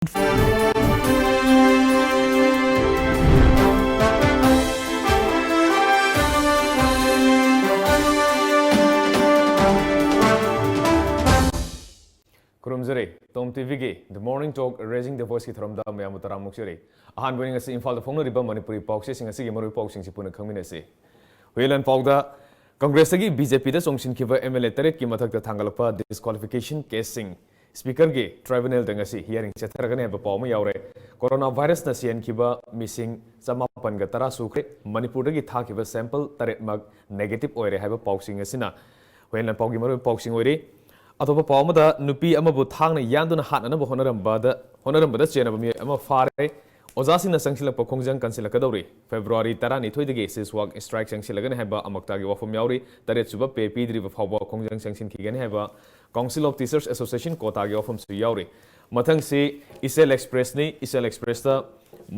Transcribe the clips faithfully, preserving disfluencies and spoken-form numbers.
ꯈꯨꯔꯨꯝꯖꯔꯤ꯫ Tom ꯇꯤꯚꯤꯒꯤ The Morning Talk, Raising the Voiceꯀꯤ ꯊꯧꯔꯝꯗ ꯃꯌꯥꯝꯕꯨ ꯇꯔꯥꯝꯅ ꯑꯣꯛꯆꯔꯤ꯫ ꯑꯍꯥꯟꯕ ꯑꯣꯏꯅ ꯉꯁꯤ ꯏꯝꯐꯥꯜꯗ ꯐꯣꯡꯅꯔꯤꯕ ꯃꯅꯤꯄꯨꯔꯤ ꯄꯥꯎꯆꯦꯁꯤꯡ ꯑꯁꯤꯒꯤ ꯃꯔꯨꯑꯣꯏꯕ ꯄꯥꯎꯁꯤꯡꯁꯤ ꯄꯨꯟꯅ ꯈꯪꯃꯤꯟꯅꯁꯤ꯫ ꯍꯨꯏꯂꯟ ꯄꯥꯎꯗ ꯀꯪꯒ꯭ꯔꯦꯁꯇꯒꯤ ꯕꯤ ꯖꯦ ꯄꯤꯗ ꯆꯣꯡꯁꯤꯟꯈꯤꯕ ꯑꯦꯝ ꯑꯦꯜ ꯑꯦ ꯇꯔꯦꯠꯀꯤ ꯃꯊꯛꯇ ꯊꯥꯡꯒꯠꯂꯛꯄ ꯗꯤꯁꯀ꯭ꯋꯥꯂꯤꯐꯤꯀꯦꯁꯟ ꯀꯦꯁꯁꯤꯡ ꯁ꯭ꯄꯤꯀꯔꯒꯤ ꯇ꯭ꯔꯥꯏꯕꯨꯅꯦꯜꯗ ꯉꯁꯤ ꯍꯤꯌꯥꯔꯤꯡ ꯆꯠꯊꯔꯒꯅꯤ ꯍꯥꯏꯕ ꯄꯥꯎ ꯑꯃ ꯌꯥꯎꯔꯦ꯫ ꯀꯣꯔꯣꯅꯥ ꯚꯥꯏꯔꯁꯅ ꯁꯤꯍꯟꯈꯤꯕ ꯃꯤꯁꯤꯡ ꯆꯃꯥꯄꯟꯒ ꯇꯔꯥ ꯁꯨꯈ꯭ꯔꯦ꯫ ꯃꯅꯤꯄꯨꯔꯗꯒꯤ ꯊꯥꯈꯤꯕ ꯁꯦꯝꯄꯜ ꯇꯔꯦꯠꯃꯛ ꯅꯦꯒꯦꯇꯤꯚ ꯑꯣꯏꯔꯦ ꯍꯥꯏꯕ ꯄꯥꯎꯁꯤꯡ ꯑꯁꯤꯅ ꯍꯨꯏꯂꯟ ꯄꯥꯎꯒꯤ ꯃꯔꯨꯑꯣꯏꯕ ꯄꯥꯎꯁꯤꯡ ꯑꯣꯏꯔꯤ꯫ ꯑꯇꯣꯞꯄ ꯄꯥꯎ ꯑꯃꯗ, ꯅꯨꯄꯤ ꯑꯃꯕꯨ ꯊꯥꯡꯅ ꯌꯥꯟꯗꯨꯅ ꯍꯥꯠꯅꯅꯕ ꯍꯣꯠꯅꯔꯝꯕꯗ, ꯍꯣꯠꯅꯔꯝꯕꯗ ꯆꯦꯟꯅꯕ ꯃꯤꯑꯣꯏ ꯑꯃ ꯐꯥꯔꯦ꯫ ꯑꯣꯖꯥꯁꯤꯡꯅ ꯆꯪꯁꯤꯜꯂꯛꯄ ꯈꯣꯡꯖꯪ ꯀꯟꯁꯤꯜꯂꯛꯀꯗꯧꯔꯤ꯫ ꯐꯦꯕ꯭ꯔꯨꯋꯥꯔꯤ ꯇꯔꯥꯅꯤꯊꯣꯏꯗꯒꯤ ꯁꯤꯁꯋꯥꯛ ꯁ꯭ꯇ꯭ꯔꯥꯏꯛ ꯆꯪꯁꯤꯜꯂꯒꯅꯤ ꯍꯥꯏꯕ ꯑꯃꯛꯇꯒꯤ ꯋꯥꯐꯝ ꯌꯥꯎꯔꯤ꯫ ꯇꯔꯦꯠ ꯁꯨꯕ ꯄꯦ ꯄꯤꯗ꯭ꯔꯤꯕ ꯐꯥꯎꯕ ꯈꯣꯡꯖꯪ ꯆꯪꯁꯤꯟꯈꯤꯒꯅꯤ ꯍꯥꯏꯕ Council of Teachers Association ꯀꯣꯇꯥꯒꯤ ꯋꯥꯐꯝꯁꯨ ꯌꯥꯎꯔꯤ꯫ ꯃꯊꯪꯁꯤ ꯏꯆꯦꯜ ꯑꯦꯛꯁꯄ꯭ꯔꯦꯁꯅꯤ꯫ ꯏꯆꯦꯜ ꯑꯦꯛꯁꯄ꯭ꯔꯦꯁꯇ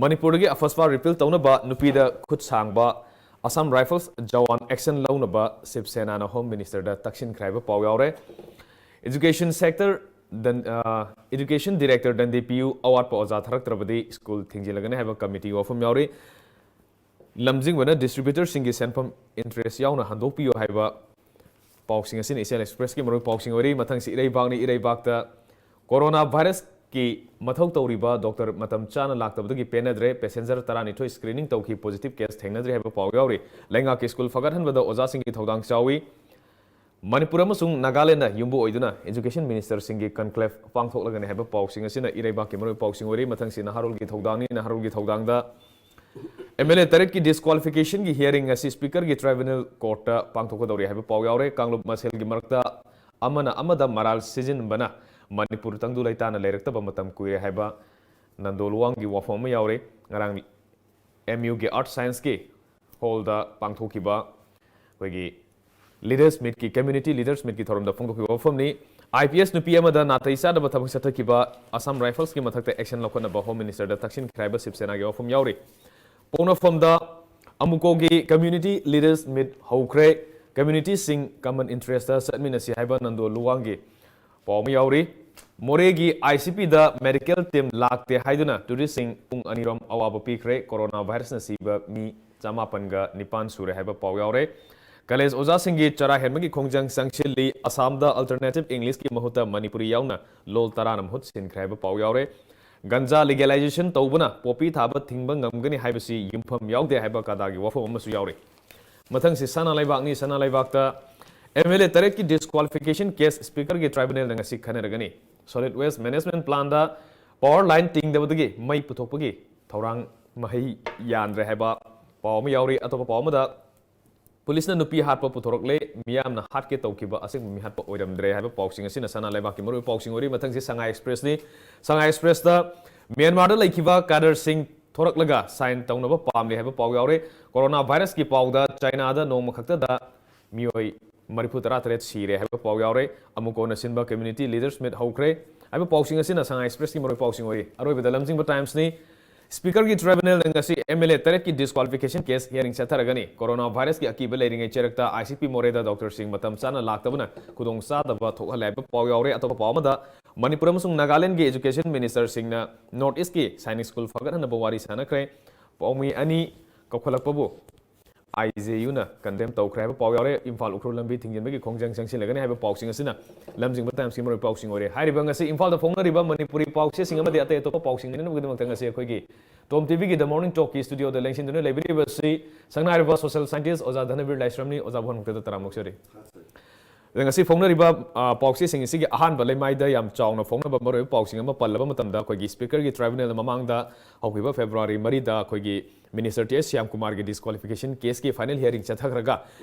ꯃꯅꯤꯄꯨꯔꯗꯒꯤ ꯑꯐꯁꯄꯥ ꯔꯤꯄꯤꯜ ꯇꯧꯅꯕ ꯅꯨꯄꯤꯗ ꯈꯨꯠ ꯁꯥꯡꯕ ꯑꯁꯥꯝ ꯔꯥꯏꯐꯜꯁ ꯖꯋꯥꯟ ꯑꯦꯛꯁꯟ ꯂꯧꯅꯕ ꯁꯤꯕ ꯁꯦꯅꯥꯅ ꯍꯣꯝ ꯃꯤꯅꯤꯁꯇꯔꯗ ꯇꯛꯁꯤꯟꯈ꯭ꯔꯦ ꯍꯥꯏꯕ ꯄꯥꯎ ꯌꯥꯎꯔꯦ꯫ Education sector, ꯗꯟ-, ꯑ, Education Director ꯗꯟꯗꯤ ꯄꯤ ꯌꯨ ꯑꯋꯥꯠꯄ ꯑꯣꯖꯥ ꯊꯥꯔꯛꯇ꯭ꯔꯕꯗꯤ ꯁ꯭ꯀꯨꯜ ꯊꯤꯡꯖꯤꯜꯂꯒꯅꯤ ꯍꯥꯏꯕ ꯀꯃꯤꯇꯤꯒꯤ ꯋꯥꯐꯝ ꯌꯥꯎꯔꯤ꯫ ꯂꯝꯖꯤꯡꯕꯅ ꯗꯤꯁꯇ꯭ꯔꯤꯕ꯭ꯌꯨꯇꯔꯁꯤꯡꯒꯤ ꯁꯦꯟꯐꯝ ꯏꯟꯇꯔꯦꯁ ꯌꯥꯎꯅ ꯍꯟꯗꯣꯛꯄꯤꯌꯨ ꯍꯥꯏꯕ ꯄꯥꯎꯁꯤꯡ ꯑꯁꯤꯅ ꯏꯆꯦꯜ ꯑꯦꯛꯁꯄ꯭ꯔꯦꯁꯀꯤ ꯃꯔꯨꯑꯣꯏꯕ ꯄꯥꯎꯁꯤꯡ ꯑꯣꯏꯔꯤ꯫ ꯃꯊꯪꯁꯤ ꯏꯔꯩꯕꯥꯛꯅꯤ꯫ ꯏꯔꯩꯕꯥꯛꯇ ꯀꯣꯔꯣꯅꯥ ꯚꯥꯏꯔꯁꯀꯤ ꯃꯊꯧ ꯇꯧꯔꯤꯕ ꯗꯣꯛꯇꯔ ꯃꯇꯝ ꯆꯥꯅ ꯂꯥꯛꯇꯕꯗꯒꯤ ꯄꯦꯟꯅꯗ꯭ꯔꯦ꯫ ꯄꯦꯁꯦꯟꯖꯔ ꯇꯔꯥꯅꯤꯊꯣꯏ ꯁ꯭ꯀ꯭ꯔꯤꯅꯤꯡ ꯇꯧꯈꯤ, ꯄꯣꯖꯤꯇꯤꯚ ꯀꯦꯁ ꯊꯦꯡꯅꯗ꯭ꯔꯤ ꯍꯥꯏꯕ ꯄꯥꯎ ꯌꯥꯎꯔꯤ꯫ ꯂꯩꯉꯥꯛꯀꯤ ꯁ꯭ꯀꯨꯜ ꯐꯒꯠꯍꯟꯕꯗ ꯑꯣꯖꯥꯁꯤꯡꯒꯤ ꯊꯧꯗꯥꯡ ꯆꯥꯎꯏ꯫ ꯃꯅꯤꯄꯨꯔ ꯑꯃꯁꯨꯡ ꯅꯥꯒꯥꯂꯦꯟꯗ ꯌꯨꯝꯕꯨ ꯑꯣꯏꯗꯨꯅ ꯏꯖꯨꯀꯦꯁꯟ ꯃꯤꯅꯤꯁꯇꯔꯁꯤꯡꯒꯤ ꯀꯟꯀ꯭ꯂꯦꯚ ꯄꯥꯡꯊꯣꯛꯂꯒꯅꯤ ꯍꯥꯏꯕ ꯄꯥꯎꯁꯤꯡ ꯑꯁꯤꯅ ꯏꯔꯩꯕꯥꯛꯀꯤ ꯃꯔꯨꯑꯣꯏꯕ ꯄꯥꯎꯁꯤꯡ ꯑꯣꯏꯔꯤ꯫ ꯃꯊꯪꯁꯤ ꯅꯍꯥꯔꯣꯜꯒꯤ ꯊꯧꯗꯥꯡꯅꯤ꯫ ꯅꯍꯥꯔꯣꯜꯒꯤ ꯊꯧꯗꯥꯡꯗ ꯑꯦꯝ ꯑꯦꯜ ꯑꯦ ꯇꯔꯦꯠꯀꯤ ꯗꯤꯁꯀ꯭ꯋꯥꯂꯤꯐꯤꯀꯦꯁꯟꯒꯤ ꯍꯤꯌꯥꯔꯤꯡ ꯑꯁꯤ ꯁ꯭ꯄꯤꯀꯔꯒꯤ ꯇ꯭ꯔꯥꯏꯕꯨꯅꯦꯜ ꯀꯣꯔꯠꯇ ꯄꯥꯡꯊꯣꯛꯀꯗꯧꯔꯤ ꯍꯥꯏꯕ ꯄꯥꯎ ꯌꯥꯎꯔꯦ꯫ ꯀꯥꯡꯂꯨꯞ ꯃꯁꯦꯜꯒꯤ ꯃꯔꯛꯇ ꯑꯃꯅ ꯑꯃꯗ ꯃꯔꯥꯜ ꯁꯤꯖꯤꯟꯕꯅ ꯃꯅꯤꯄꯨꯔ ꯇꯪꯗꯨ ꯂꯩꯇꯥꯅ ꯂꯩꯔꯛꯇꯕ ꯃꯇꯝ ꯀꯨꯏꯔꯦ ꯍꯥꯏꯕ ꯅꯟꯗꯣ ꯂꯨꯋꯥꯡꯒꯤ ꯋꯥꯐꯝ ꯑꯃ ꯌꯥꯎꯔꯦ꯫ ꯉꯔꯥꯡ ꯑꯦꯝ ꯌꯨꯒꯤ ꯑꯥꯔꯠꯁ ꯁꯥꯏꯟꯁꯀꯤ ꯍꯣꯜꯗ ꯄꯥꯡꯊꯣꯛꯈꯤꯕ ꯑꯩꯈꯣꯏꯒꯤ ꯂꯤꯗꯔꯁ ꯃꯤꯠꯀꯤ, ꯀꯝꯃ꯭ꯌꯨꯅꯤꯇꯤ ꯂꯤꯗꯔꯁ ꯃꯤꯠꯀꯤ ꯊꯧꯔꯝꯗ ꯐꯣꯡꯗꯣꯛꯈꯤꯕ ꯋꯥꯐꯝꯅꯤ꯫ ꯑꯥꯏ ꯄꯤ ꯑꯦꯁ ꯅꯨꯄꯤ ꯑꯃꯗ ꯅꯥꯇꯩ ꯆꯥꯗꯕ ꯊꯕꯛ ꯆꯠꯊꯈꯤꯕ ꯑꯁꯥꯝ ꯔꯥꯏꯐꯜꯁꯀꯤ ꯃꯊꯛꯇ ꯑꯦꯛꯁꯟ ꯂꯧꯈꯠꯅꯕ ꯍꯣꯝ ꯃꯤꯅꯤꯁꯇꯔꯗ ꯇꯛꯁꯤꯟꯈ꯭ꯔꯦ ꯍꯥꯏꯕ ꯁꯤꯕ ꯁꯦꯅꯥꯒꯤ ꯋꯥꯐꯝ ꯌꯥꯎꯔꯤ꯫ ꯄꯣꯛꯅꯐꯝꯗ ꯑꯃꯨꯀꯣꯒꯤ ꯀꯝꯃ꯭ꯌꯨꯅꯤꯇꯤ ꯂꯤꯗꯔꯁ ꯃꯤꯠ ꯍꯧꯈ꯭ꯔꯦ꯫ ꯀꯝꯃ꯭ꯌꯨꯅꯤꯇꯤꯁꯤꯡ ꯀꯃꯟ ꯏꯟꯇꯔꯦꯁꯇ ꯆꯠꯃꯤꯟꯅꯁꯤ ꯍꯥꯏꯕ ꯅꯟꯗꯣ ꯂꯨꯋꯥꯡꯒꯤ ꯄꯥꯎ ꯑꯃ ꯌꯥꯎꯔꯤ꯫ ꯃꯣꯔꯦꯒꯤ ꯑꯥꯏ ꯁꯤ ꯄꯤꯗ ꯃꯦꯗꯤꯀꯦꯜ ꯇꯤꯝ ꯂꯥꯛꯇꯦ ꯍꯥꯏꯗꯨꯅ ꯇꯨꯔꯤꯁꯁꯤꯡ ꯄꯨꯡ ꯑꯅꯤꯔꯣꯝ ꯑꯋꯥꯕ ꯄꯤꯈ꯭ꯔꯦ꯫ ꯀꯣꯔꯣꯅꯥ ꯚꯥꯏꯔꯁꯅ ꯁꯤꯕ ꯃꯤ ꯆꯃꯥꯄꯟꯒ ꯅꯤꯄꯥꯟ ꯁꯨꯔꯦ ꯍꯥꯏꯕ ꯄꯥꯎ ꯌꯥꯎꯔꯦ꯫ ꯀꯂꯦꯖ ꯑꯣꯖꯥꯁꯤꯡꯒꯤ ꯆꯔꯥ ꯍꯦꯟꯕꯒꯤ ꯈꯣꯡꯖꯪ ꯆꯪꯁꯤꯜꯂꯤ꯫ ꯑꯁꯥꯝꯗ ꯑꯜꯇꯔꯅꯦꯇꯤꯚ ꯏꯪꯂꯤꯁꯀꯤ ꯃꯍꯨꯠꯇ ꯃꯅꯤꯄꯨꯔꯤ ꯌꯥꯎꯅ ꯂꯣꯜ ꯇꯔꯥꯅ ꯃꯍꯨꯠ ꯁꯤꯟꯈ꯭ꯔꯦ ꯍꯥꯏꯕ ꯄꯥꯎ ꯌꯥꯎꯔꯦ꯫ ꯒꯟꯖꯥ ꯂꯤꯒꯦꯂꯥꯏꯖꯦꯁꯟ ꯇꯧꯕꯅ ꯄꯣꯄꯤ ꯊꯥꯕ ꯊꯤꯡꯕ ꯉꯝꯒꯅꯤ ꯍꯥꯏꯕꯁꯤ ꯌꯨꯝꯐꯝ ꯌꯥꯎꯗꯦ ꯍꯥꯏꯕ ꯀꯗꯥꯒꯤ ꯋꯥꯐꯝ ꯑꯃꯁꯨ ꯌꯥꯎꯔꯤ꯫ ꯃꯊꯪꯁꯤ ꯁꯅꯥ ꯂꯩꯕꯥꯛꯅꯤ꯫ ꯁꯅꯥ ꯂꯩꯕꯥꯛꯇ ꯑꯦꯝ ꯑꯦꯜ ꯑꯦ ꯇꯔꯦꯠꯀꯤ ꯗꯤꯁꯀ꯭ꯋꯥꯂꯤꯐꯤꯀꯦꯁꯟ ꯀꯦꯁ ꯁ꯭ꯄꯤꯀꯔꯒꯤ ꯇ꯭ꯔꯥꯏꯕꯨꯅꯦꯜꯅ ꯉꯁꯤ ꯈꯟꯅꯔꯒꯅꯤ꯫ ꯁꯣꯂꯤꯗ ꯋꯦꯁ ꯃꯦꯅꯦꯖꯃꯦꯟꯠ ꯄ꯭ꯂꯥꯟꯗ ꯄꯥꯋꯔ ꯂꯥꯏꯟ ꯇꯤꯡꯗꯕꯗꯒꯤ ꯃꯩ ꯄꯨꯊꯣꯛꯄꯒꯤ ꯊꯧꯔꯥꯡ ꯃꯍꯩ ꯌꯥꯟꯗ꯭ꯔꯦ ꯍꯥꯏꯕ ꯄꯥꯎ ꯑꯃ ꯌꯥꯎꯔꯤ꯫ ꯑꯇꯣꯞꯄ ꯄꯥꯎ ꯑꯃꯗ, ꯄꯨꯂꯤꯁꯅ ꯅꯨꯄꯤ ꯍꯥꯠꯄ ꯄꯨꯊꯣꯔꯛꯂꯦ, ꯃꯤꯌꯥꯝꯅ ꯍꯥꯠꯀꯦ ꯇꯧꯈꯤꯕ ꯑꯁꯦꯡꯕ ꯃꯤꯍꯥꯠꯄ ꯑꯣꯏꯔꯝꯗ꯭ꯔꯦ ꯍꯥꯏꯕ ꯄꯥꯎꯁꯤꯡ ꯑꯁꯤꯅ ꯁꯅꯥ ꯂꯩꯕꯥꯛꯀꯤ ꯃꯔꯨꯑꯣꯏꯕ ꯄꯥꯎꯁꯤꯡ ꯑꯣꯏꯔꯤ꯫ ꯃꯊꯪꯁꯤ ꯁꯉꯥꯏ ꯑꯦꯛꯁꯄ꯭ꯔꯦꯁꯅꯤ꯫ ꯁꯉꯥꯏ ꯑꯦꯛꯁꯄ꯭ꯔꯦꯁꯇ ꯃ꯭ꯌꯥꯟꯃꯥꯔꯗ ꯂꯩꯈꯤꯕ ꯀꯥꯗꯔꯁꯤꯡ ꯊꯣꯔꯛꯂꯒ ꯁꯥꯏꯟ ꯇꯧꯅꯕ ꯄꯥꯝꯂꯤ ꯍꯥꯏꯕ ꯄꯥꯎ ꯌꯥꯎꯔꯦ꯫ ꯀꯣꯔꯣꯅꯥ ꯚꯥꯏꯔꯁꯀꯤ ꯄꯥꯎꯗ ꯆꯥꯏꯅꯥꯗ ꯅꯣꯡꯃ ꯈꯛꯇꯗ ꯃꯤꯑꯣꯏ ꯃꯔꯤꯐꯨ ꯇꯔꯥ ꯇꯔꯦꯠ ꯁꯤꯔꯦ ꯍꯥꯏꯕ ꯄꯥꯎ ꯌꯥꯎꯔꯦ꯫ ꯑꯃꯨꯀꯣꯅ ꯁꯤꯟꯕ ꯀꯝꯃ꯭ꯌꯨꯅꯤꯇꯤ ꯂꯤꯗꯔꯁ ꯃꯤꯠ ꯍꯧꯈ꯭ꯔꯦ ꯍꯥꯏꯕ ꯄꯥꯎꯁꯤꯡ ꯑꯁꯤꯅ ꯁꯉꯥꯏ ꯑꯦꯛꯁꯄ꯭ꯔꯦꯁꯀꯤ ꯃꯔꯨꯑꯣꯏꯕ ꯄꯥꯎꯁꯤꯡ ꯑꯣꯏꯔꯤ꯫ ꯑꯔꯣꯏꯕꯗ ꯂꯝꯖꯤꯡꯕ ꯇꯥꯏꯝꯁꯅꯤ꯫ ꯁ꯭ꯄꯤꯀꯔꯒꯤ ꯇ꯭ꯔꯥꯏꯕꯨꯅꯦꯜꯅ ꯉꯁꯤ ꯑꯦꯝ ꯑꯦꯜ ꯑꯦ ꯇꯔꯦꯠꯀꯤ ꯗꯤꯁꯀ꯭ꯋꯥꯂꯤꯐꯤꯀꯦꯁꯟ ꯀꯦꯁ ꯍꯤꯌꯥꯔꯤꯡ ꯆꯠꯊꯔꯒꯅꯤ꯫ ꯀꯣꯔꯣꯅꯥ ꯚꯥꯏꯔꯁꯀꯤ ꯑꯀꯤꯕ ꯂꯩꯔꯤꯉꯩ ꯆꯩꯔꯛꯇ ꯑꯥꯏ ꯁꯤ ꯄꯤ ꯃꯣꯔꯦꯗ ꯗꯣꯛꯇꯔꯁꯤꯡ ꯃꯇꯝ ꯆꯥꯅ ꯂꯥꯛꯇꯕꯅ ꯈꯨꯗꯣꯡ ꯆꯥꯗꯕ ꯊꯣꯛꯍꯜꯂꯦ ꯍꯥꯏꯕ ꯄꯥꯎ ꯌꯥꯎꯔꯦ꯫ ꯑꯇꯣꯞꯄ ꯄꯥꯎ ꯑꯃꯗ, ꯃꯅꯤꯄꯨꯔ ꯑꯃꯁꯨꯡ ꯅꯥꯒꯥꯂꯦꯟꯗꯒꯤ ꯑꯦꯖꯨꯀꯦꯁꯟ ꯃꯤꯅꯤꯁꯇꯔꯁꯤꯡꯅ ꯅꯣꯔꯠ ꯏꯁ꯭ꯠꯀꯤ ꯁꯥꯏꯅꯤꯛ ꯁ꯭ꯀꯨꯜ ꯐꯒꯠꯍꯟꯅꯕ ꯋꯥꯔꯤ ꯁꯥꯟꯅꯈ꯭ꯔꯦ꯫ ꯄꯥꯎꯃꯤ ꯑꯅꯤ ꯀꯧꯈꯠꯂꯛꯄꯕꯨ ꯑꯥꯏ ꯖꯦ ꯌꯨꯅ ꯀꯟꯗꯦꯝ ꯇꯧꯈ꯭ꯔꯦ ꯍꯥꯏꯕ ꯄꯥꯎ ꯌꯥꯎꯔꯦ꯫ ꯏꯝꯐꯥꯜ ꯎꯈ꯭ꯔꯨꯜ ꯂꯝꯕꯤ ꯊꯤꯡꯖꯤꯟꯕꯒꯤ ꯈꯣꯡꯖꯪ ꯆꯪꯁꯤꯜꯂꯒꯅꯤ ꯍꯥꯏꯕ ꯄꯥꯎꯁꯤꯡ ꯑꯁꯤꯅ ꯂꯝꯖꯤꯡꯕ ꯇꯥꯏꯝꯁꯀꯤ ꯃꯔꯨꯑꯣꯏꯕ ꯄꯥꯎꯁꯤꯡ ꯑꯣꯏꯔꯦ꯫ ꯍꯥꯏꯔꯤꯕ ꯉꯁꯤ ꯏꯝꯐꯥꯜꯗ ꯐꯣꯡꯅꯔꯤꯕ ꯃꯅꯤꯄꯨꯔꯤ ꯄꯥꯎꯆꯦꯁꯤꯡ ꯑꯃꯗꯤ ꯑꯇꯩ ꯑꯇꯣꯞꯄ ꯄꯥꯎꯁꯤꯡ ꯅꯩꯅꯅꯕꯒꯤꯗꯃꯛꯇ ꯉꯁꯤ ꯑꯩꯈꯣꯏꯒꯤ ꯇꯣꯝ ꯇꯤꯚꯤꯒꯤ ꯗ ꯃꯣꯔꯅꯤꯡ ꯇꯣꯛꯀꯤ ꯁ꯭ꯇꯨꯗꯤꯑꯣꯗ ꯂꯦꯡꯁꯤꯟꯗꯨꯅ ꯂꯩꯕꯤꯔꯤꯕꯁꯤ ꯁꯛꯅꯥꯏꯔꯕ ꯁꯣꯁꯤꯌꯦꯜ ꯁꯥꯏꯟꯇꯤꯁ꯭ꯠ ꯑꯣꯖꯥ ꯙꯅꯕꯤꯔ ꯂꯥꯏꯁ꯭ꯔꯝꯅꯤ꯫ ꯑꯣꯖꯥꯕꯨ ꯍꯟꯃꯨꯛꯇꯗ ꯇꯔꯥꯝꯅ ꯑꯣꯛꯆꯔꯤ꯫ ꯑꯗ ꯉꯁꯤ ꯐꯣꯡꯅꯔꯤꯕ, ꯑ, ꯄꯥꯎꯆꯦꯁꯤꯡ ꯑꯁꯤꯒꯤ ꯑꯍꯥꯟꯕ ꯂꯩꯃꯥꯏꯗ ꯌꯥꯝ ꯆꯥꯎꯅ ꯐꯣꯡꯅꯕ ꯃꯔꯨꯑꯣꯏꯕ ꯄꯥꯎꯁꯤꯡ ꯑꯃ ꯄꯜꯂꯕ ꯃꯇꯝꯗ, ꯑꯩꯈꯣꯏꯒꯤ ꯁ꯭ꯄꯤꯀꯔꯒꯤ ꯇ꯭ꯔꯥꯏꯕꯨꯅꯦꯜꯅ ꯃꯃꯥꯡꯗ ꯍꯧꯈꯤꯕ ꯐꯦꯕ꯭ꯔꯨꯋꯥꯔꯤ ꯃꯔꯤꯗ ꯑꯩꯈꯣꯏꯒꯤ ꯃꯤꯅꯤꯁꯇꯔ ꯇꯤ ꯑꯦꯁ ꯁ꯭ꯌꯥꯝꯀꯨꯃꯥꯔꯒꯤ ꯗꯤꯁꯀ꯭ꯋꯥꯂꯤꯐꯤꯀꯦꯁꯟ ꯀꯦꯁꯀꯤ ꯐꯥꯏꯅꯦꯜ ꯍꯤꯌꯥꯔꯤꯡ ꯆꯠꯊꯈ꯭ꯔꯒ,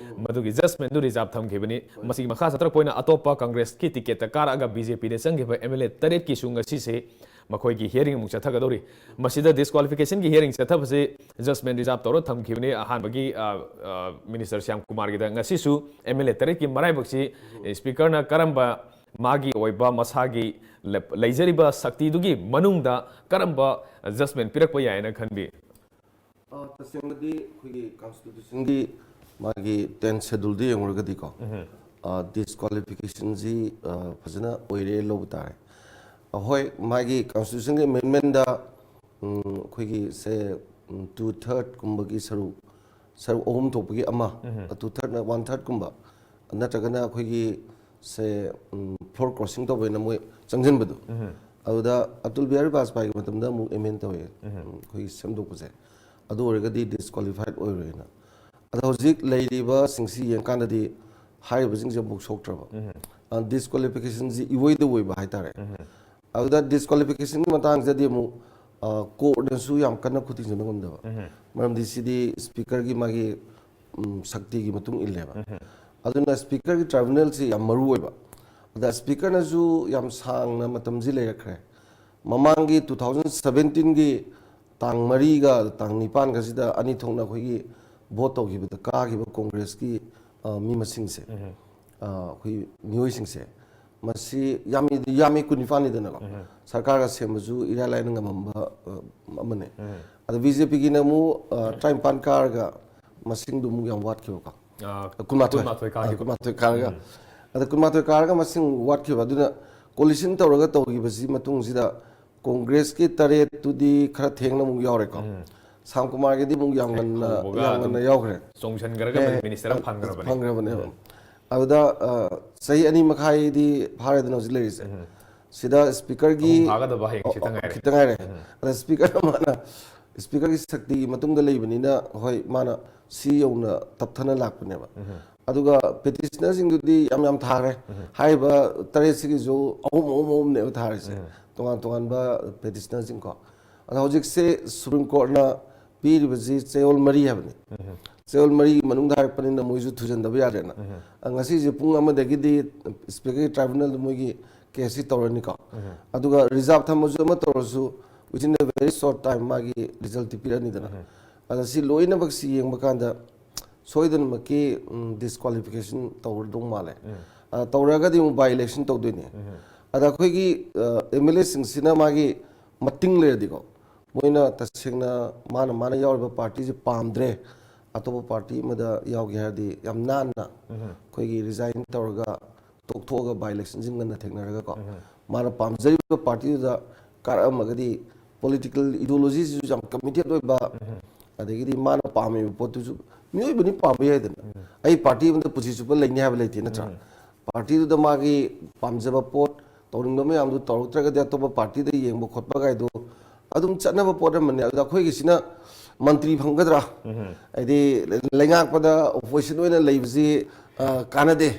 ꯃꯗꯨꯒꯤ ꯖꯖꯃꯦꯟꯗꯨ ꯔꯤꯖꯥꯔꯚ ꯊꯝꯈꯤꯕꯅꯤ꯫ ꯃꯁꯤꯒꯤ ꯃꯈꯥ ꯆꯠꯊꯔꯛꯄ ꯑꯣꯏꯅ ꯑꯇꯣꯞꯄ ꯀꯪꯒ꯭ꯔꯦꯁꯀꯤ ꯇꯤꯀꯦꯠꯇ ꯀꯥꯔꯛꯑꯒ ꯕꯤ ꯖꯦ ꯄꯤꯗ ꯆꯪꯈꯤꯕ ꯑꯦꯝ ꯑꯦꯜ ꯑꯦ ꯇꯔꯦꯠꯀꯤꯁꯨ ꯉꯁꯤꯁꯦ ꯃꯈꯣꯏꯒꯤ ꯍꯤꯌꯥꯔꯤꯡ ꯑꯃꯨꯛ ꯆꯠꯊꯒꯗꯧꯔꯤ꯫ ꯃꯁꯤꯗ ꯗꯤꯁꯀ꯭ꯋꯥꯂꯤꯐꯤꯀꯦꯁꯟꯒꯤ ꯍꯤꯌꯥꯔꯤꯡ ꯆꯠꯊꯕꯁꯤ ꯖꯖꯃꯦꯟ ꯔꯤꯖꯥꯔꯚ ꯇꯧꯔ ꯊꯝꯈꯤꯕꯅꯤ꯫ ꯑꯍꯥꯟꯕꯒꯤ, ꯑ, ꯑ, ꯃꯤꯅꯤꯁꯇꯔ ꯁ꯭ꯌꯥꯝꯀꯨꯃꯥꯔꯒꯤꯗ꯫ ꯉꯁꯤꯁꯨ ꯑꯦꯝ ꯑꯦꯜ ꯑꯦ ꯇꯔꯦꯠꯀꯤ ꯃꯔꯥꯏꯕꯛꯁꯤ ꯁ꯭ꯄꯤꯀꯔꯅ ꯀꯔꯝꯕ ꯃꯥꯒꯤ ꯑꯣꯏꯕ ꯃꯁꯥꯒꯤ ꯂ-, ꯂꯩꯖꯔꯤꯕ ꯁꯛꯇꯤꯗꯨꯒꯤ ꯃꯅꯨꯡꯗ ꯀꯔꯝꯕ ꯖꯖꯃꯦꯟ ꯄꯤꯔꯛꯄ ꯌꯥꯏꯅ ꯈꯟꯕꯤ? ꯑ, ꯇꯁꯦꯡꯕꯗꯤ ꯑꯩꯈꯣꯏꯒꯤ ꯀꯟꯁꯇꯤꯇ꯭ꯌꯨꯁꯟꯒꯤ ꯃꯥꯒꯤ ꯇꯦꯟ ꯁꯦꯗꯨꯜꯗ ꯌꯦꯡꯉꯨꯔꯒꯗꯤꯀꯣ, ꯗꯤꯁꯀ꯭ꯋꯥꯂꯤꯐꯤꯀꯦꯁꯟꯁꯤ ꯐꯖꯅ ꯑꯣꯏꯔꯦ ꯂꯧꯕ ꯇꯥꯔꯦ꯫ ꯑ, ꯍꯣꯏ, ꯃꯥꯒꯤ ꯀꯟꯁꯇꯤꯇ꯭ꯌꯨꯁꯟꯒꯤ ꯑꯦꯃꯦꯟꯃꯦꯟꯗ ꯑꯩꯈꯣꯏꯒꯤ ꯁꯦ ꯇꯨ ꯊꯥꯔꯠꯀꯨꯝꯕꯒꯤ ꯁꯔꯨꯛ, ꯁꯔꯨꯛ ꯑꯍꯨꯝ ꯊꯣꯛꯄꯒꯤ ꯑꯃ, ꯇꯨ ꯊꯥꯔꯠꯅ ꯋꯥꯟ ꯊꯥꯔꯠꯀꯨꯝꯕ, ꯅꯠꯇ꯭ꯔꯒꯅ ꯑꯩꯈꯣꯏꯒꯤ ꯁꯦ ꯐ꯭ꯂꯣꯔ ꯀ꯭ꯔꯣꯁꯤꯡ ꯇꯧꯕꯩꯅ ꯃꯣꯏ ꯆꯪꯁꯤꯟꯕꯗꯣ, ꯑꯗꯨꯗ ꯑꯇꯨꯜ ꯕꯤꯍꯥꯔꯤ ꯕꯥꯖꯄꯥꯏꯒꯤ ꯃꯇꯝꯗ ꯑꯃꯨꯛ ꯑꯦꯃꯦꯟ ꯇꯧꯋꯦ, ꯑꯩꯈꯣꯏꯒꯤ ꯁꯦꯝꯗꯣꯛꯄꯁꯦ꯫ ꯑꯗꯨ ꯑꯣꯏꯔꯒꯗꯤ ꯗꯤꯁꯀ꯭ꯋꯥꯂꯤꯐꯥꯏꯠ ꯑꯣꯏꯔꯣꯏꯅ꯫ ꯑꯗꯣ ꯍꯧꯖꯤꯛ ꯂꯩꯔꯤꯕꯁꯤꯡꯁꯤ ꯌꯦꯡꯀꯥꯟꯗꯗꯤ ꯍꯥꯏꯔꯤꯕꯁꯤꯡꯁꯦ ꯑꯃꯨꯛ ꯁꯣꯛꯇ꯭ꯔꯕ꯫ ꯗꯤꯁꯀ꯭ꯋꯥꯂꯤꯐꯤꯀꯦꯁꯟꯁꯤ ꯏꯋꯣꯏꯗ ꯑꯣꯏꯕ ꯍꯥꯏꯇꯥꯔꯦ꯫ ꯑꯗꯨꯗ ꯗꯤꯁꯀ꯭ꯋꯥꯂꯤꯐꯤꯀꯦꯁꯟꯒꯤ ꯃꯇꯥꯡꯁꯤꯗꯗꯤ ꯑꯃꯨꯛ ꯀꯣꯔꯠꯅꯁꯨ ꯌꯥꯝ ꯀꯟꯅ ꯈꯨꯠ ꯊꯤꯡꯖꯤꯟꯕ ꯉꯝꯗꯕ꯫ ꯃꯔꯝꯗꯤ ꯁꯤꯗꯤ ꯁ꯭ꯄꯤꯀꯔꯒꯤ ꯃꯥꯒꯤ ꯁꯛꯇꯤꯒꯤ ꯃꯇꯨꯡ ꯏꯜꯂꯦꯕ꯫ ꯑꯗꯨꯅ ꯁ꯭ꯄꯤꯀꯔꯒꯤ ꯇ꯭ꯔꯥꯏꯕꯨꯅꯦꯜꯁꯤ ꯌꯥꯝ ꯃꯔꯨ ꯑꯣꯏꯕ꯫ ꯑꯗ ꯁ꯭ꯄꯤꯀꯔꯅꯁꯨ ꯌꯥꯝ ꯁꯥꯡꯅ ꯃꯇꯝꯁꯤ ꯂꯩꯔꯛꯈ꯭ꯔꯦ꯫ ꯃꯃꯥꯡꯒꯤ ꯇꯨ ꯊꯥꯎꯖꯟ ꯁꯕꯦꯟꯇꯤꯟꯒꯤ ꯇꯥꯡ ꯃꯔꯤꯒ ꯇꯥꯡ ꯅꯤꯄꯥꯟꯒꯁꯤꯗ ꯑꯅꯤ ꯊꯣꯛꯅ ꯑꯩꯈꯣꯏꯒꯤ ꯚꯣꯠ ꯇꯧꯈꯤꯕꯗ ꯀꯥꯈꯤꯕ ꯀꯣꯡꯒ꯭ꯔꯦꯁꯀꯤ, ꯑ, ꯃꯤ ꯃꯁꯤꯡꯁꯦ, ꯑ, ꯑꯩꯈꯣꯏ ꯃꯤꯑꯣꯏꯁꯤꯡꯁꯦ, ꯃꯁꯤ ꯌꯥꯝꯃꯤ, ꯌꯥꯝꯃꯤ, ꯀꯨꯟꯅꯤꯄꯥꯟꯅꯤꯗꯅꯀꯣ꯫ ꯁꯔꯀꯥꯔꯒ ꯁꯦꯝꯕꯁꯨ ꯏꯔꯥꯏ ꯂꯥꯏꯅ ꯉꯝꯃꯝꯕ, ꯑ, ꯑꯃꯅꯤ꯫ ꯑꯗꯣ ꯕꯤ ꯖꯦ ꯄꯤꯒꯤꯅ ꯑꯃꯨꯛ, ꯑ, ꯇꯔꯥꯅꯤꯄꯥꯟ ꯀꯥꯔꯒ ꯃꯁꯤꯡꯗꯨ ꯑꯃꯨꯛ ꯌꯥꯝ ꯋꯥꯠꯈꯤꯕꯀꯣ꯫ ꯑ, ꯀꯨꯟꯃꯥꯊꯣꯏ꯫ ꯀꯨꯟꯃꯥꯊꯣꯏ ꯀꯥꯈꯤꯕ꯫ ꯑ, ꯀꯨꯟꯃꯥꯊꯣꯏ ꯀꯥꯔꯒ꯫ ꯑꯗ ꯀꯨꯟꯃꯥꯊꯣꯏ ꯀꯥꯔꯒ ꯃꯁꯤꯡ ꯋꯥꯠꯈꯤꯕ꯫ ꯑꯗꯨꯅ ꯀꯣꯂꯤꯁꯟ ꯇꯧꯔꯒ ꯇꯧꯈꯤꯕꯁꯤ ꯃꯇꯨꯡꯁꯤꯗ ꯀꯣꯡꯒ꯭ꯔꯦꯁꯀꯤ ꯇꯔꯦꯠꯇꯨꯗꯤ ꯈꯔ ꯊꯦꯡꯅ ꯑꯃꯨꯛ ꯌꯥꯎꯔꯦꯀꯣ꯫ ꯁꯥꯝ ꯀꯨꯃꯥꯔꯒꯤꯗꯤ ꯑꯃꯨꯛ ꯌꯥꯝ ꯉꯟꯅ, ꯍꯧꯕꯒ ꯌꯥꯝ ꯉꯟꯅ ꯑꯗꯨꯝ ꯌꯥꯎꯈ꯭ꯔꯦ꯫ ꯆꯣꯡꯁꯤꯟꯈ꯭ꯔꯒ ꯍꯦ, ꯃꯤꯅꯤꯁꯇꯔ ꯑꯃ ꯐꯪꯈ꯭ꯔꯕꯅꯦ꯫ ꯐꯪꯈ꯭ꯔꯕꯅꯦꯕ꯫ ꯑꯗꯨꯗ, ꯑ, ꯆꯍꯤ ꯑꯅꯤ ꯃꯈꯥꯏꯗꯤ ꯐꯥꯔꯦꯗꯅ ꯍꯧꯖꯤꯛ ꯂꯩꯔꯤꯁꯦ꯫ ꯁꯤꯗ ꯁ꯭ꯄꯤꯀꯔꯒꯤ ꯑꯍꯨꯝ ꯐꯥꯒꯗꯕ ꯍꯌꯦꯡ ꯈꯤꯇ ꯉꯥꯏꯔꯦ꯫ ꯈꯤꯇ ꯉꯥꯏꯔꯦ꯫ ꯑꯗ ꯁ꯭ꯄꯤꯀꯔ ꯑꯃꯅ, ꯁ꯭ꯄꯤꯀꯔꯒꯤ ꯁꯛꯇꯤꯒꯤ ꯃꯇꯨꯡꯗ ꯂꯩꯕꯅꯤꯅ, ꯍꯣꯏ, ꯃꯥꯅ ꯁꯤ ꯌꯧꯅ ꯇꯞꯊꯅ ꯂꯥꯛꯄꯅꯦꯕ꯫ ꯑꯗꯨꯒ ꯄꯦꯇꯤꯁꯅꯔꯁꯤꯡꯗꯨꯗꯤ ꯌꯥꯝ ꯌꯥꯝ ꯊꯥꯈ꯭ꯔꯦ꯫ ꯍꯥꯏꯔꯤꯕ ꯇꯔꯦꯠꯁꯤꯒꯤꯁꯨ ꯑꯍꯨꯝ, ꯑꯍꯨꯝ, ꯑꯍꯨꯝꯅꯦꯕ ꯊꯥꯔꯤꯁꯦ, ꯇꯣꯉꯥꯟ ꯇꯣꯉꯥꯟꯕ ꯄꯦꯇꯤꯁꯅꯔꯁꯤꯡꯀꯣ꯫ ꯑꯗꯣ ꯍꯧꯖꯤꯛꯁꯦ ꯁꯨꯄ꯭ꯔꯤꯝ ꯀꯣꯔꯠꯅ ꯄꯤꯔꯤꯕꯁꯤ ꯆꯌꯣꯜ ꯃꯔꯤ ꯍꯥꯏꯕꯅꯤ꯫ ꯆꯌꯣꯜ ꯃꯔꯤꯒꯤ ꯃꯅꯨꯡꯗ ꯍꯥꯏꯔꯛꯄꯅꯤꯅ ꯃꯣꯏꯁꯨ ꯊꯨꯖꯟꯗꯕ ꯌꯥꯗ꯭ꯔꯦꯅ꯫ ꯑ, ꯉꯁꯤꯁꯦ ꯄꯨꯡ ꯑꯃꯗꯒꯤꯗꯤ ꯁ꯭ꯄꯤꯀꯔꯒꯤ ꯇ꯭ꯔꯥꯏꯕꯨꯅꯦꯜꯗ ꯃꯣꯏꯒꯤ ꯀꯦꯁꯁꯤ ꯇꯧꯔꯅꯤꯀꯣ꯫ ꯑꯗꯨꯒ ꯔꯤꯖꯥꯔꯚ ꯊꯝꯃꯁꯨ ꯑꯃ ꯇꯧꯔꯁꯨ, within a very short time ꯃꯥꯒꯤ ꯔꯤꯖꯜꯇꯤ ꯄꯤꯔꯛꯑꯅꯤꯗꯅ꯫ ꯑꯗ ꯁꯤ ꯂꯣꯏꯅꯃꯛꯁꯤ ꯌꯦꯡꯕ ꯀꯥꯟꯗ ꯁꯣꯏꯗꯅꯃꯛꯀꯤ, ꯎꯝ, ꯗꯤꯁꯀ꯭ꯋꯥꯂꯤꯐꯤꯀꯦꯁꯟ ꯇꯧꯔꯗꯧ ꯃꯥꯜꯂꯦ꯫ ꯑ, ꯇꯧꯔꯒꯗꯤ ꯑꯃꯨꯛ ꯕꯥꯏ ꯏꯂꯦꯛꯁꯟ ꯇꯧꯗꯣꯏꯅꯦ꯫ ꯑꯗ ꯑꯩꯈꯣꯏꯒꯤ, ꯑ, ꯑꯦꯝ ꯑꯦꯜ ꯑꯦꯁꯤꯡꯁꯤꯅ ꯃꯥꯒꯤ ꯃꯇꯤꯡ ꯂꯩꯔꯗꯤꯀꯣ, ꯃꯣꯏꯅ ꯇꯁꯦꯡꯅ ꯃꯥꯅ, ꯃꯥꯅ ꯌꯥꯎꯔꯤꯕ ꯄꯥꯔꯇꯤꯁꯦ ꯄꯥꯝꯗ꯭ꯔꯦ, ꯑꯇꯣꯞꯄ ꯄꯥꯔꯇꯤ ꯑꯃꯗ ꯌꯥꯎꯒꯦ ꯍꯥꯏꯔꯗꯤ ꯌꯥꯝ ꯅꯥꯟꯅ ꯑꯩꯈꯣꯏꯒꯤ ꯔꯤꯖꯥꯏꯟ ꯇꯧꯔꯒ ꯇꯣꯛꯊꯣꯛꯑꯒ ꯕꯥꯏ ꯏꯂꯦꯛꯁꯟꯁꯤ ꯉꯟꯅ ꯊꯦꯡꯅꯔꯒꯀꯣ, ꯃꯥꯅ ꯄꯥꯝꯖꯔꯤꯕ ꯄꯥꯔꯇꯤꯗꯨꯗ ꯀꯥꯔꯛꯑꯝꯃꯒꯗꯤ ꯄꯣꯂꯤꯇꯤꯀꯦꯜ ꯏꯗꯤꯑꯣꯂꯣꯖꯤꯁꯤꯁꯨ ꯌꯥꯝ ꯀꯃꯤꯇꯦꯠ ꯑꯣꯏꯕ, ꯑꯗꯒꯤꯗꯤ ꯃꯥꯅ ꯄꯥꯝꯃꯤꯕ ꯄꯣꯠꯇꯨꯁꯨ, ꯃꯤꯑꯣꯏꯕꯅꯤ ꯄꯥꯝꯕ ꯌꯥꯏꯗꯅ꯫ ꯑꯩ ꯄꯥꯔꯇꯤ ꯑꯃꯗ ꯄꯨꯟꯁꯤ ꯆꯨꯞꯄ ꯂꯩꯅꯤ ꯍꯥꯏꯕ ꯂꯩꯇꯦ ꯅꯠꯇ꯭ꯔꯥ? ꯄꯥꯔꯇꯤꯗꯨꯗ ꯃꯥꯒꯤ ꯄꯥꯝꯖꯕ ꯄꯣꯠ, ꯇꯧꯅꯤꯡꯕ ꯃꯌꯥꯝꯗꯨ ꯇꯧꯔꯛꯇ꯭ꯔꯒꯗꯤ ꯑꯇꯣꯞꯄ ꯄꯥꯔꯇꯤꯗ ꯌꯦꯡꯕ ꯈꯣꯠꯄ ꯀꯥꯏꯗꯣ ꯑꯗꯨꯝ ꯆꯠꯅꯕ ꯄꯣꯠ ꯑꯃꯅꯤ꯫ ꯑꯗꯨꯗ ꯑꯩꯈꯣꯏꯒꯤꯁꯤꯅ ꯃꯟꯇ꯭ꯔꯤ ꯐꯪꯒꯗ꯭ꯔꯥ, ꯍꯥꯏꯗꯤ ꯂꯩꯉꯥꯛꯄꯗ ꯑꯣꯄꯣꯖꯤꯁꯟ ꯑꯣꯏꯅ ꯂꯩꯕꯁꯤ, ꯑ, ꯀꯥꯟꯅꯗꯦ꯫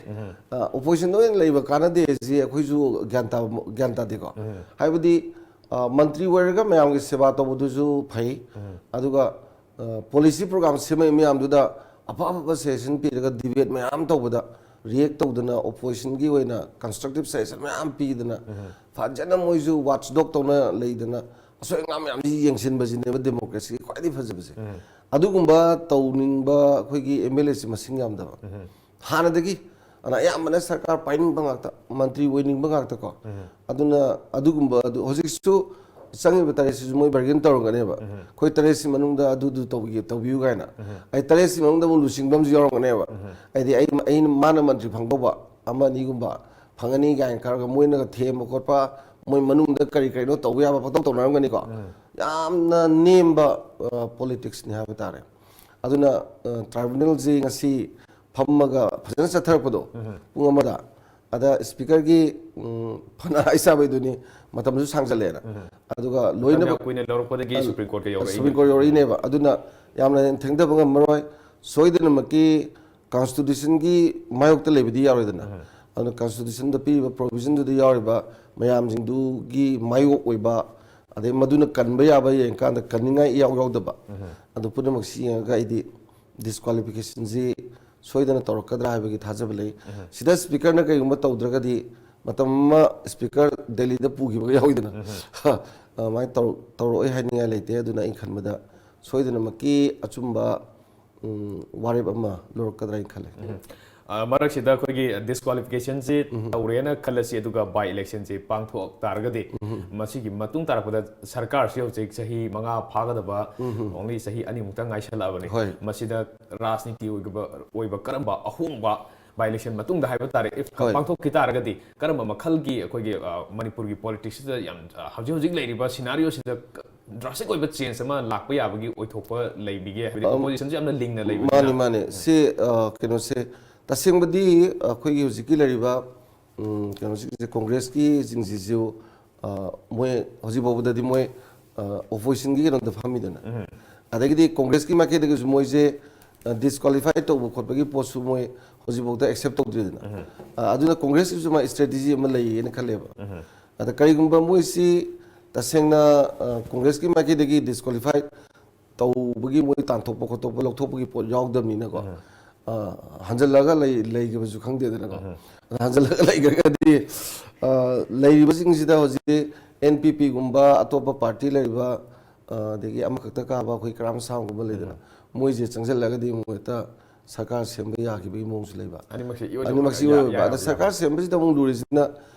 ꯑ, ꯑꯣꯄꯣꯖꯤꯁꯟ ꯑꯣꯏꯅ ꯂꯩꯕ ꯀꯥꯟꯅꯗꯦ ꯍꯥꯏꯁꯤ ꯑꯩꯈꯣꯏꯁꯨ ꯒ꯭ꯌꯥꯟ ꯇꯥꯕ, ꯒ꯭ꯌꯥꯟ ꯇꯥꯗꯦꯀꯣ꯫ ꯍꯥꯏꯕꯗꯤ, ꯑ, ꯃꯟꯇ꯭ꯔꯤ ꯑꯣꯏꯔꯒ ꯃꯌꯥꯝꯒꯤ ꯁꯦꯕꯥ ꯇꯧꯕꯗꯨꯁꯨ ꯐꯩ꯫ ꯑꯗꯨꯒ, ꯑ, ꯄꯣꯂꯤꯁꯤ ꯄ꯭ꯔꯣꯒ꯭ꯔꯥꯝ ꯁꯦꯝꯃꯛꯏ ꯃꯌꯥꯝꯗꯨꯗ ꯑꯐ ꯑꯐꯕ ꯁꯖꯦꯁꯟ ꯄꯤꯔꯒ ꯗꯤꯕꯦꯠ ꯃꯌꯥꯝ ꯇꯧꯕꯗ ꯔꯤꯌꯦꯛ ꯇꯧꯗꯅ ꯑꯣꯄꯣꯖꯤꯁꯟꯒꯤ ꯑꯣꯏꯅ ꯀꯟꯁꯇ꯭ꯔꯛꯇꯤꯞ ꯁꯖꯦꯁꯟ ꯃꯌꯥꯝ ꯄꯤꯗꯅ ꯐꯖꯅ ꯃꯣꯏꯁꯨ ꯋꯥꯠꯆ ꯗꯣꯒ ꯇꯧꯅ ꯂꯩꯗꯅ ꯑꯁꯣꯏ ꯑꯉꯥꯝ ꯃꯌꯥꯝꯁꯤ ꯌꯦꯡꯁꯤꯟꯕꯁꯤꯅꯦꯕ ꯗꯦꯃꯣꯀ꯭ꯔꯦꯁꯤꯒꯤ ꯈ꯭ꯋꯥꯏꯗꯒꯤ ꯐꯖꯕꯁꯦ꯫ ꯑꯗꯨꯒꯨꯝꯕ ꯇꯧꯅꯤꯡꯕ ꯑꯩꯈꯣꯏꯒꯤ ꯑꯦꯝ ꯑꯦꯜ ꯑꯦꯁꯤ ꯃꯁꯤꯡ ꯌꯥꯝꯗꯕ꯫ ꯍꯥꯟꯅꯗꯒꯤ ꯑꯗꯨꯅ ꯑꯌꯥꯝꯕꯅ ꯁꯔꯀꯥꯔ ꯄꯥꯏꯅꯤꯡꯕ ꯉꯥꯛꯇ, ꯃꯟꯇ꯭ꯔꯤ ꯑꯣꯏꯅꯤꯡꯕ ꯉꯥꯛꯇꯀꯣ꯫ ꯑꯗꯨꯅ ꯑꯗꯨꯒꯨꯝꯕ ꯑꯗꯨ ꯍꯧꯖꯤꯛꯁꯨ ꯆꯪꯉꯤꯕ ꯇꯔꯦꯠꯁꯤꯁꯨ ꯃꯣꯏ ꯕꯥꯔꯒꯦꯟ ꯇꯧꯔꯝꯒꯅꯦꯕ꯫ ꯑꯩꯈꯣꯏ ꯇꯔꯦꯠꯁꯤ ꯃꯅꯨꯡꯗ ꯑꯗꯨꯗꯨ ꯇꯧꯕꯤꯌꯨ, ꯇꯧꯕꯤꯌꯨ ꯀꯥꯏꯅ꯫ ꯑꯩ ꯇꯔꯦꯠꯁꯤ ꯃꯅꯨꯡꯗ ꯑꯃꯨꯛ ꯂꯨꯆꯤꯡꯕ ꯑꯃꯁꯨ ꯌꯥꯎꯔꯝꯒꯅꯦꯕ꯫ ꯍꯥꯏꯗꯤ ꯑꯩ, ꯑꯩꯅ, ꯃꯥꯅ ꯃꯟꯇ꯭ꯔꯤ ꯐꯪꯗꯧꯕ ꯑꯃ ꯑꯅꯤꯒꯨꯝꯕ ꯐꯪꯒꯅꯤ ꯀꯥꯏꯅ ꯈꯜꯂꯒ ꯃꯣꯏꯅꯒ ꯊꯦꯝꯕ ꯈꯣꯠꯄ, ꯃꯣꯏ ꯃꯅꯨꯡꯗ ꯀꯔꯤ ꯀꯔꯤꯅꯣ ꯇꯧꯕ ꯌꯥꯕ ꯄꯪꯇꯧ ꯇꯧꯅꯔꯝꯒꯅꯤꯀꯣ꯫ ꯌꯥꯝꯅ ꯅꯦꯝꯕ, ꯑ, ꯄꯣꯂꯤꯇꯤꯛꯁꯅꯤ ꯍꯥꯏꯕ ꯇꯥꯔꯦ꯫ ꯑꯗꯨꯅ, ꯑ, ꯇ꯭ꯔꯥꯏꯕꯨꯅꯦꯜꯁꯤ ꯉꯁꯤ ꯐꯝꯃꯒ ꯐꯖꯅ ꯆꯠꯊꯔꯛꯄꯗꯣ, ꯄꯨꯡ ꯑꯃꯗ, ꯑꯗ ꯁ꯭ꯄꯤꯀꯔꯒꯤ, ꯎꯝ, ꯐꯅ ꯍꯥꯏ ꯁꯥꯕꯩꯗꯨꯅꯤ, ꯃꯇꯝꯁꯨ ꯁꯥꯡꯖꯜꯂꯦꯅ꯫ ꯑꯗꯨꯒ ꯃꯇꯝ ꯂꯣꯏꯅꯃꯛ ꯌꯥꯝ ꯀꯨꯏꯅ ꯂꯧꯔꯛꯄꯗꯒꯤ ꯑ, ꯁꯨꯄ꯭ꯔꯤꯝ ꯀꯣꯔꯠꯀ ꯌꯧꯔꯛꯏꯅꯦ꯫ ꯁꯨꯄ꯭ꯔꯤꯝ ꯀꯣꯔꯠ ꯌꯧꯔꯛꯏꯅꯦꯕ꯫ ꯑꯗꯨꯅ ꯌꯥꯝꯅ ꯍꯦꯟꯅ ꯊꯦꯡꯊꯕ ꯉꯝꯃꯔꯣꯏ꯫ ꯁꯣꯏꯗꯅꯃꯛꯀꯤ ꯀꯟꯁꯇꯤꯇ꯭ꯌꯨꯁꯟꯒꯤ ꯃꯥꯌꯣꯛꯇ ꯂꯩꯕꯗꯤ ꯌꯥꯔꯣꯏꯗꯅ꯫ ꯑꯗꯨꯅ ꯀꯟꯁꯇꯤꯇ꯭ꯌꯨꯁꯟꯗ ꯄꯤꯔꯤꯕ ꯄ꯭ꯔꯣꯚꯤꯖꯟꯗꯨꯗ ꯌꯥꯎꯔꯤꯕ ꯃꯌꯥꯝꯁꯤꯡꯗꯨꯒꯤ ꯃꯥꯌꯣꯛ ꯑꯣꯏꯕ, ꯑꯗꯩ ꯃꯗꯨꯅ ꯀꯟꯕ ꯌꯥꯕ ꯌꯦꯡꯀꯥꯟꯗ ꯀꯟꯅꯤꯡꯉꯥꯏ ꯏꯌꯥꯎ ꯌꯥꯎꯗꯕ, ꯑꯗꯨ ꯄꯨꯝꯅꯃꯛꯁꯤ ꯌꯦꯡꯉꯒ ꯑꯩꯗꯤ ꯗꯤꯁꯀ꯭ꯋꯥꯂꯤꯐꯤꯀꯦꯁꯟꯁꯤ ꯁꯣꯏꯗꯅ ꯇꯧꯔꯛꯀꯗ꯭ꯔꯥ ꯍꯥꯏꯕꯒꯤ ꯊꯥꯖꯕ ꯂꯩ꯫ ꯁꯤꯗ ꯁ꯭ꯄꯤꯀꯔꯅ ꯀꯩꯒꯨꯝꯕ ꯇꯧꯗ꯭ꯔꯒꯗꯤ ꯃꯇꯝ ꯑꯃ ꯁ꯭ꯄꯤꯀꯔ ꯗꯦꯜꯂꯤꯗ ꯄꯨꯈꯤꯕꯒ ꯌꯥꯎꯋꯤꯗꯅ꯫ ꯑꯗꯨꯃꯥꯏꯅ ꯇꯧꯔꯛ-, ꯇꯧꯔꯛꯑꯣꯏ ꯍꯥꯏꯅꯤꯡꯉꯥꯏ ꯂꯩꯇꯦ꯫ ꯑꯗꯨꯅ ꯑꯩꯅ ꯈꯟꯕꯗ ꯁꯣꯏꯗꯅꯃꯛꯀꯤ ꯑꯆꯨꯝꯕ, ꯎꯝ, ꯋꯥꯔꯦꯞ ꯑꯃ ꯂꯧꯔꯛꯀꯗ꯭ꯔꯥ ꯍꯥꯏꯅ ꯈꯜꯂꯦ꯫ ꯑ, ꯃꯔꯛꯁꯤꯗ ꯑꯩꯈꯣꯏꯒꯤ ꯗꯤꯁꯀ꯭ꯋꯥꯂꯤꯐꯤꯀꯦꯁꯟꯁꯤ ꯇꯧꯔꯦꯅ ꯈꯜꯂꯁꯤ, ꯑꯗꯨꯒ ꯕꯥꯏ ꯏꯂꯦꯛꯁꯟꯁꯤ ꯄꯥꯡꯊꯣꯛ ꯇꯥꯔꯒꯗꯤ, ꯃꯁꯤꯒꯤ ꯃꯇꯨꯡ ꯇꯥꯔꯛꯄꯗ ꯁꯔꯀꯥꯔꯁꯤ ꯍꯧꯖꯤꯛ ꯆꯍꯤ ꯃꯉꯥ ꯐꯥꯒꯗꯕ, only ꯆꯍꯤ ꯑꯅꯤꯃꯨꯛꯇ ꯉꯥꯏꯁꯜꯂꯛꯑꯕꯅꯤ꯫ ꯍꯣꯏ꯫ ꯃꯁꯤꯗ ꯔꯥꯖꯅꯤꯇꯤ ꯑꯣꯏꯕ, ꯑꯣꯏꯕ ꯀꯔꯝꯕ ꯑꯍꯣꯡꯕ, ꯕꯥꯏ ꯏꯂꯦꯛꯁꯟ ꯃꯇꯨꯡꯗ ꯍꯥꯏꯕ ꯇꯥꯔꯦ, if ꯍꯣꯏ꯫ ꯄꯥꯡꯊꯣꯛꯈꯤ ꯇꯥꯔꯒꯗꯤ ꯀꯔꯝꯕ ꯃꯈꯜꯒꯤ ꯑꯩꯈꯣꯏꯒꯤ, ꯑ, ꯃꯅꯤꯄꯨꯔꯒꯤ ꯄꯣꯂꯤꯇꯤꯛꯁꯁꯤꯗ ꯌꯥꯝ, ꯑ, ꯍꯧꯖꯤꯛ ꯍꯧꯖꯤꯛ ꯂꯩꯔꯤꯕ ꯁꯤꯅꯥꯔꯤꯑꯣꯁꯤꯗ ꯗ꯭ꯔꯥꯁꯇꯤꯛ ꯑꯣꯏꯕ ꯆꯦꯟꯖ ꯑꯃ ꯂꯥꯛꯄ ꯌꯥꯕꯒꯤ ꯑꯣꯏꯊꯣꯛꯄ ꯂꯩꯕꯤꯒꯦ? ꯍꯥꯏꯕꯗꯤ ꯑꯝ, ꯑꯣꯄꯣꯖꯤꯁꯟꯁꯨ ꯌꯥꯝꯅ ꯂꯤꯡꯅ ꯂꯩꯕꯅꯤꯅ꯫ ꯃꯥꯅꯤ, ꯃꯥꯅꯤ꯫ ꯁꯤ, ꯑ, ꯀꯩꯅꯣꯁꯦ, ꯇꯁꯦꯡꯕꯗꯤ ꯑꯩꯈꯣꯏꯒꯤ ꯍꯧꯖꯤꯛꯀꯤ ꯂꯩꯔꯤꯕ, ꯎꯝ, ꯀꯩꯅꯣꯁꯤꯡꯁꯦ, ꯀꯣꯡꯒ꯭ꯔꯦꯁꯀꯤ ꯁꯤꯡꯁꯤꯁꯨ, ꯑ, ꯃꯣꯏ ꯍꯧꯖꯤꯛ ꯐꯥꯎꯕꯗꯗꯤ ꯃꯣꯏ, ꯑ, ꯑꯣꯄꯣꯖꯤꯁꯟꯒꯤ ꯀꯩꯅꯣꯗ ꯐꯝꯃꯤꯗꯅ꯫ ꯑꯗꯒꯤꯗꯤ ꯀꯣꯡꯒ꯭ꯔꯦꯁꯀꯤ ꯃꯥꯏꯀꯩꯗꯒꯤꯁꯨ ꯃꯣꯏꯁꯦ, ꯑ, ꯗꯤꯁꯀ꯭ꯋꯥꯂꯤꯐꯥꯏ ꯇꯧꯕ ꯈꯣꯠꯄꯒꯤ ꯄꯣꯠꯁꯨ ꯃꯣꯏ ꯍꯧꯖꯤꯛꯐꯥꯎꯗ ꯑꯦꯛꯁꯦꯞ ꯇꯧꯗ꯭ꯔꯤꯗꯅ꯫ ꯑ, ꯑꯗꯨꯅ ꯀꯣꯡꯒ꯭ꯔꯦꯁꯀꯤꯁꯨ ꯃꯥ ꯏꯁꯇ꯭ꯔꯦꯇꯦꯖꯤ ꯑꯃ ꯂꯩꯌꯦꯅ ꯈꯜꯂꯦꯕ꯫ ꯑꯗ ꯀꯔꯤꯒꯨꯝꯕ ꯃꯣꯏꯁꯤ ꯇꯁꯦꯡꯅ, ꯑ, ꯀꯣꯡꯒ꯭ꯔꯦꯁꯀꯤ ꯃꯥꯏꯀꯩꯗꯒꯤ ꯗꯤꯁꯀ꯭ꯋꯥꯂꯤꯐꯥꯏ ꯇꯧꯕꯒꯤ ꯃꯣꯏ ꯇꯥꯟꯊꯣꯛꯄ ꯈꯣꯠꯇꯣꯛꯄ ꯂꯧꯊꯣꯛꯄꯒꯤ ꯄꯣꯠ ꯌꯥꯎꯗꯕꯅꯤꯅꯀꯣ꯫ ꯑ, ꯍꯟꯖꯜꯂꯒ ꯂꯩ-, ꯂꯩꯈꯤꯕꯁꯨ ꯈꯪꯗꯦꯗꯅꯀꯣ꯫ ꯑꯗ ꯍꯟꯖꯜꯂꯒ ꯂꯩꯈ꯭ꯔꯒꯗꯤ, ꯑ, ꯂꯩꯔꯤꯕꯁꯤꯡꯁꯤꯗ ꯍꯧꯖꯤꯛ ꯑꯦꯟ ꯄꯤ ꯄꯤꯒꯨꯝꯕ ꯑꯇꯣꯞꯄ ꯄꯥꯔꯇꯤ ꯂꯩꯔꯤꯕ, ꯑ, ꯑꯗꯒꯤ ꯑꯃꯈꯛꯇ ꯀꯥꯕ ꯑꯩꯈꯣꯏ ꯀꯔꯥꯝ ꯁꯥꯡꯒꯨꯝꯕ ꯂꯩꯗꯅ, ꯃꯣꯏꯁꯦ ꯆꯪꯁꯤꯜꯂꯒꯗꯤ ꯑꯃꯨꯛ ꯍꯦꯛꯇ ꯁꯔꯀꯥꯔ ꯁꯦꯝꯕ ꯌꯥꯈꯤꯕꯒꯤ ꯃꯑꯣꯡꯁꯨ ꯂꯩꯕ꯫ ꯑꯅꯤꯃꯛꯁꯦ ꯏꯑꯣꯏꯗ ꯑꯅꯤꯃꯛꯁꯤ ꯌꯥ-, ꯑꯣꯏꯕ꯫ ꯌꯥ-, ꯑꯗ ꯌꯥ-, ꯁꯔꯀꯥꯔ ꯁꯦꯝꯕꯁꯤꯗ ꯑꯃꯨꯛ ꯂꯨꯔꯤꯁꯤꯅ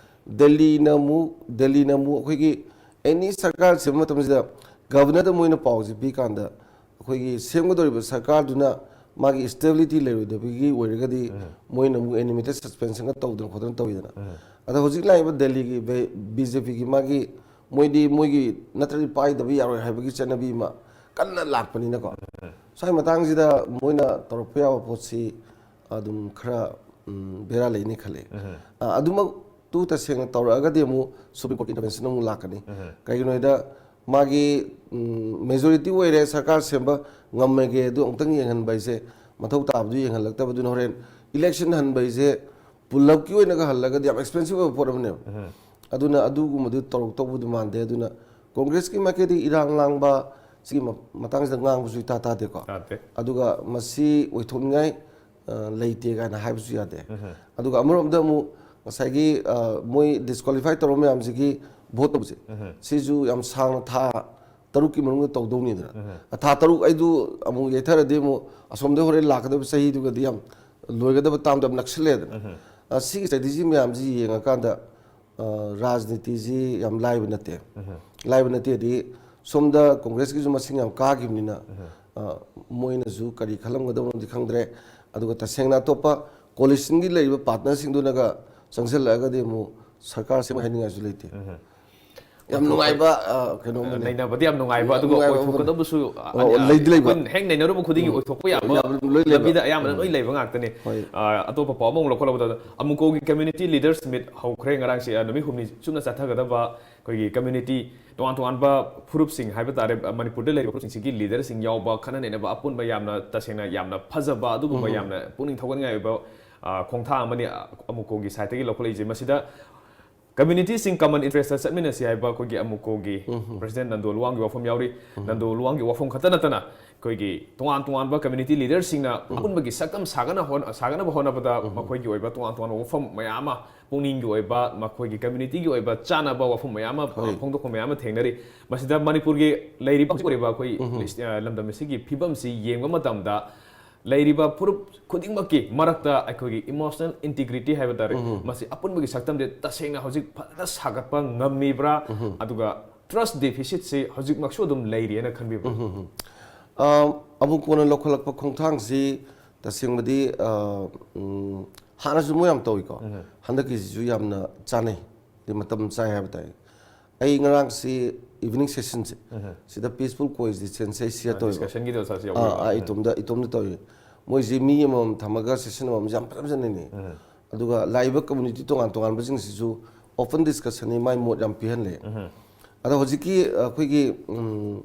ꯗꯦꯜꯂꯤꯅ ꯑꯃꯨꯛ, ꯗꯦꯜꯂꯤꯅ ꯑꯃꯨꯛ ꯑꯩꯈꯣꯏꯒꯤ ꯑꯦꯅꯤ ꯁꯔꯀꯥꯔ ꯁꯦꯝꯕ ꯃꯇꯝꯁꯤꯗ ꯒꯚꯔꯅꯔꯗ ꯃꯣꯏꯅ ꯄꯥꯎꯁꯦ ꯄꯤꯀꯥꯟꯗ, ꯑꯩꯈꯣꯏꯒꯤ ꯁꯦꯝꯒꯗꯧꯔꯤꯕ ꯁꯔꯀꯥꯔꯗꯨꯅ ꯃꯥꯒꯤ ꯏꯁꯇꯦꯕꯤꯂꯤꯇꯤ ꯂꯩꯔꯣꯏꯗꯕꯒꯤ ꯑꯣꯏꯔꯒꯗꯤ ꯃꯣꯏꯅ ꯑꯃꯨꯛ ꯑꯦꯅꯤꯃꯦꯇꯦꯠ ꯁꯁꯄꯦꯟꯁꯟꯒ ꯇꯧꯗꯅ ꯈꯣꯠꯇꯅ ꯇꯧꯋꯤꯗꯅ꯫ ꯑꯗ ꯍꯧꯖꯤꯛ ꯂꯥꯛꯏꯕ ꯗꯦꯜꯂꯤꯒꯤ ꯕꯤ ꯖꯦ ꯄꯤꯒꯤ ꯃꯥꯒꯤ, ꯃꯣꯏꯗꯤ ꯃꯣꯏꯒꯤ ꯅꯠꯇ꯭ꯔꯗꯤ ꯄꯥꯏꯗꯕ ꯌꯥꯔꯣꯏ ꯍꯥꯏꯕꯒꯤ ꯆꯠꯅꯕꯤ ꯑꯃ ꯀꯟꯅ ꯂꯥꯛꯄꯅꯤꯅꯀꯣ꯫ ꯁ꯭ꯋꯥꯏ ꯃꯇꯥꯡꯁꯤꯗ ꯃꯣꯏꯅ ꯇꯧꯔꯛꯄ ꯌꯥꯕ ꯄꯣꯠꯁꯤ ꯑꯗꯨꯝ ꯈꯔ, ꯎꯝ, ꯕꯦꯔꯥ ꯂꯩꯅꯤ ꯈꯜꯂꯦ꯫ ꯑ, ꯑꯗꯨꯃꯛꯇꯨ ꯇꯁꯦꯡꯅ ꯇꯧꯔꯛꯑꯒꯗꯤ ꯑꯃꯨꯛ ꯁꯨꯄ꯭ꯔꯤꯝ ꯀꯣꯔꯠꯀꯤ ꯏꯟꯇꯔꯚꯦꯟꯁꯟ ꯑꯃꯨꯛ ꯂꯥꯛꯀꯅꯤ꯫ ꯀꯩꯒꯤꯅꯣ ꯍꯥꯏꯗ ꯃꯥꯒꯤ, ꯎꯝ, ꯃꯦꯖꯣꯔꯤꯇꯤ ꯑꯣꯏꯔꯦ, ꯁꯔꯀꯥꯔ ꯁꯦꯝꯕ ꯉꯝꯃꯒꯦ, ꯑꯗꯨ ꯑꯃꯨꯛꯇꯪ ꯌꯦꯡꯍꯟꯕ ꯍꯥꯏꯁꯦ, ꯃꯊꯧ ꯇꯥꯕꯗꯨ ꯌꯦꯡꯍꯜꯂꯛꯇꯕꯗꯨꯅ ꯍꯣꯔꯦꯟ ꯏꯂꯦꯛꯁꯟ ꯍꯟꯕ ꯍꯥꯏꯁꯦ ꯄꯨꯂꯞꯀꯤ ꯑꯣꯏꯅꯒ ꯍꯜꯂꯒꯗꯤ ꯌꯥꯝ ꯑꯦꯛꯁꯄꯦꯟꯁꯤꯞ ꯑꯣꯏꯕ ꯄꯣꯠ ꯑꯃꯅꯦꯕ꯫ ꯑꯗꯨꯅ ꯑꯗꯨꯒꯨꯝꯕꯗꯨ ꯇꯧꯔꯛꯇꯧꯕꯗꯨ ꯃꯥꯟꯗꯦ꯫ ꯑꯗꯨꯅ ꯀꯣꯡꯒ꯭ꯔꯦꯁꯀꯤ ꯃꯥꯏꯀꯩꯗꯒꯤ ꯏꯔꯥꯡ ꯂꯥꯡꯕ ꯁꯤꯒꯤ ꯃ-, ꯃꯇꯥꯡꯁꯤꯗ ꯉꯥꯡꯕꯁꯨ ꯏꯇꯥ ꯇꯥꯗꯦꯀꯣ꯫ ꯇꯥꯗꯦ꯫ ꯑꯗꯨꯒ ꯃꯁꯤ ꯑꯣꯏꯊꯣꯛꯅꯤꯡꯉꯥꯏ, ꯑ, ꯂꯩꯇꯦ ꯀꯥꯏꯅ ꯍꯥꯏꯕꯁꯨ ꯌꯥꯗꯦ꯫ ꯑꯗꯨꯒ ꯑꯃꯔꯣꯝꯗ ꯑꯃꯨꯛ ꯉꯁꯥꯏꯒꯤ, ꯑ, ꯃꯣꯏ ꯗꯤꯁꯀ꯭ꯋꯥꯂꯤꯐꯥꯏ ꯇꯧꯔꯕ ꯃꯌꯥꯝꯁꯤꯒꯤ ꯚꯣꯠ ꯇꯧꯕꯁꯦ, ꯁꯤꯁꯨ ꯌꯥꯝ ꯁꯥꯡꯅ, ꯊꯥ ꯇꯔꯨꯛꯀꯤ ꯃꯅꯨꯡꯗ ꯇꯧꯗꯧꯅꯤꯗꯅ꯫ ꯊꯥ ꯇꯔꯨꯛ ꯑꯩꯗꯨ ꯑꯃꯨꯛ ꯌꯩꯊꯔꯗꯤ ꯑꯃꯨꯛ ꯑꯁꯣꯝꯗ ꯍꯣꯔꯦꯟ ꯂꯥꯛꯀꯗꯕ ꯆꯍꯤꯗꯨꯒꯗꯤ ꯌꯥꯝ ꯂꯣꯏꯒꯗꯕ ꯇꯥꯝꯗ ꯌꯥꯝ ꯅꯛꯁꯤꯜꯂꯦꯗꯅ꯫ ꯑ, ꯁꯤꯒꯤ ꯁ꯭ꯇ꯭ꯔꯦꯇꯦꯖꯤ ꯃꯌꯥꯝꯁꯤ ꯌꯦꯡꯉꯀꯥꯟꯗ, ꯑ, ꯔꯥꯖꯅꯤꯇꯤꯁꯤ ꯌꯥꯝ ꯂꯥꯏꯕ ꯅꯠꯇꯦ꯫ ꯂꯥꯏꯕ ꯅꯠꯇꯦꯗꯤ, ꯁꯣꯝꯗ ꯀꯣꯡꯒ꯭ꯔꯦꯁꯀꯤꯁꯨ ꯃꯁꯤꯡ ꯌꯥꯝ ꯀꯥꯈꯤꯕꯅꯤꯅ, ꯑ, ꯃꯣꯏꯅꯁꯨ ꯀꯔꯤ ꯈꯜꯂꯝꯒꯗꯕꯅꯣꯗꯤ ꯈꯪꯗ꯭ꯔꯦ꯫ ꯑꯗꯨꯒ ꯇꯁꯦꯡꯅ ꯑꯇꯣꯞꯄ ꯀꯣꯂꯤꯁꯟꯒꯤ ꯂꯩꯔꯤꯕ ꯄꯥꯔꯠꯅꯔꯁꯤꯡꯗꯨꯅꯒ ꯆꯪꯁꯤꯜꯂꯛꯑꯒꯗꯤ ꯑꯃꯨꯛ ꯁꯔꯀꯥꯔ ꯁꯦꯝ ꯍꯥꯏꯅꯤꯡꯉꯥꯏꯁꯨ ꯂꯩꯇꯦ꯫ ꯌꯥꯝ ꯅꯨꯡꯉꯥꯏꯕ, ꯑ, ꯀꯩꯅꯣꯝꯅꯦ꯫ ꯅꯩꯅꯕꯗꯤ ꯌꯥꯝ ꯅꯨꯡꯉꯥꯏꯕ, ꯌꯥꯝ ꯑꯗꯨꯒ ꯅꯨꯡꯉꯥꯏꯕ ꯑꯣꯏꯊꯣꯛꯀꯗꯕꯁꯨ, ꯑꯣ, ꯑ, ꯂꯩꯗꯤ ꯂꯩꯕ꯫ ꯑꯩꯈꯣꯏꯅ ꯍꯦꯛ ꯅꯩꯅꯔꯨꯕ ꯈꯨꯗꯤꯡꯒꯤ ꯎꯝ꯫ ꯑꯣꯏꯊꯣꯛꯄ ꯌꯥꯕ ꯌꯥꯕ ꯂꯣꯏ ꯂꯩꯕ꯫ ꯂꯝꯕꯤꯗ ꯑꯌꯥꯝꯕꯅ ꯎꯝ꯫ ꯂꯣꯏ ꯂꯩꯕ ꯉꯥꯛꯇꯅꯤ꯫ ꯍꯣꯏ꯫ ꯑ, ꯑꯇꯣꯞꯄ ꯄꯥꯎ ꯑꯃꯃꯨꯛ ꯂꯧꯈꯠꯂꯛꯄꯗ, ꯑꯃꯨꯀꯣꯒꯤ Community Leaders Meet ꯍꯧꯈ꯭ꯔꯦ ꯉꯔꯥꯡꯁꯦ, ꯑ, ꯅꯨꯃꯤꯠ ꯍꯨꯝꯅꯤ ꯆꯨꯞꯅ ꯆꯠꯊꯒꯗꯕ ꯑꯩꯈꯣꯏꯒꯤ community ꯇꯣꯉꯥꯟ ꯇꯣꯉꯥꯟꯕ ꯐꯨꯔꯨꯞꯁꯤꯡ ꯍꯥꯏꯕ ꯇꯥꯔꯦ, ꯑ, ꯃꯅꯤꯄꯨꯔꯗ ꯂꯩꯔꯤꯕ ꯐꯨꯔꯨꯞꯁꯤꯡꯁꯤꯒꯤ ꯂꯤꯗꯔꯁꯤꯡ ꯌꯥꯎꯕ, ꯈꯟꯅ ꯅꯩꯅꯕ ꯑꯄꯨꯟꯕ ꯌꯥꯝꯅ ꯇꯁꯦꯡꯅ ꯌꯥꯝꯅ ꯐꯖꯕ ꯑꯗꯨꯒꯨꯝꯕ ꯎꯝ꯫ ꯌꯥꯝꯅ ꯄꯨꯛꯅꯤꯡ ꯊꯧꯒꯠꯅꯤꯡꯉꯥꯏ ꯑꯣꯏꯕ, ꯑ, ꯈꯣꯡꯊꯥꯡ ꯑꯃꯅꯤ, ꯑ, ꯑꯃꯨꯀꯣꯒꯤ ꯁꯥꯏꯠꯇꯒꯤ ꯂꯧꯈꯠꯂꯛꯏꯁꯦ꯫ ꯃꯁꯤꯗ Community ꯁꯤꯡ common interest ꯇ ꯆꯠꯃꯤꯟꯅꯁꯤ ꯍꯥꯏꯕ ꯑꯩꯈꯣꯏꯒꯤ ꯑꯃꯨꯀꯣꯒꯤ ꯎꯝ꯫ President ꯅꯟꯗꯣ ꯂꯨꯋꯥꯡꯒꯤ ꯋꯥꯐꯝ ꯌꯥꯎꯔꯤ꯫ ꯎꯝ꯫ ꯅꯟꯗꯣ ꯂꯨꯋꯥꯡꯒꯤ ꯋꯥꯐꯝ ꯈꯛꯇ ꯅꯠꯇꯅ ꯑꯩꯈꯣꯏꯒꯤ ꯇꯣꯉꯥꯟ ꯇꯣꯉꯥꯟꯕ community leader ꯁꯤꯡꯅ ꯎꯝ꯫ ꯑꯄꯨꯟꯕꯒꯤ ꯁꯛꯇꯝ ꯁꯥꯒꯠꯅ ꯍꯣꯠ-, ꯁꯥꯒꯠꯅꯕ ꯍꯣꯠꯅꯕꯗ ꯎꯝ꯫ ꯃꯈꯣꯏꯒꯤ ꯑꯣꯏꯕ ꯇꯣꯉꯥꯟ ꯇꯣꯉꯥꯟꯕ ꯋꯥꯐꯝ ꯃꯌꯥꯝ ꯑꯃ, ꯄꯨꯛꯅꯤꯡꯒꯤ ꯑꯣꯏꯕ, ꯃꯈꯣꯏꯒꯤ community ꯒꯤ ꯑꯣꯏꯕ ꯆꯥꯟꯅꯕ ꯋꯥꯐꯝ ꯃꯌꯥꯝ ꯑꯃ ꯍꯣꯏ꯫ ꯐꯣꯡꯗꯣꯛꯄ ꯃꯌꯥꯝ ꯑꯃ ꯊꯦꯡꯅꯔꯤ꯫ ꯃꯁꯤꯗ ꯃꯅꯤꯄꯨꯔꯒꯤ ꯂꯩꯔꯤꯕ, ꯍꯧꯖꯤꯛ ꯑꯣꯏꯔꯤꯕ ꯑꯩꯈꯣꯏ ꯎꯝ꯫ ꯂꯤꯁ-, ꯑ, ꯂꯝꯗꯝ ꯑꯁꯤꯒꯤ ꯐꯤꯕꯝꯁꯤ ꯌꯦꯡꯕ ꯃꯇꯝꯗ, ꯂꯩꯔꯤꯕ ꯐꯨꯔꯨꯞ ꯈꯨꯗꯤꯡꯃꯛꯀꯤ ꯃꯔꯛꯇ ꯑꯩꯈꯣꯏꯒꯤ emotional integrity ꯍꯥꯏꯕ ꯇꯥꯔꯦ, ꯎꯝ꯫ ꯃꯁꯤ ꯑꯄꯨꯟꯕꯒꯤ ꯁꯛꯇꯝꯁꯦ ꯇꯁꯦꯡꯅ ꯍꯧꯖꯤꯛ ꯐꯖꯅ ꯁꯥꯒꯠꯄ ꯉꯝꯃꯤꯕ꯭ꯔꯥ? ꯎꯝ꯫ ꯑꯗꯨꯒ trust deficit ꯁꯤ ꯍꯧꯖꯤꯛꯃꯛꯁꯨ ꯑꯗꯨꯝ ꯂꯩꯔꯤꯑꯅ ꯈꯟꯕꯤꯕ꯭ꯔꯥ? ꯎꯝ, ꯎꯝ, ꯎꯝ꯫ ꯑ, ꯑꯃꯨꯛ ꯀꯣꯟꯅ ꯂꯧꯈꯠꯂꯛꯄ ꯈꯣꯡꯊꯥꯡꯁꯤ ꯇꯁꯦꯡꯕꯗꯤ, ꯑ, ꯎꯝ, ꯍꯥꯟꯅꯁꯨ ꯃꯣꯏ ꯌꯥꯝ ꯇꯧꯏꯀꯣ꯫ ꯎꯝ꯫ ꯍꯟꯗꯛꯀꯤꯁꯤꯁꯨ ꯌꯥꯝꯅ ꯆꯥꯅꯩ, ꯑꯗꯩ ꯃꯇꯝ ꯆꯥꯏ ꯍꯥꯏꯕ ꯇꯥꯏ꯫ ꯑꯩ ꯉꯔꯥꯡꯁꯤ evening session ꯁꯦ, ꯎꯝ꯫ ꯁꯤꯗ peaceful coexistence ꯑꯩ share ꯑ, ꯇꯧꯋꯦꯕ꯫ Discussion ꯒꯤꯗꯣ ꯁꯥꯔꯁꯨ ꯑꯥ, ꯌꯥꯎꯕꯤꯕ꯫ ꯑꯥ, ꯎꯝ꯫ ꯏꯇꯣꯝꯗ, ꯏꯇꯣꯝꯗ ꯇꯧꯋꯤ꯫ ꯃꯣꯏꯁꯤ ꯃꯤ ꯑꯃꯃꯝ ꯊꯝꯃꯒ session ꯑꯃꯃꯝꯁꯦ ꯌꯥꯝ ꯐꯖ ꯐꯖꯅ ꯅꯩꯅꯩ꯫ ꯎꯝ꯫ ꯑꯗꯨꯒ ꯂꯥꯛꯏꯕ community ꯇꯣꯉꯥꯟ ꯇꯣꯉꯥꯟꯕꯁꯤꯡꯁꯤꯁꯨ open discussion ꯅꯤ, ꯃꯥꯏ ꯃꯣꯠ ꯌꯥꯝ ꯄꯤꯍꯜꯂꯦ꯫ ꯎꯝ꯫ ꯑꯗꯣ ꯍꯧꯖꯤꯛꯀꯤ ꯑꯩꯈꯣꯏꯒꯤ, ꯎꯝ,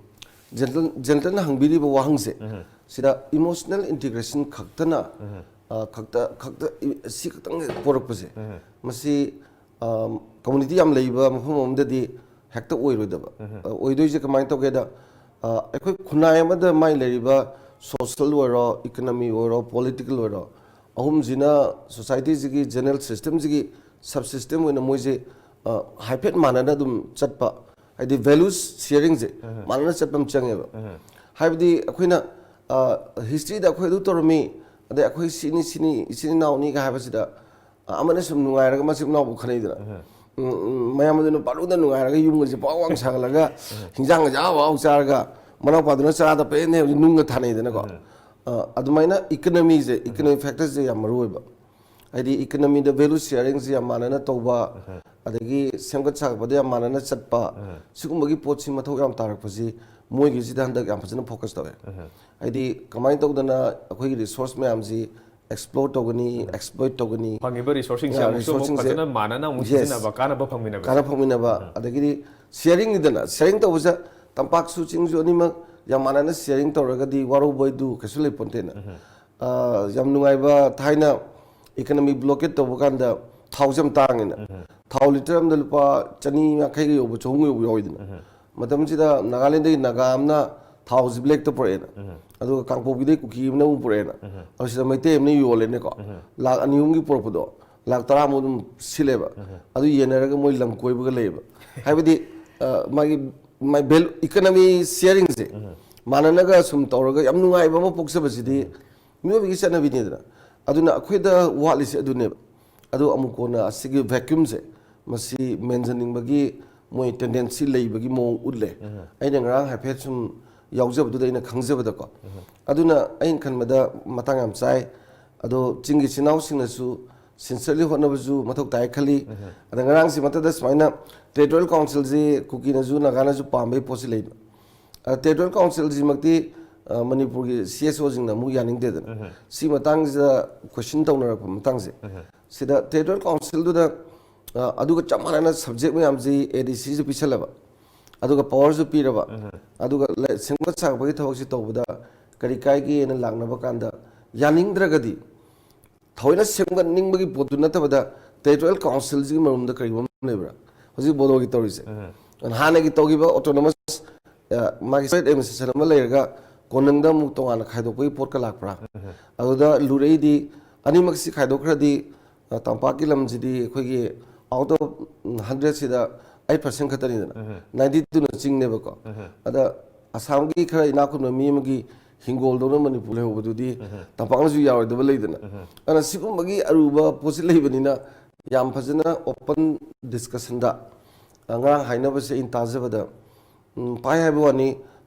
ꯖꯦꯅꯔꯦꯜ-, ꯖꯦꯅꯔꯦꯜꯅ ꯍꯪꯕꯤꯔꯤꯕ ꯋꯥꯍꯪꯁꯦ, ꯎꯝ꯫ ꯁꯤꯗ emotional integration ꯈꯛꯇꯅ, ꯎꯝ꯫ ꯑ, ꯈꯛꯇ, ꯈꯛꯇ, ꯁꯤ ꯈꯛꯇꯪ ꯄꯣꯔꯛꯄꯁꯦ, ꯎꯝ꯫ ꯃꯁꯤ ꯑ, community ꯌꯥꯝ ꯂꯩꯕ ꯃꯐꯝ ꯑꯃꯗꯗꯤ ꯍꯦꯛꯇ ꯑꯣꯏꯔꯣꯏꯗꯕ꯫ ꯎꯝ꯫ ꯑ, ꯑꯣꯏꯗꯣꯏꯁꯦ ꯀꯃꯥꯏꯅ ꯇꯧꯒꯦꯗ, ꯑ, ꯑꯩꯈꯣꯏ ꯈꯨꯟꯅꯥꯏ ꯑꯃꯗ ꯃꯥꯏ ꯂꯩꯔꯤꯕ social ꯑꯣꯏꯔꯣ, economy ꯑꯣꯏꯔꯣ, political ꯑꯣꯏꯔꯣ, ꯑꯍꯨꯝꯁꯤꯅ society ꯁꯤꯒꯤ general system ꯁꯤꯒꯤ sub system ꯑꯣꯏꯅ ꯃꯣꯏꯁꯦ, ꯑ, ꯍꯥꯏꯐꯦꯠ ꯃꯥꯟꯅꯅ ꯑꯗꯨꯝ ꯆꯠꯄ, ꯍꯥꯏꯗꯤ values sharing ꯁꯦ ꯎꯝ꯫ ꯃꯥꯟꯅꯅ ꯆꯠꯄ ꯑꯃ ꯆꯪꯉꯦꯕ꯫ ꯎꯝ꯫ ꯍꯥꯏꯕꯗꯤ ꯑꯩꯈꯣꯏꯅ, ꯑ, history ꯗ ꯑꯩꯈꯣꯏ ꯑꯗꯨ ꯇꯧꯔꯝꯃꯤ, ꯑꯗꯩ ꯑꯩꯈꯣꯏ ꯁꯤꯅꯤ ꯁꯤꯅꯤ ꯏꯆꯤꯟ ꯏꯅꯥꯎꯅꯤꯒ ꯍꯥꯏꯕꯁꯤꯗ, ꯑ, ꯑꯃꯅ ꯁꯨꯝ ꯅꯨꯡꯉꯥꯏꯔꯒ ꯃꯆꯤꯟ ꯃꯅꯥꯎꯕꯨ ꯈꯟꯅꯩꯗꯅ꯫ ꯎꯝ, ꯎꯝ, ꯃꯌꯥꯝ ꯑꯗꯨꯅ ꯄꯥꯂꯨꯗ ꯅꯨꯡꯉꯥꯏꯔꯒ ꯌꯨꯝꯒꯁꯦ ꯄꯥꯎ ꯋꯥꯡ ꯁꯥꯒꯠꯂꯒ, ꯍꯤꯟꯖꯥꯡꯒꯁꯦ ꯑꯍꯥꯎ ꯑꯍꯥꯎ ꯆꯥꯔꯒ, ꯃꯅꯥꯎꯄꯥꯗꯨꯅ ꯆꯥꯗ ꯄꯦꯟꯅ ꯍꯥꯏꯕꯁꯦ ꯅꯨꯡꯒ ꯊꯥꯅꯩꯗꯅꯀꯣ꯫ ꯑ, ꯑꯗꯨꯃꯥꯏꯅ ꯏꯀꯅꯃꯤꯁꯦ, ꯏꯀꯅꯃꯤ ꯐꯦꯛꯇꯔꯁꯦ ꯌꯥꯝ ꯃꯔꯨ ꯑꯣꯏꯕ꯫ ꯍꯥꯏꯗꯤ ꯏꯀꯅꯃꯤꯗ ꯚꯦꯂꯨ ꯁꯤꯌꯥꯔꯤꯡꯁꯦ ꯌꯥꯝ ꯃꯥꯟꯅꯅ ꯇꯧꯕ, ꯑꯗꯒꯤ ꯁꯦꯝꯒꯠ ꯁꯥꯒꯠꯄꯗ ꯌꯥꯝ ꯃꯥꯟꯅꯅ ꯆꯠꯄ, ꯁꯤꯒꯨꯝꯕꯒꯤ ꯄꯣꯠꯁꯤ ꯃꯊꯧ ꯌꯥꯝ ꯇꯥꯔꯛꯄꯁꯤ ꯃꯣꯏꯒꯤꯁꯤꯗ ꯍꯟꯗꯛ ꯌꯥꯝ ꯐꯖꯅ ꯐꯣꯀꯁ ꯇꯧꯋꯦ꯫ ꯍꯥꯏꯗꯤ ꯀꯃꯥꯏꯅ ꯇꯧꯗꯅ ꯑꯩꯈꯣꯏꯒꯤ ꯔꯤꯁꯣꯔꯁ ꯃꯌꯥꯝꯁꯤ ꯑꯦꯛꯁꯄ꯭ꯂꯣꯔ ꯇꯧꯒꯅꯤ, ꯑꯦꯛꯁꯄ꯭ꯂꯣꯏꯠ ꯇꯧꯒꯅꯤ꯫ ꯐꯪꯉꯤꯕ ꯔꯤꯁꯣꯔꯁꯁꯤꯡꯁꯦ ꯌꯥ, ꯑꯃꯨꯛꯁꯨ ꯑꯃꯨꯛ ꯔꯤꯁꯣꯔꯁꯁꯤꯡꯁꯦ, ꯐꯖꯅ ꯃꯥꯟꯅꯅ ꯑꯃꯨꯛ ꯌꯦꯁ꯫ ꯁꯤꯖꯤꯟꯅꯕ, ꯀꯥꯟꯅꯕ ꯐꯪꯃꯤꯟꯅꯕꯁꯦ꯫ ꯀꯥꯟꯅꯕ ꯐꯪꯃꯤꯟꯅꯕ꯫ ꯑꯗꯒꯤꯗꯤ ꯁꯤꯌꯥꯔꯤꯡꯅꯤꯗꯅ, ꯁꯤꯌꯥꯔꯤꯡ ꯇꯧꯕꯁꯦ ꯇꯝꯄꯥꯛꯁꯨ ꯆꯤꯡꯁꯨ ꯑꯅꯤꯃꯛ ꯌꯥꯝ ꯃꯥꯟꯅꯅ ꯁꯤꯌꯥꯔꯤꯡ ꯇꯧꯔꯒꯗꯤ ꯋꯥꯔꯧꯕ ꯍꯥꯏꯗꯨ ꯀꯩꯁꯨ ꯂꯩꯄꯣꯟꯇꯦꯅ꯫ ꯑ, ꯌꯥꯝ ꯅꯨꯡꯉꯥꯏꯕ, ꯊꯥꯏꯅ ꯏꯀꯅꯃꯤ ꯕ꯭ꯂꯣꯀꯦꯠ ꯇꯧꯕ ꯀꯥꯟꯗ ꯊꯥꯎꯁꯦ ꯌꯥꯝ ꯇꯥꯡꯉꯤꯅ꯫ ꯊꯥꯎ ꯂꯤꯇꯔ ꯑꯃꯗ ꯂꯨꯄꯥ ꯆꯅꯤ ꯌꯥꯡꯈꯩꯒ ꯌꯧꯕ, ꯆꯍꯨꯝꯒ ꯌꯧꯕ ꯌꯥꯎꯋꯤꯗꯅ꯫ ꯃꯇꯝꯁꯤꯗ ꯅꯥꯒꯥꯂꯦꯟꯗꯒꯤ ꯅꯥꯒꯥ ꯑꯃꯅ ꯊꯥꯎꯁꯤ ꯕ꯭ꯂꯦꯛꯇ ꯄꯨꯔꯛꯑꯦꯅ꯫ ꯑꯗꯨꯒ ꯀꯥꯡꯄꯣꯛꯄꯤꯗꯒꯤ ꯀꯨꯀꯤ ꯑꯃꯅ ꯑꯃꯨꯛ ꯄꯨꯔꯛꯑꯦꯅ꯫ ꯑꯗꯨ ꯁꯤꯗ ꯃꯩꯇꯩ ꯑꯃꯅ ꯌꯣꯜꯂꯦꯅꯦꯀꯣ꯫ ꯂꯥꯛ ꯑꯅꯤ ꯑꯍꯨꯝꯒꯤ ꯄꯨꯔꯛꯄꯗꯣ ꯂꯥꯛ ꯇꯔꯥꯃꯨꯛ ꯑꯗꯨꯝ ꯁꯤꯜꯂꯦꯕ꯫ ꯑꯗꯨ ꯌꯦꯟꯅꯔꯒ ꯃꯣꯏ ꯂꯝ ꯀꯣꯏꯕꯒ ꯂꯩꯌꯦꯕ꯫ ꯍꯥꯏꯕꯗꯤ, ꯑ, ꯃꯥꯒꯤ, ꯃꯥꯏ ꯚꯦꯂꯨ, ꯏꯀꯅꯃꯤ ꯁꯤꯌꯥꯔꯤꯡꯁꯦ ꯃꯥꯟꯅꯅꯒ ꯁꯨꯝ ꯇꯧꯔꯒ ꯌꯥꯝ ꯅꯨꯡꯉꯥꯏꯕ ꯑꯃ ꯄꯣꯛꯆꯕꯁꯤꯗꯤ ꯃꯤꯑꯣꯏꯕꯒꯤ ꯆꯠꯅꯕꯤꯅꯤꯗꯅ꯫ ꯑꯗꯨꯅ ꯑꯩꯈꯣꯏꯗ ꯋꯥꯠꯂꯤꯁꯦ ꯑꯗꯨꯅꯦꯕ꯫ ꯑꯗꯣ ꯑꯃꯨꯛ ꯀꯣꯟꯅ ꯑꯁꯤꯒꯤ ꯚꯦꯀ꯭ꯌꯨꯝꯁꯦ, ꯃꯁꯤ ꯃꯦꯟꯖꯅꯤꯡꯕꯒꯤ ꯃꯣꯏ ꯇꯦꯟꯗꯦꯟꯁꯤ ꯂꯩꯕꯒꯤ ꯃꯑꯣꯡ ꯎꯠꯂꯦ꯫ ꯑꯩꯅ ꯉꯔꯥꯡ ꯍꯥꯏꯐꯦꯠ ꯁꯨꯝ ꯌꯥꯎꯖꯕꯗꯨꯗ ꯑꯩꯅ ꯈꯪꯖꯕꯗꯀꯣ꯫ ꯑꯗꯨꯅ ꯑꯩꯅ ꯈꯟꯕꯗ ꯃꯇꯥꯡ ꯌꯥꯝ ꯆꯥꯏ꯫ ꯑꯗꯣ ꯆꯤꯡꯒꯤ ꯏꯆꯤꯟ ꯏꯅꯥꯎꯁꯤꯡꯅꯁꯨ ꯁꯤꯟꯁꯤꯌꯔꯂꯤ ꯍꯣꯠꯅꯕꯁꯨ ꯃꯊꯧ ꯇꯥꯏ ꯈꯜꯂꯤ꯫ ꯑꯗ ꯉꯔꯥꯡꯁꯤ ꯃꯊꯛꯇ ꯁꯨꯃꯥꯏꯅ ꯇꯦꯔꯤꯇꯣꯔꯤꯌꯦꯜ ꯀꯥꯎꯟꯁꯤꯜꯁꯤ ꯀꯨꯀꯤꯅꯁꯨ ꯅꯥꯒꯥꯅꯁꯨ ꯄꯥꯝꯕꯒꯤ ꯄꯣꯠꯁꯤ ꯂꯩꯕ꯫ ꯑ, ꯇꯦꯔꯤꯇꯣꯔꯤꯌꯦꯜ ꯀꯥꯎꯟꯁꯤꯜꯁꯤꯃꯛꯇꯤ, ꯑ, ꯃꯅꯤꯄꯨꯔꯒꯤ ꯁꯤ ꯑꯦꯁ ꯑꯣꯁꯤꯡꯅ ꯑꯃꯨꯛ ꯌꯥꯅꯤꯡꯗꯦꯗꯅ꯫ ꯁꯤ ꯃꯇꯥꯡꯁꯤꯗ ꯀꯣꯏꯁꯟ ꯇꯧꯅꯔꯛꯄ ꯃꯇꯥꯡꯁꯦ꯫ ꯁꯤꯗ ꯇꯦꯔꯤꯇꯣꯔꯤꯌꯦꯜ ꯀꯥꯎꯟꯁꯤꯜꯗꯨꯗ, ꯑ, ꯑꯗꯨꯒ ꯆꯞ ꯃꯥꯟꯅꯅ ꯁꯕꯖꯦꯛ ꯃꯌꯥꯝꯁꯤ ꯑꯦ ꯗꯤ ꯁꯤꯁꯨ ꯄꯤꯁꯜꯂꯕ, ꯑꯗꯨꯒ ꯄꯋꯥꯔꯁꯨ ꯄꯤꯔꯕ, ꯑꯗꯨꯒ ꯂ-, ꯁꯦꯝꯒꯠ ꯁꯥꯒꯠꯄꯒꯤ ꯊꯕꯛꯁꯤ ꯇꯧꯕꯗ ꯀꯔꯤ ꯀꯥꯏꯒꯦꯅ ꯂꯥꯛꯅꯕ ꯀꯥꯟꯗ ꯌꯥꯅꯤꯡꯗ꯭ꯔꯒꯗꯤ ꯊꯑꯣꯏꯅ ꯁꯦꯝꯒꯠꯅꯤꯡꯕꯒꯤ ꯄꯣꯠꯇꯨ ꯅꯠꯇꯕꯗ ꯇꯦꯔꯤꯇꯣꯔꯤꯌꯦꯜ ꯀꯥꯎꯟꯁꯤꯜꯁꯤꯒꯤ ꯃꯔꯨꯝꯗ ꯀꯔꯤꯒꯨꯝꯕ ꯑꯃ ꯂꯩꯕ꯭ꯔꯥ? ꯍꯧꯖꯤꯛ ꯕꯣꯗꯣꯒꯤ ꯇꯧꯔꯤꯁꯦ꯫ ꯍꯥꯟꯅꯒꯤ ꯇꯧꯈꯤꯕ ꯑꯣꯇꯣꯅꯣꯃꯁ, ꯑ, ꯃꯥꯒꯤ ꯁꯦꯄꯔꯦꯠ ꯑꯦꯗꯃꯤꯅꯤꯁꯇ꯭ꯔꯦꯁꯟ ꯑꯃ ꯂꯩꯔꯒ ꯀꯣꯅꯨꯡꯗ ꯑꯃꯨꯛ ꯇꯣꯉꯥꯟꯅ ꯈꯥꯏꯗꯣꯛꯄꯒꯤ ꯄꯣꯠꯀ ꯂꯥꯛꯄ꯭ꯔꯥ? ꯑꯗꯨꯗ ꯂꯨꯔꯛꯏꯗꯤ ꯑꯅꯤꯃꯛꯁꯤ ꯈꯥꯏꯗꯣꯛꯈ꯭ꯔꯗꯤ, ꯑ, ꯇꯝꯄꯥꯛꯀꯤ ꯂꯝꯁꯤꯗꯤ ꯑꯩꯈꯣꯏꯒꯤ ꯑꯥꯎꯠ ꯑꯣꯐ ꯍꯟꯗ꯭ꯔꯦꯠꯁꯤꯗ ꯑꯩꯠ ꯄꯥꯔꯁꯦꯟ ꯈꯛꯇꯅꯤꯗꯅ, ꯅꯥꯏꯟꯇꯤ ꯇꯨꯅ ꯆꯤꯡꯅꯦꯕꯀꯣ꯫ ꯑꯗ ꯑꯁꯥꯝꯒꯤ ꯈꯔ ꯏꯅꯥꯛ ꯈꯨꯟꯕ ꯃꯤ ꯑꯃꯒꯤ ꯍꯤꯡꯒꯣꯜꯗꯧꯅ ꯃꯅꯤꯄꯨꯔ ꯂꯩꯍꯧꯕꯗꯨꯗꯤ ꯇꯝꯄꯥꯛꯅꯁꯨ ꯌꯥꯔꯣꯏꯗꯕ ꯂꯩꯗꯅ꯫ ꯑꯗꯨꯅ ꯁꯤꯒꯨꯝꯕꯒꯤ ꯑꯔꯨꯕ ꯄꯣꯠꯁꯤ ꯂꯩꯕꯅꯤꯅ ꯌꯥꯝ ꯐꯖꯅ open discussion ꯗ, ꯑ, ꯉꯔꯥꯡ ꯍꯥꯏꯅꯕꯁꯦ ꯑꯩꯅ ꯇꯥꯖꯕꯗ, ꯎꯝ, ꯄꯥꯏ ꯍꯥꯏꯕ ꯋꯥꯅꯤ,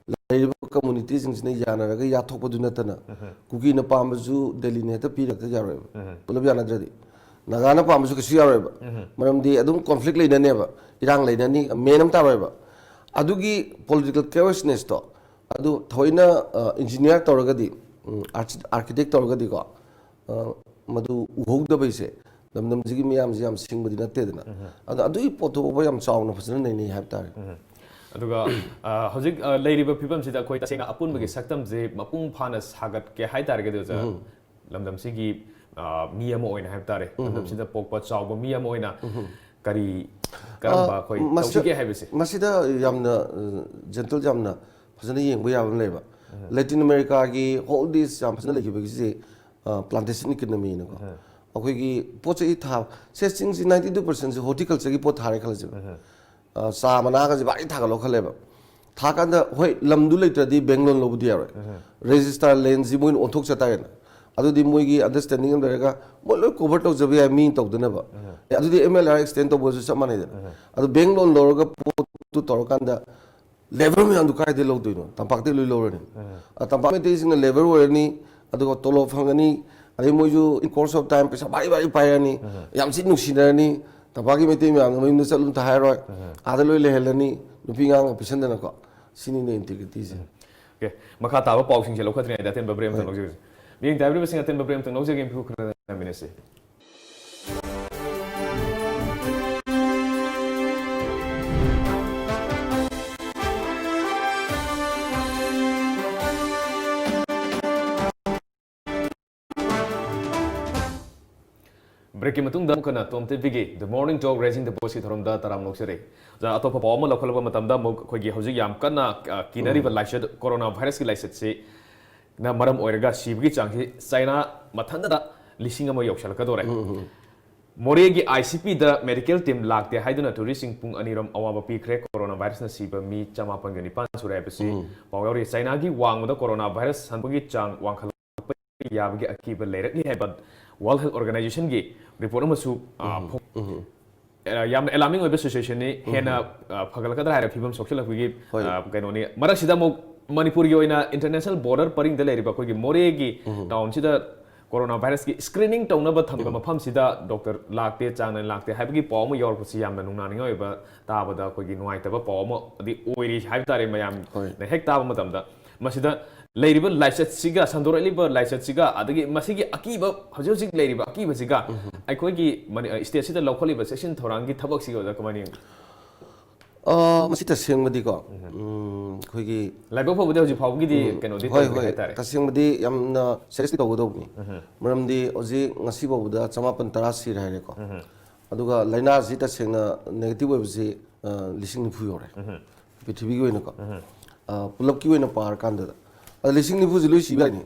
ꯂꯩꯔꯤꯕ community ꯁꯤꯡꯁꯤꯅ ꯌꯥꯅꯔꯒ ꯌꯥꯊꯣꯛꯄꯗꯨ ꯅꯠꯇꯅ, ꯀꯨꯀꯤꯅ ꯄꯥꯝꯕꯁꯨ ꯗꯦꯜꯂꯤꯅ ꯍꯦꯛꯇ ꯄꯤꯔꯛꯇ ꯌꯥꯔꯣꯏꯕ꯫ ꯄꯨꯂꯞ ꯌꯥꯅꯗ꯭ꯔꯗꯤ꯫ ꯅꯥꯒꯥꯅ ꯄꯥꯝꯕꯁꯨ ꯀꯩꯁꯨ ꯌꯥꯔꯣꯏꯕ꯫ ꯃꯔꯝꯗꯤ ꯑꯗꯨꯝ conflict ꯂꯩꯅꯅꯦꯕ, ꯏꯔꯥꯡ ꯂꯩꯅꯅꯤ, ꯃꯦꯟ ꯑꯃ ꯇꯥꯔꯣꯏꯕ꯫ ꯑꯗꯨꯒꯤ political carelessness ꯇꯣ, ꯑꯗꯨ ꯊꯑꯣꯏꯅ, ꯑ, engineer ꯇꯧꯔꯒꯗꯤ, ꯎꯝ, archi-, architect ꯇꯧꯔꯒꯗꯤꯀꯣ, ꯑ, ꯃꯗꯨ ꯎꯍꯧꯗꯕꯩꯁꯦ ꯂꯝꯗꯝꯁꯤꯒꯤ ꯃꯤꯌꯥꯝꯁꯤ ꯌꯥꯝ ꯁꯤꯡꯕꯗꯤ ꯅꯠꯇꯦꯗꯅ꯫ ꯑꯗꯣ ꯑꯗꯨꯒꯤ ꯄꯣꯠꯇꯨ ꯐꯥꯎꯕ ꯌꯥꯝ ꯆꯥꯎꯅ ꯐꯖꯅ ꯅꯩꯅꯩ ꯍꯥꯏꯕ ꯇꯥꯔꯦ꯫ ꯑꯗꯨꯒ, ꯑ, ꯍꯧꯖꯤꯛ, ꯑ, ꯂꯩꯔꯤꯕ ꯐꯤꯕꯝꯁꯤꯗ ꯑꯩꯈꯣꯏ ꯇꯁꯦꯡꯅ ꯑꯄꯨꯟꯕꯒꯤ ꯁꯛꯇꯝꯁꯦ ꯃꯄꯨꯡ ꯐꯥꯅ ꯁꯥꯒꯠꯀꯦ ꯍꯥꯏ ꯇꯥꯔꯒꯗꯤ, ꯑꯣꯖꯥ, ꯂꯝꯗꯝꯁꯤꯒꯤ, ꯑ, ꯃꯤ ꯑꯃ ꯑꯣꯏꯅ ꯍꯥꯏꯕ ꯇꯥꯔꯦ, ꯂꯝꯗꯝꯁꯤꯗ ꯄꯣꯛꯄ ꯆꯥꯎꯕ ꯃꯤ ꯑꯃ ꯑꯣꯏꯅ ꯀꯔꯤ, ꯀꯔꯝꯕ ꯑꯩꯈꯣꯏ ꯃꯁꯤꯗ- ꯇꯧꯁꯤꯒꯦ ꯍꯥꯏꯕꯁꯦ? ꯃꯁꯤꯗ ꯌꯥꯝꯅ, ꯑ, gentle ꯌꯥꯝꯅ ꯐꯖꯅ ꯌꯦꯡꯕ ꯌꯥꯕ ꯑꯃ ꯂꯩꯕ꯫ Latin America ꯒꯤ whole this ꯌꯥꯝ ꯐꯖꯅ ꯂꯩꯈꯤꯕꯒꯤꯁꯦ, ꯑ, plantation economy ꯅꯀꯣ꯫ ꯑꯩꯈꯣꯏꯒꯤ ꯄꯣꯠ ꯆꯩ ꯊꯥꯕ, ꯁꯦ ꯆꯤꯡꯁꯤ ninety two percent ꯁꯦ horticulture ꯒꯤ ꯄꯣꯠ ꯊꯥꯔꯦ ꯈꯜꯂꯁꯦꯕ꯫ ꯑ, ꯆꯥ ꯃꯅꯥꯒꯁꯦ ꯚꯥꯔꯤ ꯊꯥꯒꯠꯂꯣ ꯈꯜꯂꯦꯕ꯫ ꯊꯥꯀꯥꯟꯗ, ꯍꯣꯏ, ꯂꯝꯗꯨ ꯂꯩꯇ꯭ꯔꯗꯤ bank loan ꯂꯧꯕꯗꯤ ꯌꯥꯔꯣꯏ꯫ Register land ꯁꯤ ꯃꯣꯏꯅ ꯑꯣꯟꯊꯣꯛꯆ ꯇꯥꯔꯦꯅ꯫ ꯑꯗꯨꯗꯤ ꯃꯣꯏꯒꯤ understanding ꯑꯃ ꯂꯩꯔꯒ ꯃꯣꯏ ꯂꯣꯏ cover ꯇꯧꯖꯕ ꯌꯥꯏ, ꯃꯤ ꯇꯧꯗꯅꯕ꯫ ꯑꯦ, ꯑꯗꯨꯗꯤ M L R extend ꯇꯧꯕꯁꯨ ꯆꯞ ꯃꯥꯟꯅꯩꯗꯅ꯫ ꯑꯗꯨ bank loan ꯂꯧꯔꯒ ꯄꯣꯠꯇꯨ ꯇꯧꯔꯀꯥꯟꯗ labour ꯃꯌꯥꯝꯗꯨ ꯀꯥꯏꯗꯩ ꯂꯧꯗꯣꯏꯅꯣ? ꯇꯝꯄꯥꯛꯇꯩ ꯂꯣꯏ ꯂꯧꯔꯅꯤ꯫ ꯑ, ꯇꯝꯄꯥꯛ ꯃꯩꯇꯩꯁꯤꯡꯅ labour ꯑꯣꯏꯔꯅꯤ, ꯑꯗꯨꯒ ꯇꯣꯂꯣꯞ ꯐꯪꯒꯅꯤ, ꯑꯗꯩ ꯃꯣꯏꯁꯨ in course of time ꯄꯩꯁꯥ ꯚꯥꯔꯤ ꯚꯥꯔꯤ ꯄꯥꯏꯔꯅꯤ, ꯌꯥꯝ ꯊꯤ ꯅꯨꯡꯁꯤꯅꯔꯅꯤ꯫ ꯇꯝꯄꯥꯛꯀꯤ ꯃꯩꯇꯩ ꯃꯌꯥꯝꯅ ꯃꯌꯨꯝꯗ ꯆꯠꯂꯨ ꯑꯝꯇ ꯍꯥꯏꯔꯣꯏ, ꯑꯥꯗ ꯂꯣꯏ ꯂꯩꯍꯜꯂꯅꯤ, ꯅꯨꯄꯤ ꯑꯉꯥꯡꯒ ꯄꯤꯁꯟꯗꯅꯀꯣ꯫ ꯁꯤꯅꯤꯅꯦ integrity ꯁꯦ꯫ Okay, ꯃꯈꯥ ꯇꯥꯕ ꯄꯥꯎꯁꯤꯡꯁꯦ ꯂꯧꯈꯠꯇ꯭ꯔꯤꯉꯩꯗ ꯑꯇꯦꯟꯕ break ꯑꯝꯇꯪ ꯂꯧꯖꯔꯁꯤ꯫ ꯃꯤꯠꯌꯦꯡ ꯇꯥꯕꯤꯔꯤꯕꯁꯤꯡ, ꯑꯇꯦꯟꯕ break ꯑꯝꯇꯪ ꯂꯧꯖꯒꯦ, ꯃꯤꯈꯨ ꯈꯔ ꯉꯥꯏꯃꯤꯟꯅꯁꯤ꯫ Break ꯀꯤ ꯃꯇꯨꯡꯗ ꯑꯃꯨꯛ ꯍꯟꯅ Tom TV ꯒꯤ The Morning Talk Raising the Voice ꯀꯤ ꯊꯧꯔꯝꯗ ꯇꯔꯥꯝꯅ ꯑꯣꯛꯆꯔꯤ꯫ ꯑꯣꯖꯥ, ꯑꯇꯣꯞꯄ ꯄꯥꯎ ꯑꯃ ꯂꯧꯈꯠꯂꯛꯄ ꯃꯇꯝꯗ ꯑꯃꯨꯛ ꯑꯩꯈꯣꯏꯒꯤ ꯍꯧꯖꯤꯛ ꯌꯥꯝ ꯀꯟꯅ, ꯑ, ꯀꯤꯅꯔꯤꯕ ꯂꯥꯏꯆꯠ, corona virus ꯀꯤ ꯂꯥꯏꯆꯠꯁꯤꯅ ꯃꯔꯝ ꯑꯣꯏꯔꯒ ꯁꯤꯕꯒꯤ ꯆꯥꯡꯁꯤ ꯆꯥꯏꯅꯥ ꯃꯊꯟꯇꯗ ꯂꯤꯁꯤꯡ ꯑꯃ ꯌꯧꯁꯜꯂꯛꯀꯗꯧꯔꯦ꯫ ꯃꯣꯔꯦꯒꯤ ꯑꯥꯏ ꯁꯤ ꯄꯤꯗ ꯃꯦꯗꯤꯀꯦꯜ ꯇꯤꯝ ꯂꯥꯛꯇꯦ ꯍꯥꯏꯗꯨꯅ ꯇꯨꯔꯤꯁꯁꯤꯡ ꯄꯨꯡ ꯑꯅꯤꯔꯣꯝ ꯑꯋꯥꯕ ꯄꯤꯈ꯭ꯔꯦ꯫ ꯀꯣꯔꯣꯅꯥ ꯚꯥꯏꯔꯁꯅ ꯁꯤꯕ ꯃꯤ ꯆꯃꯥꯄꯟꯒ ꯅꯤꯄꯥꯟ ꯁꯨꯔꯦ ꯍꯥꯏꯕꯁꯤ ꯄꯥꯎ ꯌꯥꯎꯔꯤ꯫ ꯆꯥꯏꯅꯥꯒꯤ ꯋꯥꯡꯃꯗ ꯀꯣꯔꯣꯅꯥ ꯚꯥꯏꯔꯁ ꯁꯟꯗꯣꯛꯄꯒꯤ ꯆꯥꯡ ꯋꯥꯡꯈꯠꯂꯛꯄ ꯌꯥꯕꯒꯤ ꯑꯀꯤꯕ ꯂꯩꯔꯛꯂꯤ ꯍꯥꯏꯕ ꯋꯥꯔꯜꯗ ꯍꯦꯜꯊ ꯑꯣꯔꯒꯅꯥꯏꯖꯦꯁꯟꯒꯤ ꯔꯤꯄꯣꯔꯠ ꯑꯃꯁꯨ, ꯑ, ꯐꯣꯡ-, ꯑ, ꯌꯥꯝꯅ ꯑꯦꯂꯥꯔꯃꯤꯡ ꯑꯣꯏꯕ ꯁꯤꯆꯨꯋꯦꯁꯟꯅꯤ꯫ ꯍꯦꯟꯅ, ꯑ, ꯐꯒꯠꯂꯛꯀꯗ꯭ꯔꯥ ꯍꯥꯏꯔ ꯐꯤꯕꯝ ꯁꯣꯛꯆꯤꯜꯂꯛꯄꯒꯤ, ꯍꯣꯏ꯫ ꯑ, ꯀꯩꯅꯣꯅꯤ꯫ ꯃꯔꯛꯁꯤꯗ ꯑꯃꯨꯛ ꯃꯅꯤꯄꯨꯔꯒꯤ ꯑꯣꯏꯅ ꯏꯟꯇꯔꯅꯦꯁꯅꯦꯜ ꯕꯣꯔꯗꯔ ꯄꯔꯤꯡꯗ ꯂꯩꯔꯤꯕ ꯑꯩꯈꯣꯏꯒꯤ ꯃꯣꯔꯦꯒꯤ ꯇꯥꯎꯟꯁꯤꯗ ꯀꯣꯔꯣꯅꯥ ꯚꯥꯏꯔꯁꯀꯤ ꯁ꯭ꯀ꯭ꯔꯤꯅꯤꯡ ꯇꯧꯅꯕ ꯊꯝꯕ ꯃꯐꯝꯁꯤꯗ ꯗꯣꯛꯇꯔ ꯂꯥꯛꯇꯦ, ꯆꯥꯡ ꯅꯥꯏꯅ ꯂꯥꯛꯇꯦ ꯍꯥꯏꯕꯒꯤ ꯄꯥꯎ ꯑꯃ ꯌꯥꯎꯔꯛꯄꯁꯤ ꯌꯥꯝꯅ ꯅꯨꯡꯅꯥꯡꯅꯤꯡꯉꯥꯏ ꯑꯣꯏꯕ, ꯇꯥꯕꯗ ꯑꯩꯈꯣꯏꯒꯤ ꯅꯨꯡꯉꯥꯏꯇꯕ ꯄꯥꯎ ꯑꯃꯗꯤ ꯑꯣꯏꯔꯤ ꯍꯥꯏꯕ ꯇꯥꯔꯦ꯫ ꯃꯌꯥꯝꯅ ꯍꯦꯛ ꯇꯥꯕ ꯃꯇꯝꯗ ꯃꯁꯤꯗ ꯂꯩꯔꯤꯕ ꯂꯥꯏꯆꯠꯁꯤꯒ, ꯁꯟꯗꯣꯔꯛꯂꯤꯕ ꯂꯥꯏꯆꯠꯁꯤꯒ, ꯑꯗꯒꯤ ꯃꯁꯤꯒꯤ ꯑꯀꯤꯕ, ꯍꯧꯖꯤꯛ ꯍꯧꯖꯤꯛ ꯂꯩꯔꯤꯕ ꯑꯀꯤꯕꯁꯤꯒ ꯑꯩꯈꯣꯏꯒꯤ ꯃꯅꯤ-, ꯑ, ꯁ꯭ꯇꯦꯠꯁꯤꯗ ꯂꯧꯈꯠꯂꯤꯕ ꯆꯦꯛꯁꯤꯟ ꯊꯧꯔꯥꯡꯒꯤ ꯊꯕꯛꯁꯤꯒ ꯑꯣꯖꯥ ꯀꯃꯥꯏꯅ ꯌꯦꯡꯕꯤ? ꯑ, ꯃꯁꯤ ꯇꯁꯦꯡꯕꯗꯤꯀꯣ, ꯎꯝ, ꯑꯩꯈꯣꯏꯒꯤ ꯂꯥꯏꯕꯛ ꯐꯕꯗꯤ ꯍꯧꯖꯤꯛ ꯐꯥꯎꯕꯒꯤꯗꯤ ꯎꯝ, ꯀꯩꯅꯣꯗꯤ ꯍꯣꯏ, ꯇꯧꯗ꯭ꯔꯤ ꯍꯣꯏ, ꯍꯥꯏꯇꯥꯔꯦ꯫ ꯇꯁꯦꯡꯕꯗꯤ ꯌꯥꯝꯅ ꯁꯦꯔꯤꯌꯁꯂꯤ ꯇꯧꯒꯗꯧꯕꯅꯤ꯫ ꯃꯔꯝꯗꯤ ꯍꯧꯖꯤꯛ ꯉꯁꯤ ꯐꯥꯎꯕꯗ ꯆꯃꯥꯄꯟ ꯇꯔꯥ ꯁꯤꯔꯦ ꯍꯥꯏꯔꯦꯀꯣ꯫ ꯑꯗꯨꯒ ꯂꯥꯏꯅꯥꯁꯤ ꯇꯁꯦꯡꯅ ꯅꯦꯒꯦꯇꯤꯚ ꯑꯣꯏꯕꯁꯤ, ꯑ, ꯂꯤꯁꯤꯡ ꯅꯤꯐꯨ ꯌꯧꯔꯦ꯫ ꯄ꯭ꯔꯤꯊꯤꯕꯤꯒꯤ ꯑꯣꯏꯅꯀꯣ꯫ ꯑ, ꯄꯨꯂꯞꯀꯤ ꯑꯣꯏꯅ ꯄꯥꯔꯀꯥꯟꯗꯗ꯫ ꯑꯗ ꯂꯤꯁꯤꯡ ꯅꯤꯐꯨꯁꯤ ꯂꯣꯏ ꯁꯤꯕ ꯌꯥꯏꯅꯤ꯫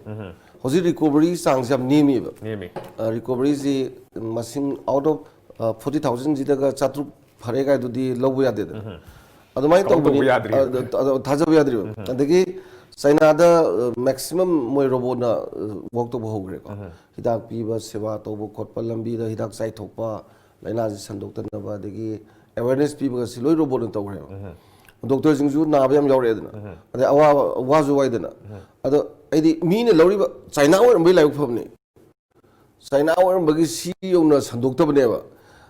ꯍꯧꯖꯤꯛ ꯔꯤꯀꯣꯚꯔꯤ ꯆꯥꯡꯁꯤ ꯌꯥꯝ ꯅꯦꯝꯃꯤꯕ꯫ ꯅꯦꯝꯃꯤ꯫ ꯑ, ꯔꯤꯀꯣꯚꯔꯤꯁꯤ ꯃꯁꯤꯡ ꯑꯥꯎꯠ ꯑꯣꯐ, ꯑ, ꯐꯣꯔꯇꯤ ꯊꯥꯎꯖꯟꯁꯤꯗꯒ ꯆꯥꯇ꯭ꯔꯨꯛ ꯐꯔꯦ ꯀꯥꯏꯗꯨꯗꯤ ꯂꯧꯕ ꯌꯥꯗꯦꯗꯅ꯫ ꯑꯗꯨꯃꯥꯏꯅ ꯀꯥꯎꯟ ꯇꯧꯕ ꯇꯧꯕꯅꯤ꯫ ꯌꯥꯗ꯭ꯔꯤ꯫ ꯑ, ꯑ, ꯑ, ꯊꯥꯖꯕ ꯌꯥꯗ꯭ꯔꯤꯕ꯫ ꯑꯗꯒꯤ ꯆꯥꯏꯅꯥꯗ, ꯑ, ꯃꯦꯛꯁꯤꯃꯝ ꯃꯣꯏ ꯔꯣꯕꯣꯠꯅ, ꯑ, ꯋꯥꯛ ꯇꯧꯕ ꯍꯧꯈ꯭ꯔꯦꯀꯣ꯫ ꯍꯤꯗꯥꯛ ꯄꯤꯕ, ꯁꯦꯕꯥ ꯇꯧꯕ ꯈꯣꯠꯄ, ꯂꯝꯕꯤꯗ ꯍꯤꯗꯥꯛ ꯆꯥꯏꯊꯣꯛꯄ, ꯂꯥꯏꯅꯥꯁꯤ ꯁꯟꯗꯣꯛꯇꯅꯕ, ꯑꯗꯒꯤ ꯑꯦꯋꯦꯔꯅꯦꯁ ꯄꯤꯕꯒꯁꯤ ꯂꯣꯏ ꯔꯣꯕꯣꯠꯅ ꯇꯧꯈ꯭ꯔꯦꯕ꯫ ꯗꯣꯛꯇꯔꯁꯤꯡꯁꯨ ꯅꯥꯕ ꯌꯥꯝ ꯌꯥꯎꯔꯛꯑꯦꯗꯅ꯫ ꯑꯗꯩ ꯑꯋꯥꯕ, ꯋꯥꯁꯨ ꯋꯥꯏꯗꯅ꯫ ꯑꯗꯣ ꯑꯩꯗꯤ ꯃꯤꯅ ꯂꯧꯔꯤꯕ ꯆꯥꯏꯅꯥ ꯑꯣꯏꯔꯝꯕꯩ ꯂꯥꯏꯕꯛ ꯐꯕꯅꯤ꯫ ꯆꯥꯏꯅꯥ ꯑꯣꯏꯔꯝꯕꯒꯤ ꯁꯤ ꯌꯧꯅ ꯁꯟꯗꯣꯛꯇꯕꯅꯦꯕ꯫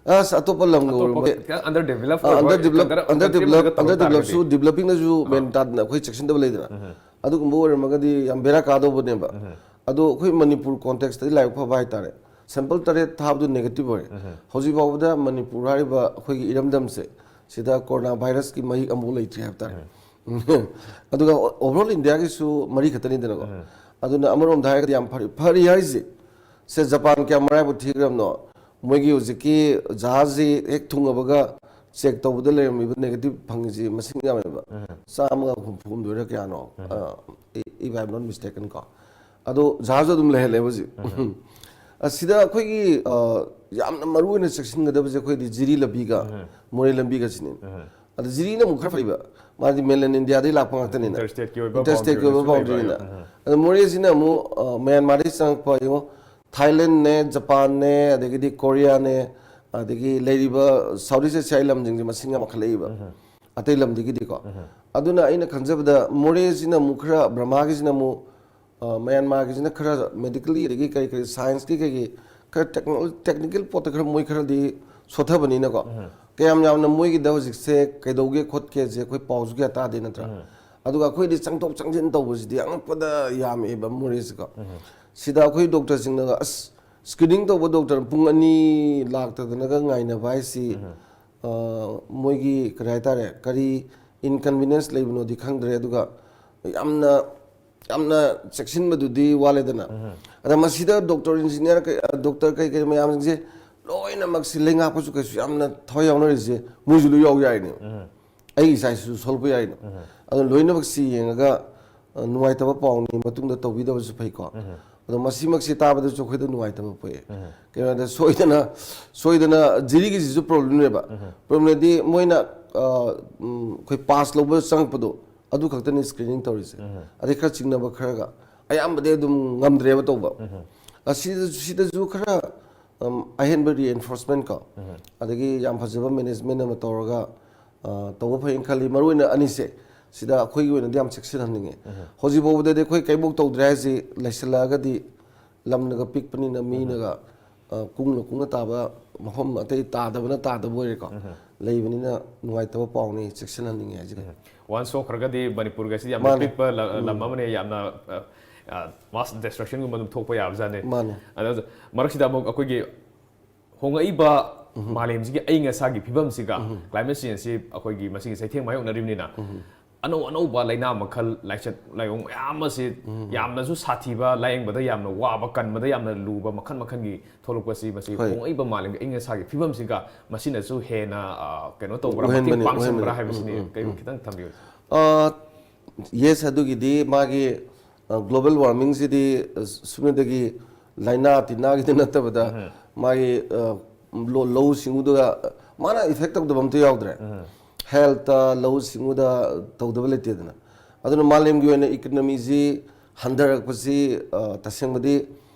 ꯑꯁ, ꯑꯇꯣꯞꯄ ꯂꯝꯒ ꯑꯇꯣꯞꯄ ꯑꯣꯏꯔꯝꯕ-, ꯈꯤꯇꯪ ꯑꯟꯗꯔ ꯗꯦꯚꯦꯂꯞ ꯑ, ꯑꯣꯏꯕ ꯑꯟꯗꯔ ꯗꯦꯚꯦꯂꯞ, ꯀꯟꯇ꯭ꯔꯤ ꯑꯟꯗꯔ ꯑꯃꯗꯒ ꯗꯦꯚꯦꯂꯞ, ꯀꯝꯄꯤꯌꯔ ꯇꯧ ꯑꯟꯗꯔ ꯇꯥꯔꯒꯗꯤ? ꯗꯦꯚꯦꯂꯞꯁꯨ ꯗꯦꯚꯦꯂꯞꯄꯤꯡꯅꯁꯨ ꯃꯦꯟ ꯇꯥꯗꯅ ꯑꯩꯈꯣꯏ ꯆꯦꯛꯁꯤꯟꯗꯕ ꯂꯩꯗꯅ꯫ ꯑꯗꯨꯒꯨꯝꯕ ꯑꯣꯏꯔꯝꯃꯒꯗꯤ ꯌꯥꯝ ꯕꯦꯔꯥ ꯀꯥꯗꯧꯕꯅꯦꯕ꯫ ꯑꯗꯣ ꯑꯩꯈꯣꯏ ꯃꯅꯤꯄꯨꯔ ꯀꯣꯟꯇꯦꯛꯁꯇꯗꯤ ꯂꯥꯏꯕꯛ ꯐꯕ ꯍꯥꯏꯇꯥꯔꯦ꯫ ꯁꯦꯝꯄꯜ ꯇꯔꯦꯠ ꯊꯥꯕꯗꯨ ꯅꯦꯒꯦꯇꯤꯚ ꯑꯣꯏꯔꯦ꯫ ꯍꯧꯖꯤꯛ ꯐꯥꯎꯕꯗ ꯃꯅꯤꯄꯨꯔ ꯍꯥꯏꯔꯤꯕ ꯑꯩꯈꯣꯏꯒꯤ ꯏꯔꯝꯗꯝꯁꯦ ꯁꯤꯗ ꯀꯣꯔꯣꯅꯥ ꯚꯥꯏꯔꯁꯀꯤ ꯃꯍꯤꯛ ꯑꯃꯐꯥꯎ ꯂꯩꯇ꯭ꯔꯤ ꯍꯥꯏꯕ ꯇꯥꯔꯦ꯫ ꯑꯗꯨꯒ ꯑꯣꯚꯔꯑꯣꯜ ꯏꯟꯗꯤꯌꯥꯒꯤꯁꯨ ꯃꯔꯤ ꯈꯛꯇꯅꯤꯗꯅꯀꯣ꯫ ꯑꯗꯨꯅ ꯑꯃꯔꯣꯝꯗ ꯍꯥꯏꯔꯒꯗꯤ ꯌꯥꯝ ꯐꯔꯤ꯫ ꯐꯔꯤ ꯍꯥꯏꯁꯦ, ꯁꯦ, ꯖꯄꯥꯟ ꯀꯌꯥꯝ ꯃꯔꯥꯏꯕꯛ ꯊꯤꯈ꯭ꯔꯕꯅꯣ? ꯃꯣꯏꯒꯤ ꯍꯧꯖꯤꯛꯀꯤ ꯖꯍꯥꯖꯁꯤ ꯍꯦꯛ ꯊꯨꯡꯉꯕꯒ ꯆꯦꯛ ꯇꯧꯕꯗ ꯂꯩꯔꯝꯃꯤꯕ ꯅꯦꯒꯦꯇꯤꯚ ꯐꯪꯉꯤꯁꯤ ꯃꯁꯤꯡ ꯌꯥꯝꯃꯦꯕ꯫ ꯆꯥꯝꯃꯒ ꯍꯨꯝꯐꯨ ꯍꯨꯝꯗꯣꯏꯔ ꯀꯌꯥꯅꯣ? ꯑ, if I am not mistaken ꯀꯣ꯫ ꯑꯗꯣ ꯖꯍꯥꯖ ꯑꯗꯨꯝ ꯂꯩꯍꯜꯂꯦꯕ ꯍꯧꯖꯤꯛ꯫ ꯑꯁꯤꯗ ꯑꯩꯈꯣꯏꯒꯤ ꯑ, ꯌꯥꯝꯅ ꯃꯔꯨ ꯑꯣꯏꯅ ꯆꯦꯛꯁꯤꯟꯒꯗꯕꯁꯦ ꯑꯩꯈꯣꯏꯗꯤ ꯖꯤꯔꯤ ꯂꯝꯕꯤꯒ ꯃꯣꯔꯦ ꯂꯝꯕꯤꯒꯁꯤꯅꯤ꯫ ꯑꯗ ꯖꯤꯔꯤꯅ ꯑꯃꯨꯛ ꯈꯔ ꯐꯩꯕ, ꯃꯥꯗꯤ mainland Indiaꯗꯒꯤ ꯂꯥꯛꯄ ꯉꯥꯛꯇꯅꯤꯅ꯫ Interstateꯀꯤ ꯑꯣꯏꯕ Interstateꯀꯤ ꯑꯣꯏꯕ boundaryꯗꯁꯨ boundaryꯅꯤꯅ꯫ ꯑꯗ ꯃꯣꯔꯦꯁꯤꯅ ꯑꯃꯨꯛ ꯑ, ꯃ꯭ꯌꯥꯟꯃꯥꯔꯗꯒꯤ ꯆꯪꯉꯛꯄ ꯌꯦꯡꯉꯣ, Thailandꯅꯦ, Japanꯅꯦ, ꯑꯗꯒꯤꯗꯤ Koreaꯅꯦ, ꯑꯗꯒꯤ ꯂꯩꯔꯤꯕ South East Asiaꯒꯤ ꯂꯝꯁꯤꯡꯁꯦ ꯃꯁꯤꯡ ꯌꯥꯝ ꯋꯥꯡꯈꯠꯂꯛꯏꯕ, ꯑꯇꯩ ꯂꯝꯗꯒꯤꯗꯤꯀꯣ꯫ ꯑꯗꯨꯅ ꯑꯩꯅ ꯈꯟꯖꯕꯗ ꯃꯣꯔꯦꯁꯤꯅ ꯑꯃꯨꯛ ꯈꯔ, ꯕ꯭ꯔꯍꯃꯥꯒꯤꯁꯤꯅ ꯑꯃꯨꯛ ꯑ, ꯃ꯭ꯌꯥꯟꯃꯥꯔꯒꯤꯁꯤꯅ ꯈꯔ medically ꯑꯗꯒꯤ ꯀꯔꯤ ꯀꯔꯤ scienceꯀꯤ ꯀꯩꯒꯤ ꯈꯔ techno-, technical ꯄꯣꯠꯇ ꯈꯔ ꯃꯣꯏ ꯈꯔꯗꯤ ꯁꯣꯠꯊꯕꯅꯤꯅꯀꯣ꯫ ꯀꯌꯥꯝ ꯌꯥꯝꯅ ꯃꯣꯏꯒꯤꯗ ꯍꯧꯖꯤꯛꯁꯦ ꯀꯩꯗꯧꯒꯦ ꯈꯣꯠꯀꯦꯁꯦ ꯑꯩꯈꯣꯏ ꯄꯥꯎꯁꯨ ꯀꯌꯥ ꯇꯥꯗꯦ ꯅꯠꯇ꯭ꯔꯥ? ꯑꯗꯨꯒ ꯑꯩꯈꯣꯏꯗꯤ ꯆꯪꯊꯣꯛ ꯆꯪꯁꯤꯟ ꯇꯧꯕꯁꯤꯗꯤ ꯑꯉꯛꯄꯗ ꯌꯥꯝꯃꯛꯑꯦꯕ ꯃꯣꯔꯦꯁꯤꯀꯣ꯫ ꯁꯤꯗ ꯑꯩꯈꯣꯏ doctorꯁꯤꯡꯅꯒ ꯑꯁ, screening ꯇꯧꯕ doctor ꯄꯨꯡ ꯑꯅꯤ ꯂꯥꯛꯇꯗꯅꯒ ꯉꯥꯏꯅꯕ ꯍꯥꯏꯁꯤ, ꯑ, ꯃꯣꯏꯒꯤ ꯀꯔꯤ ꯍꯥꯏꯇꯥꯔꯦ, ꯀꯔꯤ inconvenience ꯂꯩꯕꯅꯣꯗꯤ ꯈꯪꯗ꯭ꯔꯦ꯫ ꯑꯗꯨꯒ ꯌꯥꯝꯅ, ꯌꯥꯝꯅ ꯆꯦꯛꯁꯤꯟꯕꯗꯨꯗꯤ ꯋꯥꯠꯂꯦꯗꯅ꯫ ꯑꯗ ꯃꯁꯤꯗ doctor, engineer ꯀꯩ-, ꯑ, doctor ꯀꯩ ꯀꯩ ꯃꯌꯥꯝꯁꯤꯡꯁꯦ ꯂꯣꯏꯅꯃꯛꯁꯤ ꯂꯩꯉꯥꯛꯄꯁꯨ ꯀꯩꯁꯨ ꯌꯥꯝꯅ ꯊꯋꯥꯏ ꯌꯥꯎꯅꯔꯤꯁꯦ ꯃꯣꯏꯁꯨ ꯂꯣꯏ ꯌꯥꯎ ꯌꯥꯏꯅꯦ꯫ ꯑꯩ ꯏꯆꯥ ꯏꯁꯨꯁꯨ ꯁꯣꯛꯂꯛꯄ ꯌꯥꯏꯅꯦ꯫ ꯑꯗꯨꯅ ꯂꯣꯏꯅꯃꯛꯁꯤ ꯌꯦꯡꯉꯒ, ꯑ, ꯅꯨꯡꯉꯥꯏꯇꯕ ꯄꯥꯎꯅꯤ, ꯃꯇꯨꯡꯗ ꯇꯧꯕꯤꯗꯕꯁꯨ ꯐꯩꯀꯣ꯫ ꯑꯗꯣ ꯃꯁꯤꯃꯛꯁꯤ ꯇꯥꯕꯗꯁꯨ ꯑꯩꯈꯣꯏꯗ ꯅꯨꯡꯉꯥꯏꯇꯕ ꯄꯣꯛꯑꯦ꯫ ꯀꯩꯅꯣꯗ ꯁꯣꯏꯗꯅ, ꯁꯣꯏꯗꯅ ꯖꯤꯔꯤꯒꯤꯁꯤꯁꯨ problemꯅꯦꯕ꯫ Problemꯗꯤ ꯃꯣꯏꯅ, ꯑ, ꯎꯝ, ꯑꯩꯈꯣꯏ pass ꯂꯧꯕ ꯆꯪꯉꯛꯄꯗꯣ ꯑꯗꯨ ꯈꯛꯇꯅꯤ screening ꯇꯧꯔꯤꯁꯦ꯫ ꯑꯗꯩ ꯈꯔ ꯆꯤꯡꯅꯕ ꯈꯔꯒ, ꯑꯌꯥꯝꯕꯗꯤ ꯑꯗꯨꯝ ꯉꯝꯗ꯭ꯔꯦꯕ ꯇꯧꯕ꯫ ꯑꯁꯤꯗꯁꯨ, ꯁꯤꯗꯁꯨ ꯈꯔ, ꯎꯝ, ꯑꯍꯦꯟꯕ reinforcement ꯀꯣ, ꯑꯗꯒꯤ ꯌꯥꯝ ꯐꯖꯕ management ꯑꯃ ꯇꯧꯔꯒ, ꯑ, ꯇꯧꯕ ꯐꯩꯅ ꯈꯜꯂꯤ꯫ ꯃꯔꯨꯑꯣꯏꯅ ꯑꯅꯤꯁꯦ ꯁꯤꯗ ꯑꯩꯈꯣꯏꯒꯤ ꯑꯣꯏꯅꯗꯤ ꯌꯥꯝ ꯆꯦꯛꯁꯤꯟꯍꯟꯅꯤꯡꯉꯤ꯫ ꯍꯧꯖꯤꯛ ꯐꯥꯎꯕꯗꯗꯤ ꯑꯩꯈꯣꯏ ꯀꯩꯝꯐꯥꯎ ꯇꯧꯗ꯭ꯔꯦ ꯍꯥꯏꯁꯤ, ꯂꯩꯁꯤꯜꯂꯛꯑꯒꯗꯤ ꯂꯝꯅꯒ ꯄꯤꯛꯄꯅꯤꯅ ꯃꯤꯅꯒ, ꯑ, ꯀꯨꯡꯅ ꯀꯨꯡꯅ ꯇꯥꯕ, ꯃꯐꯝ ꯑꯇꯩ ꯇꯥꯗꯕꯅ ꯇꯥꯗꯕ ꯑꯣꯏꯔꯦꯀꯣ꯫ ꯂꯩꯕꯅꯤꯅ ꯅꯨꯡꯉꯥꯏꯇꯕ ꯄꯥꯎꯅꯤ, ꯆꯦꯛꯁꯤꯟꯍꯟꯅꯤꯡꯉꯤ ꯍꯥꯏꯁꯤꯒ꯫ Once ꯁꯣꯛꯈ꯭ꯔꯒꯗꯤ ꯃꯅꯤꯄꯨꯔꯒꯁꯤ ꯌꯥꯝꯅ ꯃꯥꯅꯦ꯫ ꯄꯤꯛꯄ ꯂ-, ꯂꯝ ꯑꯃꯅꯦ, ꯌꯥꯝꯅ, ꯑ, ꯑ, mass destructionꯒꯨꯝꯕ ꯑꯗꯨꯝ ꯊꯣꯛꯄ ꯌꯥꯕꯖꯥꯠꯅꯤ꯫ ꯃꯥꯅꯦ꯫ ꯑꯗꯣ ꯃꯔꯛꯁꯤꯗ ꯑꯃꯨꯛ ꯑꯩꯈꯣꯏꯒꯤ ꯍꯣꯡꯉꯛꯏꯕ ꯃꯥꯂꯦꯝꯁꯤꯒꯤ ꯑꯏꯪ ꯑꯁꯥꯒꯤ ꯐꯤꯕꯝꯁꯤꯒ climate changeꯁꯤ ꯑꯩꯈꯣꯏꯒꯤ ꯃꯁꯤꯒꯤ ꯆꯩꯊꯦꯡ ꯃꯥꯌꯣꯛꯅꯔꯤꯕꯅꯤꯅ, ꯑꯅꯧ ꯑꯅꯧꯕ ꯂꯥꯏꯅꯥ ꯃꯈꯜ, ꯂꯥꯏꯆꯠ ꯂꯥꯏꯑꯣꯡ ꯃꯌꯥꯝ ꯑꯃꯁꯤ ꯌꯥꯝꯅꯁꯨ ꯁꯥꯊꯤꯕ, ꯂꯥꯏꯌꯦꯡꯕꯗ ꯌꯥꯝꯅ ꯋꯥꯕ, ꯀꯟꯕꯗ ꯌꯥꯝꯅ ꯂꯨꯕ ꯃꯈꯜ ꯃꯈꯜꯒꯤ ꯊꯣꯛꯂꯛꯄꯁꯤ, ꯃꯁꯤ ꯍꯣꯏ꯫ ꯍꯣꯡꯉꯛꯏꯕ ꯃꯥꯂꯦꯝꯒꯤ ꯑꯏꯪ ꯑꯁꯥꯒꯤ ꯐꯤꯕꯝꯁꯤꯒ ꯃꯁꯤꯅꯁꯨ ꯍꯦꯟꯅ, ꯑ, ꯀꯩꯅꯣ ꯇꯧꯕ꯭ꯔꯥ, ꯃꯇꯦꯡ ꯑꯣꯏꯍꯟꯕꯅꯤ, ꯄꯥꯡꯁꯟꯕ꯭ꯔꯥ ꯑꯣꯏꯍꯟꯕꯅꯤ꯫ ꯍꯥꯏꯕꯁꯤꯅꯤ꯫ ꯎꯝ, ꯎꯝ, ꯀꯩ-, ꯎꯝ꯫ ꯈꯤꯇꯪ ꯊꯝꯕꯤꯌꯨ꯫ ꯑ, yes, ꯑꯗꯨꯒꯤꯗꯤ ꯃꯥꯒꯤ, ꯑ, global warmingꯁꯤꯗꯤ, ꯑ, ꯁꯨꯞꯅꯗꯒꯤ ꯂꯥꯏꯅꯥ ꯇꯤꯟꯅꯥꯒꯤꯗ ꯅꯠꯇꯕꯗ ꯃꯥꯒꯤ ꯑ, ꯂꯣ- ꯂꯧꯎ ꯁꯤꯡꯎꯗ ꯃꯥꯅ effect ꯇꯧꯗꯕ ꯑꯝꯇ ꯌꯥꯎꯗ꯭ꯔꯦ꯫ Health ꯇ, ꯂꯧꯎ ꯁꯤꯡꯎꯗ ꯇꯧꯗꯕ ꯂꯩꯇꯦꯗꯅ꯫ ꯑꯗꯨꯅ ꯃꯥꯂꯦꯝꯒꯤ ꯑꯣꯏꯅ economy ꯁꯤ ꯍꯟꯊꯔꯛꯄꯁꯤ ꯑ, ꯇꯁꯦꯡꯕꯗꯤ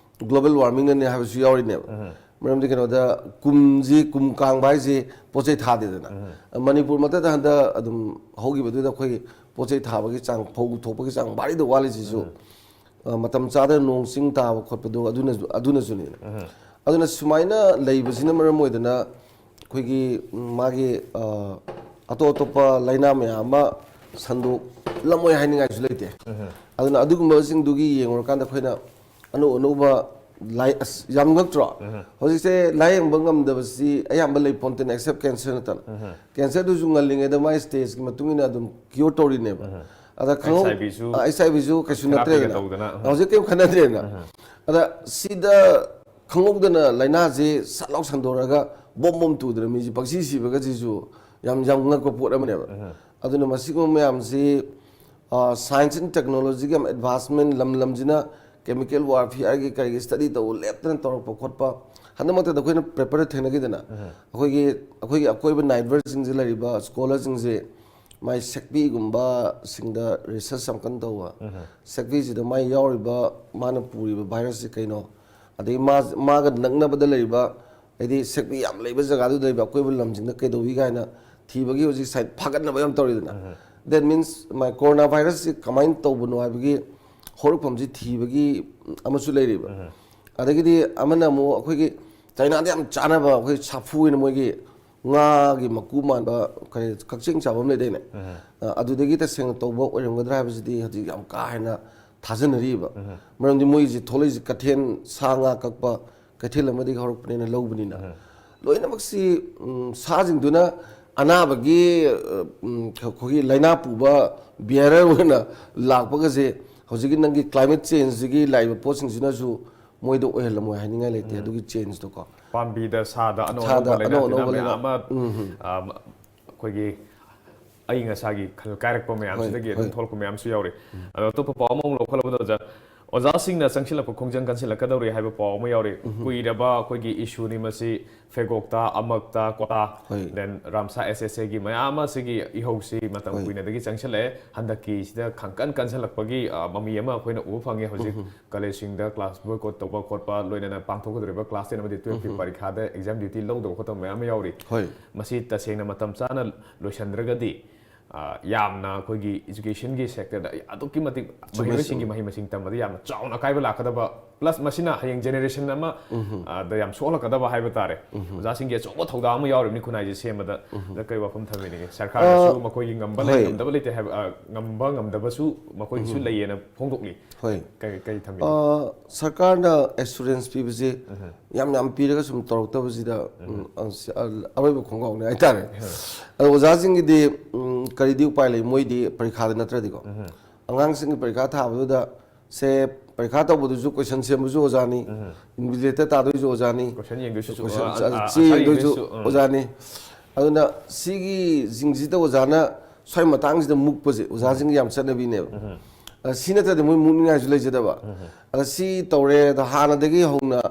global warming ꯅꯅꯦ ꯍꯥꯏꯕꯁꯨ ꯌꯥꯎꯔꯤꯅꯦꯕ꯫ ꯃꯔꯝꯗꯤ ꯀꯩꯅꯣꯗ ꯀꯨꯝꯁꯤ ꯀꯨꯝ ꯀꯥꯡꯕ ꯍꯥꯏꯁꯦ ꯄꯣꯠ ꯆꯩ ꯊꯥꯗꯦꯗꯅ꯫ ꯃꯅꯤꯄꯨꯔ ꯃꯛꯇꯗ ꯍꯟꯗꯛ ꯑꯗꯨꯝ ꯍꯧꯈꯤꯕꯗꯨꯗ ꯑꯩꯈꯣꯏ ꯄꯣꯠ ꯆꯩ ꯊꯥꯕꯒꯤ ꯆꯥꯡ, ꯐꯧ ꯊꯣꯛꯄꯒꯤ ꯆꯥꯡ ꯚꯥꯔꯤꯗ ꯋꯥꯠꯂꯤꯁꯤꯁꯨ ꯑ, ꯃꯇꯝ ꯆꯥꯗꯅ ꯅꯣꯡ ꯆꯤꯡ ꯇꯥꯕ ꯈꯣꯠꯄꯗꯣ ꯑꯗꯨꯅꯁꯨ, ꯑꯗꯨꯅꯁꯨꯅꯤꯅ꯫ ꯑꯗꯨꯅ ꯁꯨꯃꯥꯏꯅ ꯂꯩꯕꯁꯤꯅ ꯃꯔꯝ ꯑꯣꯏꯗꯅ ꯑꯩꯈꯣꯏꯒꯤ, ꯎꯝ, ꯃꯥꯒꯤ, ꯑ, ꯑꯇꯣꯞ ꯑꯇꯣꯞꯄ ꯂꯥꯏꯅꯥ ꯃꯌꯥꯝ ꯑꯃ ꯁꯟꯗꯣꯛꯂꯝꯃꯣꯏ ꯍꯥꯏꯅꯤꯡꯉꯥꯏꯁꯨ ꯂꯩꯇꯦ꯫ ꯑꯗꯨꯅ ꯑꯗꯨꯒꯨꯝꯕꯁꯤꯡꯗꯨꯒꯤ ꯌꯦꯡꯉꯨꯔꯀꯥꯟꯗ ꯑꯩꯈꯣꯏꯅ ꯑꯅꯧ ꯑꯅꯧꯕ ꯂꯥꯏ-, ꯑꯁ, ꯌꯥꯝ ꯉꯛꯇ꯭ꯔꯣ? ꯍꯧꯖꯤꯛꯁꯦ ꯂꯥꯏꯌꯦꯡꯕ ꯉꯝꯗꯕꯁꯤ ꯑꯌꯥꯝꯕ ꯂꯩ ꯄꯣꯟꯇꯦꯅ, except cancer ꯅꯠꯇꯅ꯫ Cancer ꯗꯨꯁꯨ ꯉꯜꯂꯤꯉꯩꯗ ꯃꯥꯏ stage ꯀꯤ ꯃꯇꯨꯡ ꯏꯟꯅ ꯑꯗꯨꯝ cure ꯇꯧꯔꯤꯅꯦꯕ꯫ ꯑꯗ ꯈꯪꯍꯧ-, H I V ꯁꯨ ꯑ, H I V ꯁꯨ ꯀꯩꯁꯨ therapy ꯒ ꯅꯠꯇ꯭ꯔꯦꯗꯅ꯫ ꯇꯧꯗꯅ, ꯎꯝ꯫ ꯍꯧꯖꯤꯛ ꯀꯩꯝ ꯈꯟꯅꯗ꯭ꯔꯦꯅ꯫ ꯑꯗ ꯁꯤꯗ ꯈꯪꯍꯧꯗꯅ ꯂꯥꯏꯅꯥꯁꯤ ꯁꯠ ꯂꯥꯎ ꯁꯟꯗꯣꯔꯛꯑꯒ ꯕꯣꯝ ꯕꯣꯝ ꯇꯨꯗꯅ ꯃꯤꯁꯤ ꯄꯪꯁꯤ ꯁꯤꯕꯒꯁꯤꯁꯨ ꯌꯥꯝ, ꯌꯥꯝ ꯉꯛꯄ ꯄꯣꯠ ꯑꯃꯅꯦꯕ꯫ ꯑꯗꯨꯅ ꯃꯁꯤꯒꯨꯝꯕ ꯃꯌꯥꯝꯁꯤ, ꯑ, science and technology ꯒꯤ ꯌꯥꯝ advancement, ꯂꯝ ꯂꯝꯁꯤꯅ chemical warfare ꯒꯤ ꯀꯔꯤꯒꯤ study ꯇꯧꯕ ꯂꯦꯞꯇꯅ ꯇꯧꯔꯛꯄ ꯈꯣꯠꯄ, ꯍꯟꯗꯛꯃꯛꯇꯗ ꯑꯩꯈꯣꯏꯅ paper ꯗ ꯊꯦꯡꯅꯈꯤꯗꯅ, ꯑꯩꯈꯣꯏꯒꯤ, ꯑꯩꯈꯣꯏꯒꯤ ꯑꯀꯣꯏꯕ neighbour ꯁꯤꯡꯁꯦ ꯂꯩꯔꯤꯕ scholar ꯁꯤꯡꯁꯦ ꯃꯥꯏ ꯁꯦꯛꯄꯤꯒꯨꯝꯕꯁꯤꯡꯗ research ꯌꯥꯝ ꯀꯟꯅ ꯇꯧꯕ꯫ ꯁꯦꯛꯄꯤꯁꯤꯗ ꯃꯥꯏ ꯌꯥꯎꯔꯤꯕ, ꯃꯥꯅ ꯄꯨꯔꯤꯕ virus ꯁꯤ ꯀꯩꯅꯣ, ꯑꯗꯒꯤ ꯃꯥ-, ꯃꯥꯒ ꯅꯛꯅꯕꯗ ꯂꯩꯔꯤꯕ, ꯍꯥꯏꯗꯤ ꯁꯦꯛꯄꯤ ꯌꯥꯝ ꯂꯩꯕ ꯖꯒꯥꯗꯨꯗ ꯂꯩꯕ ꯑꯀꯣꯏꯕ ꯂꯝꯁꯤꯡꯗ ꯀꯩꯗꯧꯏ ꯀꯥꯏꯅ ꯊꯤꯕꯒꯤ ꯍꯧꯖꯤꯛ ꯁꯥꯏ ꯐꯥꯒꯠꯅꯕ ꯌꯥꯝ ꯇꯧꯔꯤꯗꯅ꯫ That means my corona virus ꯁꯤ ꯀꯃꯥꯏꯅ ꯇꯧꯕꯅꯣ ꯍꯥꯏꯕꯒꯤ ꯍꯧꯔꯛꯐꯝꯁꯤ ꯊꯤꯕꯒꯤ ꯑꯃꯁꯨ ꯂꯩꯔꯤꯕ꯫ ꯑꯗꯒꯤꯗꯤ ꯑꯃꯅ ꯑꯃꯨꯛ ꯑꯩꯈꯣꯏꯒꯤ ꯆꯥꯏꯅꯥꯗ ꯌꯥꯝ ꯆꯥꯅꯕ ꯑꯩꯈꯣꯏ ꯁꯥꯐꯨ ꯑꯣꯏꯅ ꯃꯣꯏꯒꯤ ꯉꯥꯒꯤ ꯃꯀꯨ ꯃꯥꯟꯕ ꯀꯔꯤ ꯀꯛꯆꯦꯡ ꯆꯥꯕ ꯑꯃ ꯂꯩꯗꯥꯏꯅꯦ? ꯑ, ꯑꯗꯨꯗꯒꯤ ꯇꯁꯦꯡꯅ ꯇꯧꯕ ꯑꯣꯏꯔꯝꯒꯗ꯭ꯔꯥ ꯍꯥꯏꯕꯁꯤꯗꯤ ꯍꯧꯖꯤꯛ ꯌꯥꯝ ꯀꯥ ꯍꯦꯟꯅ ꯊꯥꯖꯅꯔꯤꯕ꯫ ꯃꯔꯝꯗꯤ ꯃꯣꯏꯁꯤ ꯊꯣꯛꯂꯛꯏꯁꯤ ꯀꯩꯊꯦꯜ ꯁꯥ ꯉꯥ ꯀꯛꯄ ꯀꯩꯊꯦꯜ ꯑꯃꯗꯒꯤ ꯍꯧꯔꯛꯄꯅꯦꯅ ꯂꯧꯕꯅꯤꯅ꯫ ꯂꯣꯏꯅꯃꯛꯁꯤ, ꯎꯝ, ꯁꯥꯁꯤꯡꯗꯨꯅ ꯑꯅꯥꯕꯒꯤ, ꯑ, ꯎꯝ, ꯑꯩꯈꯣꯏꯒꯤ ꯂꯥꯏꯅꯥ ꯄꯨꯕ bearer ꯑꯣꯏꯅ ꯂꯥꯛꯄꯒꯁꯦ ꯍꯧꯖꯤꯛꯀꯤ ꯅꯪꯒꯤ climate change ꯁꯤꯒꯤ ꯂꯥꯛꯏꯕ ꯄꯣꯠꯁꯤꯡꯁꯤꯅꯁꯨ ꯃꯣꯏꯗ ꯑꯣꯏꯍꯜꯂꯝꯃꯣꯏ ꯍꯥꯏꯅꯤꯡꯉꯥꯏ ꯂꯩꯇꯦ꯫ ꯑꯗꯨꯒꯤ change ꯗꯣ ꯀꯣ꯫ ꯄꯥꯝꯕꯤꯗ ꯁꯥꯗ ꯑꯅꯧ ꯁꯥꯗ ꯑꯅꯧꯕ ꯂꯥꯏꯅꯥ ꯑꯅꯧ ꯇꯤꯟꯅꯥ ꯑꯅꯧꯕ ꯃꯌꯥꯝ ꯂꯥꯏꯅꯥ꯫ ꯑꯃ, ꯎꯝ, ꯎꯝ꯫ ꯑ, ꯑꯩꯈꯣꯏꯒꯤ ꯑꯏꯪ ꯑꯁꯥꯒꯤ ꯈꯜ ꯀꯥꯏꯔꯛꯄ ꯃꯌꯥꯝꯁꯤꯗꯒꯤ ꯍꯣꯏ, ꯑꯗꯨꯝ ꯍꯣꯏ꯫ ꯊꯣꯛꯂꯛꯄ ꯃꯌꯥꯝꯁꯨ ꯌꯥꯎꯔꯤ꯫ ꯑꯗꯣ ꯑꯇꯣꯞꯄ ꯄꯥꯎ ꯑꯃꯃꯨꯛ ꯂꯧꯈꯠꯂꯕꯗ ꯑꯣꯖꯥ, ꯑꯣꯖꯥꯁꯤꯡꯅ ꯆꯪꯁꯤꯜꯂꯛꯄ ꯈꯣꯡꯖꯪ ꯀꯟꯁꯤꯜꯂꯛꯀꯗꯧꯔꯤ ꯍꯥꯏꯕ ꯄꯥꯎ ꯑꯃ ꯌꯥꯎꯔꯤ꯫ ꯀꯨꯏꯔꯕ ꯑꯩꯈꯣꯏꯒꯤ ꯏꯁꯨꯅꯤ ꯃꯁꯤ꯫ ꯐꯦꯒꯣꯛꯇ, ꯑꯃꯛꯇ, ꯀꯣꯇꯥ, ꯍꯣꯏ꯫ Then ꯔꯥꯝꯁꯥ S S A ꯒꯤ ꯃꯌꯥꯝ ꯑꯃ ꯁꯤꯒꯤ ꯏꯍꯧꯁꯤ ꯃꯇꯝ ꯍꯣꯏ꯫ ꯀꯨꯏꯅꯗꯒꯤ ꯆꯪꯁꯤꯜꯂꯛꯑꯦ꯫ ꯍꯟꯗꯛꯀꯤꯁꯤꯗ ꯈꯪꯀꯟ ꯀꯟꯁꯤꯜꯂꯛꯄꯒꯤ, ꯑ, ꯃꯃꯤ ꯑꯃ ꯑꯩꯈꯣꯏꯅ ꯎꯕ ꯐꯪꯉꯦ꯫ ꯍꯧꯖꯤꯛ ꯀꯣꯂꯦꯖꯁꯤꯡꯗ class boycott ꯇꯧꯕ ꯈꯣꯠꯄ, ꯂꯣꯏꯅꯅ ꯄꯥꯡꯊꯣꯛꯀꯗꯧꯔꯤꯕ class ten ꯑꯃꯗꯤ twelve ꯀꯤ ꯄꯔꯤꯈꯥꯗ exam duty ꯂꯧꯗꯕ ꯈꯣꯠꯇꯕ ꯃꯌꯥꯝ ꯑꯃ ꯌꯥꯎꯔꯤ꯫ ꯍꯣꯏ꯫ ꯃꯁꯤ ꯇꯁꯦꯡꯅ ꯃꯇꯝ ꯆꯥꯅ ꯂꯣꯏꯁꯤꯟꯗ꯭ꯔꯒꯗꯤ, ꯑ, ꯌꯥꯝꯅ ꯑꯩꯈꯣꯏꯒꯤ education ꯒꯤ sector ꯗ ꯑꯗꯨꯛꯀꯤ ꯃꯇꯤꯛ ꯆꯨꯝꯃꯦ, ꯃꯍꯩꯔꯣꯏꯁꯤꯡꯒꯤ ꯆꯨꯝꯃꯦ꯫ ꯃꯍꯩ ꯃꯁꯤꯡ ꯇꯝꯕꯗ ꯌꯥꯝꯅ ꯆꯥꯎꯅ ꯑꯀꯥꯏꯕ ꯂꯥꯛꯀꯗꯕ, plus ꯃꯁꯤꯅ ꯍꯌꯦꯡ generation ꯑꯃ, ꯑ, ꯗ ꯌꯥꯝ ꯁꯣꯛꯍꯜꯂꯛꯀꯗꯕ ꯍꯥꯏꯕ ꯇꯥꯔꯦ꯫ ꯑꯣꯖꯥꯁꯤꯡꯒꯤ ꯑꯆꯧꯕ ꯊꯧꯗꯥꯡ ꯑꯃ ꯌꯥꯎꯔꯤꯕꯅꯤ ꯈꯨꯟꯅꯥꯏꯁꯦ ꯁꯦꯝꯕꯗ꯫ ꯗ ꯀꯩ ꯋꯥꯐꯝ ꯊꯝꯕꯤꯅꯤꯡꯉꯤ? ꯁꯔꯀꯥꯔꯅꯁꯨ ꯑ, ꯃꯈꯣꯏꯒꯤ ꯉꯝꯕ ꯍꯣꯏ꯫ ꯂꯩ, ꯉꯝꯗꯕ ꯂꯩꯇꯦ ꯍꯥꯏꯕ, ꯑ, ꯉꯝꯕ ꯉꯝꯗꯕꯁꯨ ꯃꯈꯣꯏꯒꯤꯁꯨ ꯂꯩꯌꯦꯅ ꯐꯣꯡꯗꯣꯛꯂꯤ꯫ ꯍꯣꯏ꯫ ꯀꯩ, ꯀꯩ ꯊꯝꯕꯤꯅꯤ? ꯑ, ꯁꯔꯀꯥꯔꯅ assurance ꯄꯤꯕꯁꯦ ꯌꯥꯝ ꯌꯥꯝ ꯄꯤꯔꯒ ꯁꯨꯝ ꯇꯧꯔꯛꯇꯕꯁꯤꯗ, ꯎꯝ, ꯑ, ꯁꯤ, ꯑ, ꯑꯔꯣꯏꯕ ꯈꯣꯡꯒꯥꯎꯅꯤ ꯍꯥꯏꯇꯥꯔꯦ꯫ ꯑꯗꯣ ꯑꯣꯖꯥꯁꯤꯡꯒꯤꯗꯤ, ꯎꯝ, ꯀꯔꯤꯗꯤ ꯎꯄꯥꯏ ꯂꯩ, ꯃꯣꯏꯗꯤ ꯄꯔꯤꯈꯥꯗ ꯅꯠꯇ꯭ꯔꯗꯤꯀꯣ꯫ ꯑꯉꯥꯡꯁꯤꯡꯒꯤ ꯄꯔꯤꯈꯥ ꯊꯥꯕꯗꯨꯗ ꯁꯦ ꯄꯔꯤꯈꯥ ꯇꯧꯕꯗꯨꯁꯨ question ꯁꯦꯝꯕꯁꯨ ꯑꯣꯖꯥꯅꯤ, invigilator ꯇꯥꯗꯣꯏꯁꯨ ꯑꯣꯖꯥꯅꯤ, Question ꯌꯦꯡꯗꯣꯏꯁꯨ, question, ꯑ, ꯑ, ꯑ, ꯆꯦ answer ꯌꯦꯡꯗꯣꯏꯁꯨ ꯌꯦꯡꯗꯣꯏꯁꯨ, ꯎꯝ꯫ ꯑꯣꯖꯥꯅꯤ꯫ ꯑꯗꯨꯅ ꯁꯤꯒꯤꯁꯤꯡꯁꯤꯗ ꯑꯣꯖꯥꯅ ꯁ꯭ꯋꯥꯏ ꯃꯇꯥꯡꯁꯤꯗ ꯃꯨꯛꯄꯁꯦ ꯑꯣꯖꯥꯁꯤꯡꯒꯤ ꯌꯥꯝ ꯆꯠꯅꯕꯤꯅꯦꯕ꯫ ꯑ, ꯁꯤ ꯅꯠꯇ꯭ꯔꯗꯤ ꯃꯣꯏ ꯃꯨꯛꯅꯤꯡꯉꯥꯏꯁꯨ ꯂꯩꯖꯗꯕ꯫ ꯑꯗ ꯁꯤ ꯇꯧꯔꯦ, ꯑꯗ ꯍꯥꯟꯅꯗꯒꯤ ꯍꯧꯅ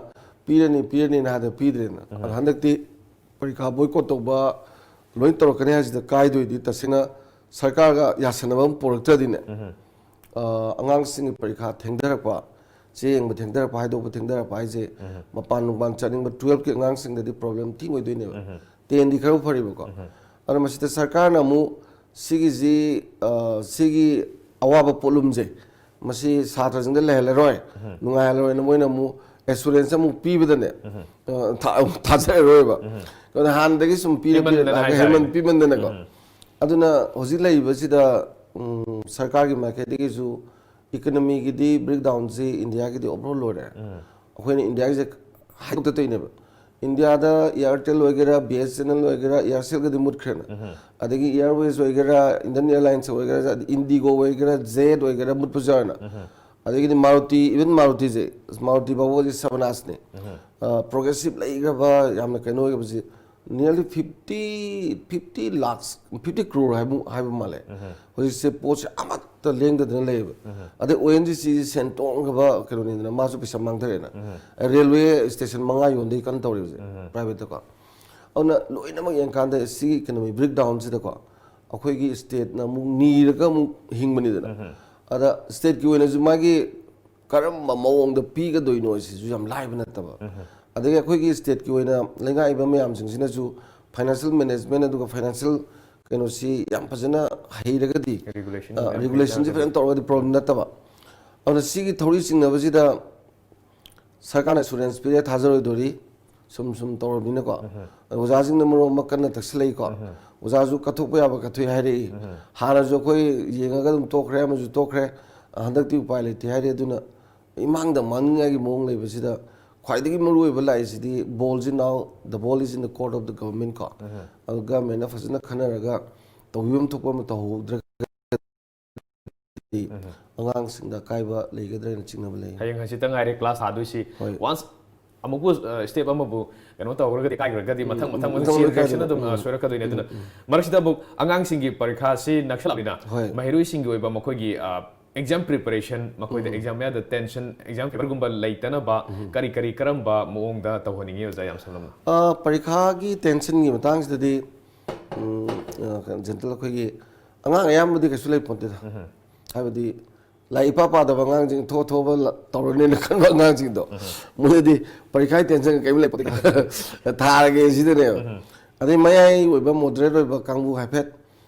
ꯄꯤꯔꯅꯤ, ꯄꯤꯔꯅꯤꯅ ꯍꯥꯏꯗ ꯄꯤꯗ꯭ꯔꯦꯅ꯫ ꯑꯗ ꯍꯟꯗꯛꯇꯤ ꯄꯔꯤꯈꯥ boycott ꯇꯧꯕ ꯂꯣꯏ ꯇꯧꯔꯛꯀꯅꯤ ꯍꯥꯏꯁꯤꯗ ꯀꯥꯏꯗꯣꯏꯗꯤ ꯇꯁꯦꯡꯅ ꯁꯔꯀꯥꯔꯒ ꯌꯥꯁꯟꯅꯕ ꯑꯃ ꯄꯨꯔꯛꯇ꯭ꯔꯗꯤꯅꯦ, ꯑ, ꯑꯉꯥꯡꯁꯤꯡꯒꯤ ꯄꯔꯤꯈꯥ ꯊꯦꯡꯊꯔꯛꯄ, ꯆꯦ ꯌꯦꯡꯕ ꯊꯦꯡꯊꯔꯛꯄ, ꯍꯥꯏꯗꯣꯛꯄ ꯊꯦꯡꯊꯔꯛꯄ ꯍꯥꯏꯁꯦ ꯃꯄꯥꯟ ꯅꯨꯡꯄꯥꯟ ꯆꯠꯅꯤꯡꯕ twelve ꯀꯤ ꯑꯉꯥꯡꯁꯤꯡꯗꯗꯤ problem ꯊꯤ ꯑꯣꯏꯗꯣꯏꯅꯦꯕ꯫ Ten ꯗꯤ ꯈꯔ ꯐꯔꯤꯕꯀꯣ꯫ ꯑꯗꯣ ꯃꯁꯤꯗ ꯁꯔꯀꯥꯔꯅ ꯑꯃꯨꯛ ꯁꯤꯒꯤꯁꯤ, ꯑ, ꯁꯤꯒꯤ ꯑꯋꯥꯕ ꯄꯣꯠꯂꯨꯝꯁꯦ ꯃꯁꯤ ꯁꯥꯇ꯭ꯔꯁꯤꯡꯗ ꯂꯩꯍꯜꯂꯔꯣꯏ, ꯅꯨꯡꯉꯥꯏꯍꯜꯂꯔꯣꯏꯅ ꯃꯣꯏꯅ ꯑꯃꯨꯛ assurance ꯑꯃꯨꯛ ꯄꯤꯕꯗꯅꯦ, ꯑ, ꯊꯥ-, ꯑꯃꯨꯛ ꯊꯥꯖꯔꯔꯣꯏꯕ꯫ ꯑꯗꯨꯅ ꯍꯥꯟꯅꯗꯒꯤ ꯁꯨꯝ ꯄꯤꯔ ꯄꯤꯔ ꯄꯤꯃꯟꯗꯅ ꯂꯥꯛꯑꯒ ꯍꯥꯏꯇꯥꯔꯦꯅꯦ꯫ ꯍꯦꯟꯃꯟ ꯄꯤꯃꯟꯗꯅꯀꯣ꯫ ꯑꯗꯨꯅ ꯍꯧꯖꯤꯛ ꯂꯩꯔꯤꯕꯁꯤꯗ, ꯎꯝ, ꯁꯔꯀꯥꯔꯒꯤ ꯃꯥꯏꯀꯩꯗꯒꯤꯁꯨ economy ꯒꯤꯗꯤ breakdown ꯁꯤ India ꯒꯤꯗꯤ overall ꯂꯣꯏꯔꯦ꯫ ꯑꯩꯈꯣꯏꯅ India ꯒꯤꯁꯦ ꯍꯥꯏꯗꯣꯛꯇ ꯇꯧꯏꯅꯦꯕ꯫ India ꯗ Airtel ꯑꯣꯏꯒꯦꯔꯥ, B S N L ꯑꯣꯏꯒꯦꯔꯥ, Aircel ꯒꯗꯤ ꯃꯨꯠꯈ꯭ꯔꯦꯅ꯫ ꯑꯗꯒꯤ Airways ꯑꯣꯏꯒꯦꯔꯥ, Indian Airlines ꯑꯣꯏꯒꯦꯔꯥ, IndiGo ꯑꯣꯏꯒꯦꯔꯥ, Jet ꯑꯣꯏꯒꯦꯔꯥ, ꯃꯨꯠꯄꯁꯨ ꯌꯥꯎꯔꯦꯅ꯫ ꯑꯗꯒꯤꯗꯤ Maruti, even Maruti ꯁꯦ, Maruti ꯐꯥꯎꯕ ꯍꯧꯖꯤꯛ ꯁꯕꯅꯥꯁꯅꯦ꯫ ꯑ, progressive ꯂꯩꯈ꯭ꯔꯕ ꯌꯥꯝꯅ ꯀꯩꯅꯣ ꯑꯣꯏꯈ꯭ꯔꯕꯁꯤ nearly fifty, fifty lakhs, fifty crore ꯍꯥꯏꯕ, ꯍꯥꯏꯕ ꯃꯥꯜꯂꯦ꯫ ꯍꯧꯖꯤꯛꯁꯦ ꯄꯣꯠꯁꯦ ꯑꯃꯠꯇ ꯂꯦꯡꯗꯗꯅ ꯂꯩꯌꯦꯕ꯫ ꯑꯗꯩ ꯑꯣ ꯑꯦꯟ ꯖꯤ ꯁꯤ ꯁꯦꯟ ꯇꯣꯡꯈ꯭ꯔꯕ ꯀꯩꯅꯣꯅꯤꯗꯅ, ꯃꯥꯁꯨ ꯄꯩꯁꯥ ꯃꯥꯡꯊꯔꯦꯅ꯫ ꯔꯦꯜꯋꯦ ꯁ꯭ꯇꯦꯁꯟ ꯃꯉꯥ ꯌꯣꯟꯗꯩ ꯀꯟꯅ ꯇꯧꯔꯤꯕꯁꯦ, ꯄ꯭ꯔꯥꯏꯚꯦꯠꯇꯀꯣ꯫ ꯑꯗꯨꯅ ꯂꯣꯏꯅꯃꯛ ꯌꯦꯡꯀꯥꯟꯗ ꯁꯤꯒꯤ ꯏꯀꯣꯅꯣꯃꯤ ꯕ꯭ꯔꯦꯛ ꯗꯥꯎꯟꯁꯤꯗꯀꯣ, ꯑꯩꯈꯣꯏꯒꯤ ꯁ꯭ꯇꯦꯠꯅ ꯑꯃꯨꯛ ꯅꯤꯔꯒ ꯑꯃꯨꯛ ꯍꯤꯡꯕꯅꯤꯗꯅ꯫ ꯑꯗ ꯁ꯭ꯇꯦꯠꯀꯤ ꯑꯣꯏꯅꯁꯨ ꯃꯥꯒꯤ ꯀꯔꯝꯕ ꯃꯑꯣꯡꯗ ꯄꯤꯒꯗꯣꯏꯅꯣ ꯁꯤꯁꯨ ꯌꯥꯝ ꯂꯥꯏꯕ ꯅꯠꯇꯕ꯫ ꯑꯗꯒꯤ ꯑꯩꯈꯣꯏꯒꯤ ꯁ꯭ꯇꯦꯠꯀꯤ ꯑꯣꯏꯅ ꯂꯩꯉꯥꯛꯏꯕ ꯃꯌꯥꯝꯁꯤꯡꯁꯤꯅꯁꯨ ꯐꯥꯏꯅꯥꯟꯁꯤꯌꯦꯜ ꯃꯦꯅꯦꯖꯃꯦꯟ ꯑꯗꯨꯒ ꯐꯥꯏꯅꯥꯟꯁꯤꯌꯦꯜ ꯀꯩꯅꯣꯁꯤ ꯌꯥꯝ ꯐꯖꯅ ꯍꯩꯔꯒꯗꯤ, ꯔꯤꯒꯨꯂꯦꯁꯟ ꯑ, ꯌꯥꯝ ꯔꯤꯒꯨꯂꯦꯁꯟꯁꯤ ꯂꯩꯇꯥꯔꯒꯗꯤ꯫ ꯐꯖꯅ ꯇꯧꯔꯒꯗꯤ ꯄ꯭ꯔꯣꯕ꯭ꯂꯦꯝ ꯅꯠꯇꯕ꯫ ꯑꯗꯨꯅ ꯁꯤꯒꯤ ꯊꯧꯔꯤ ꯆꯤꯡꯅꯕꯁꯤꯗ ꯁꯔꯀꯥꯔꯅ ꯑꯦꯁꯨꯔꯦꯟꯁ ꯄꯤꯔꯦ, ꯊꯥꯖꯔꯣꯏꯗꯣꯔꯤ, ꯁꯨꯝ ꯁꯨꯝ ꯇꯧꯔꯕꯅꯤꯅꯀꯣ꯫ ꯑꯗ ꯑꯣꯖꯥꯁꯤꯡꯅ ꯃꯔꯣꯟ ꯑꯃ ꯀꯟꯅ ꯇꯛꯁꯤꯜꯂꯛꯏꯀꯣ꯫ ꯑꯣꯖꯥꯁꯨ ꯀꯠꯊꯣꯛꯄ ꯌꯥꯕ ꯀꯠꯊꯣꯛꯑꯦ ꯍꯥꯏꯔꯛꯏ꯫ ꯍꯥꯟꯅꯁꯨ ꯑꯩꯈꯣꯏ ꯌꯦꯡꯉꯒ ꯑꯗꯨꯝ ꯇꯣꯛꯈ꯭ꯔꯦ, ꯑꯃꯁꯨ ꯇꯣꯛꯈ꯭ꯔꯦ, ꯍꯟꯗꯛꯇꯤ ꯎꯄꯥꯏ ꯂꯩꯇꯦ ꯍꯥꯏꯔꯦ꯫ ꯑꯗꯨꯅ ꯏꯃꯥꯡꯗ ꯃꯥꯡꯅꯤꯡꯉꯥꯏꯒꯤ ꯃꯑꯣꯡ ꯂꯩꯕꯁꯤꯗ ꯈ꯭ꯋꯥꯏꯗꯒꯤ ꯃꯔꯨꯑꯣꯏꯕ ꯂꯥꯛꯏꯁꯤꯗꯤ, ꯕꯣꯜꯁꯤ now the ball is in the court of the government ꯀꯣ꯫ ꯑꯗꯨ ꯒꯚꯔꯟꯃꯦꯟꯅ ꯐꯖꯅ ꯈꯟꯅꯔꯒ ꯇꯧꯕꯤꯐꯝ ꯊꯣꯛꯄ ꯑꯃ ꯇꯧꯍꯧꯗ꯭ꯔꯒꯗꯤ ꯑꯉꯥꯡꯁꯤꯡꯗ ꯑꯀꯥꯏꯕ ꯂꯩꯒꯗ꯭ꯔꯥ ꯍꯥꯏꯅ ꯆꯤꯡꯅꯕ ꯂꯩ꯫ ꯍꯌꯦꯡ ꯍꯪꯆꯤꯠꯇ ꯉꯥꯏꯔꯦ ꯀ꯭ꯂꯥꯁ ꯊꯥꯗꯣꯏꯁꯤ꯫ ꯍꯣꯏ꯫ ꯋꯥꯟꯁ ꯑꯃꯨꯛꯄꯨ ꯁ꯭ꯇꯦꯞ ꯑꯃꯕꯨ ꯀꯩꯅꯣ ꯇꯧꯈ꯭ꯔꯒꯗꯤ, ꯀꯥꯏꯈ꯭ꯔꯒꯗꯤ ꯃꯊꯪ ꯃꯊꯪ ꯃꯊꯪ ꯃꯊꯪ ꯆꯦꯟ ꯃꯊꯪ ꯀꯥꯏꯗꯅ, ꯀꯥꯏꯁꯤꯅ ꯑꯗꯨꯝ, ꯑ, ꯎꯝ꯫ ꯁꯣꯏꯔꯛꯀꯗꯣꯏꯅꯦ꯫ ꯑꯗꯨꯅ ꯃꯔꯛꯁꯤꯗ ꯑꯃꯨꯛ ꯑꯉꯥꯡꯁꯤꯡꯒꯤ ꯄꯔꯤꯈꯥꯁꯤ ꯅꯛꯁꯜꯂꯛꯂꯤꯅ ꯍꯣꯏ꯫ ꯃꯍꯩꯔꯣꯏꯁꯤꯡꯒꯤ ꯑꯣꯏꯕ ꯃꯈꯣꯏꯒꯤ, ꯑ, ꯑꯦꯛꯖꯥꯝ ꯄ꯭ꯔꯤꯄꯦꯔꯦꯁꯟ, ꯃꯈꯣꯏꯗ ꯑꯦꯛꯖꯥꯝ ꯃꯌꯥꯗ ꯇꯦꯟꯁꯟ, ꯑꯦꯛꯖꯥꯝ ꯐꯤꯕꯔꯒꯨꯝꯕ ꯂꯩꯇꯅꯕ ꯀꯔꯤ ꯀꯔꯤ, ꯀꯔꯝꯕ ꯃꯑꯣꯡꯗ ꯇꯧꯍꯟꯅꯤꯡꯉꯤ ꯑꯣꯖꯥ, ꯌꯥꯝ ꯁꯝꯂꯞꯅ? ꯑ, ꯄꯔꯤꯈꯥꯒꯤ ꯇꯦꯟꯁꯟꯒꯤ ꯃꯇꯥꯡꯁꯤꯗꯗꯤ, ꯎꯝ, ꯑ, ꯀꯩꯅꯣ, ꯖꯦꯟꯇꯜ, ꯑꯩꯈꯣꯏꯒꯤ ꯑꯉꯥꯡ ꯑꯌꯥꯝꯕꯗꯤ ꯀꯩꯁꯨ ꯂꯩꯄꯣꯟꯇꯦꯗ꯫ ꯍꯥꯏꯕꯗꯤ ꯂꯥꯏꯔꯤꯛ ꯏꯄꯥ ꯄꯥꯗꯕ ꯑꯉꯥꯡꯁꯤꯡ ꯊꯣꯛ ꯊꯣꯛꯑꯕ ꯂ-, ꯇꯧꯔꯅꯤꯅ ꯈꯟꯕ ꯑꯉꯥꯡꯁꯤꯡꯗꯣ, ꯃꯣꯏꯗꯗꯤ ꯄꯔꯤꯈꯥꯒꯤ ꯇꯦꯟꯁꯟ ꯀꯔꯤꯝ ꯂꯩꯄꯣꯟꯇꯦ꯫ ꯊꯥꯔꯒꯦ ꯁꯤꯗꯅꯦꯕ꯫ ꯑꯗꯩ ꯃꯌꯥꯏ ꯑꯣꯏꯕ, ꯃꯣꯗꯔꯦꯠ ꯑꯣꯏꯕ ꯀꯥꯡꯕꯨ ꯍꯥꯏꯐꯦꯠ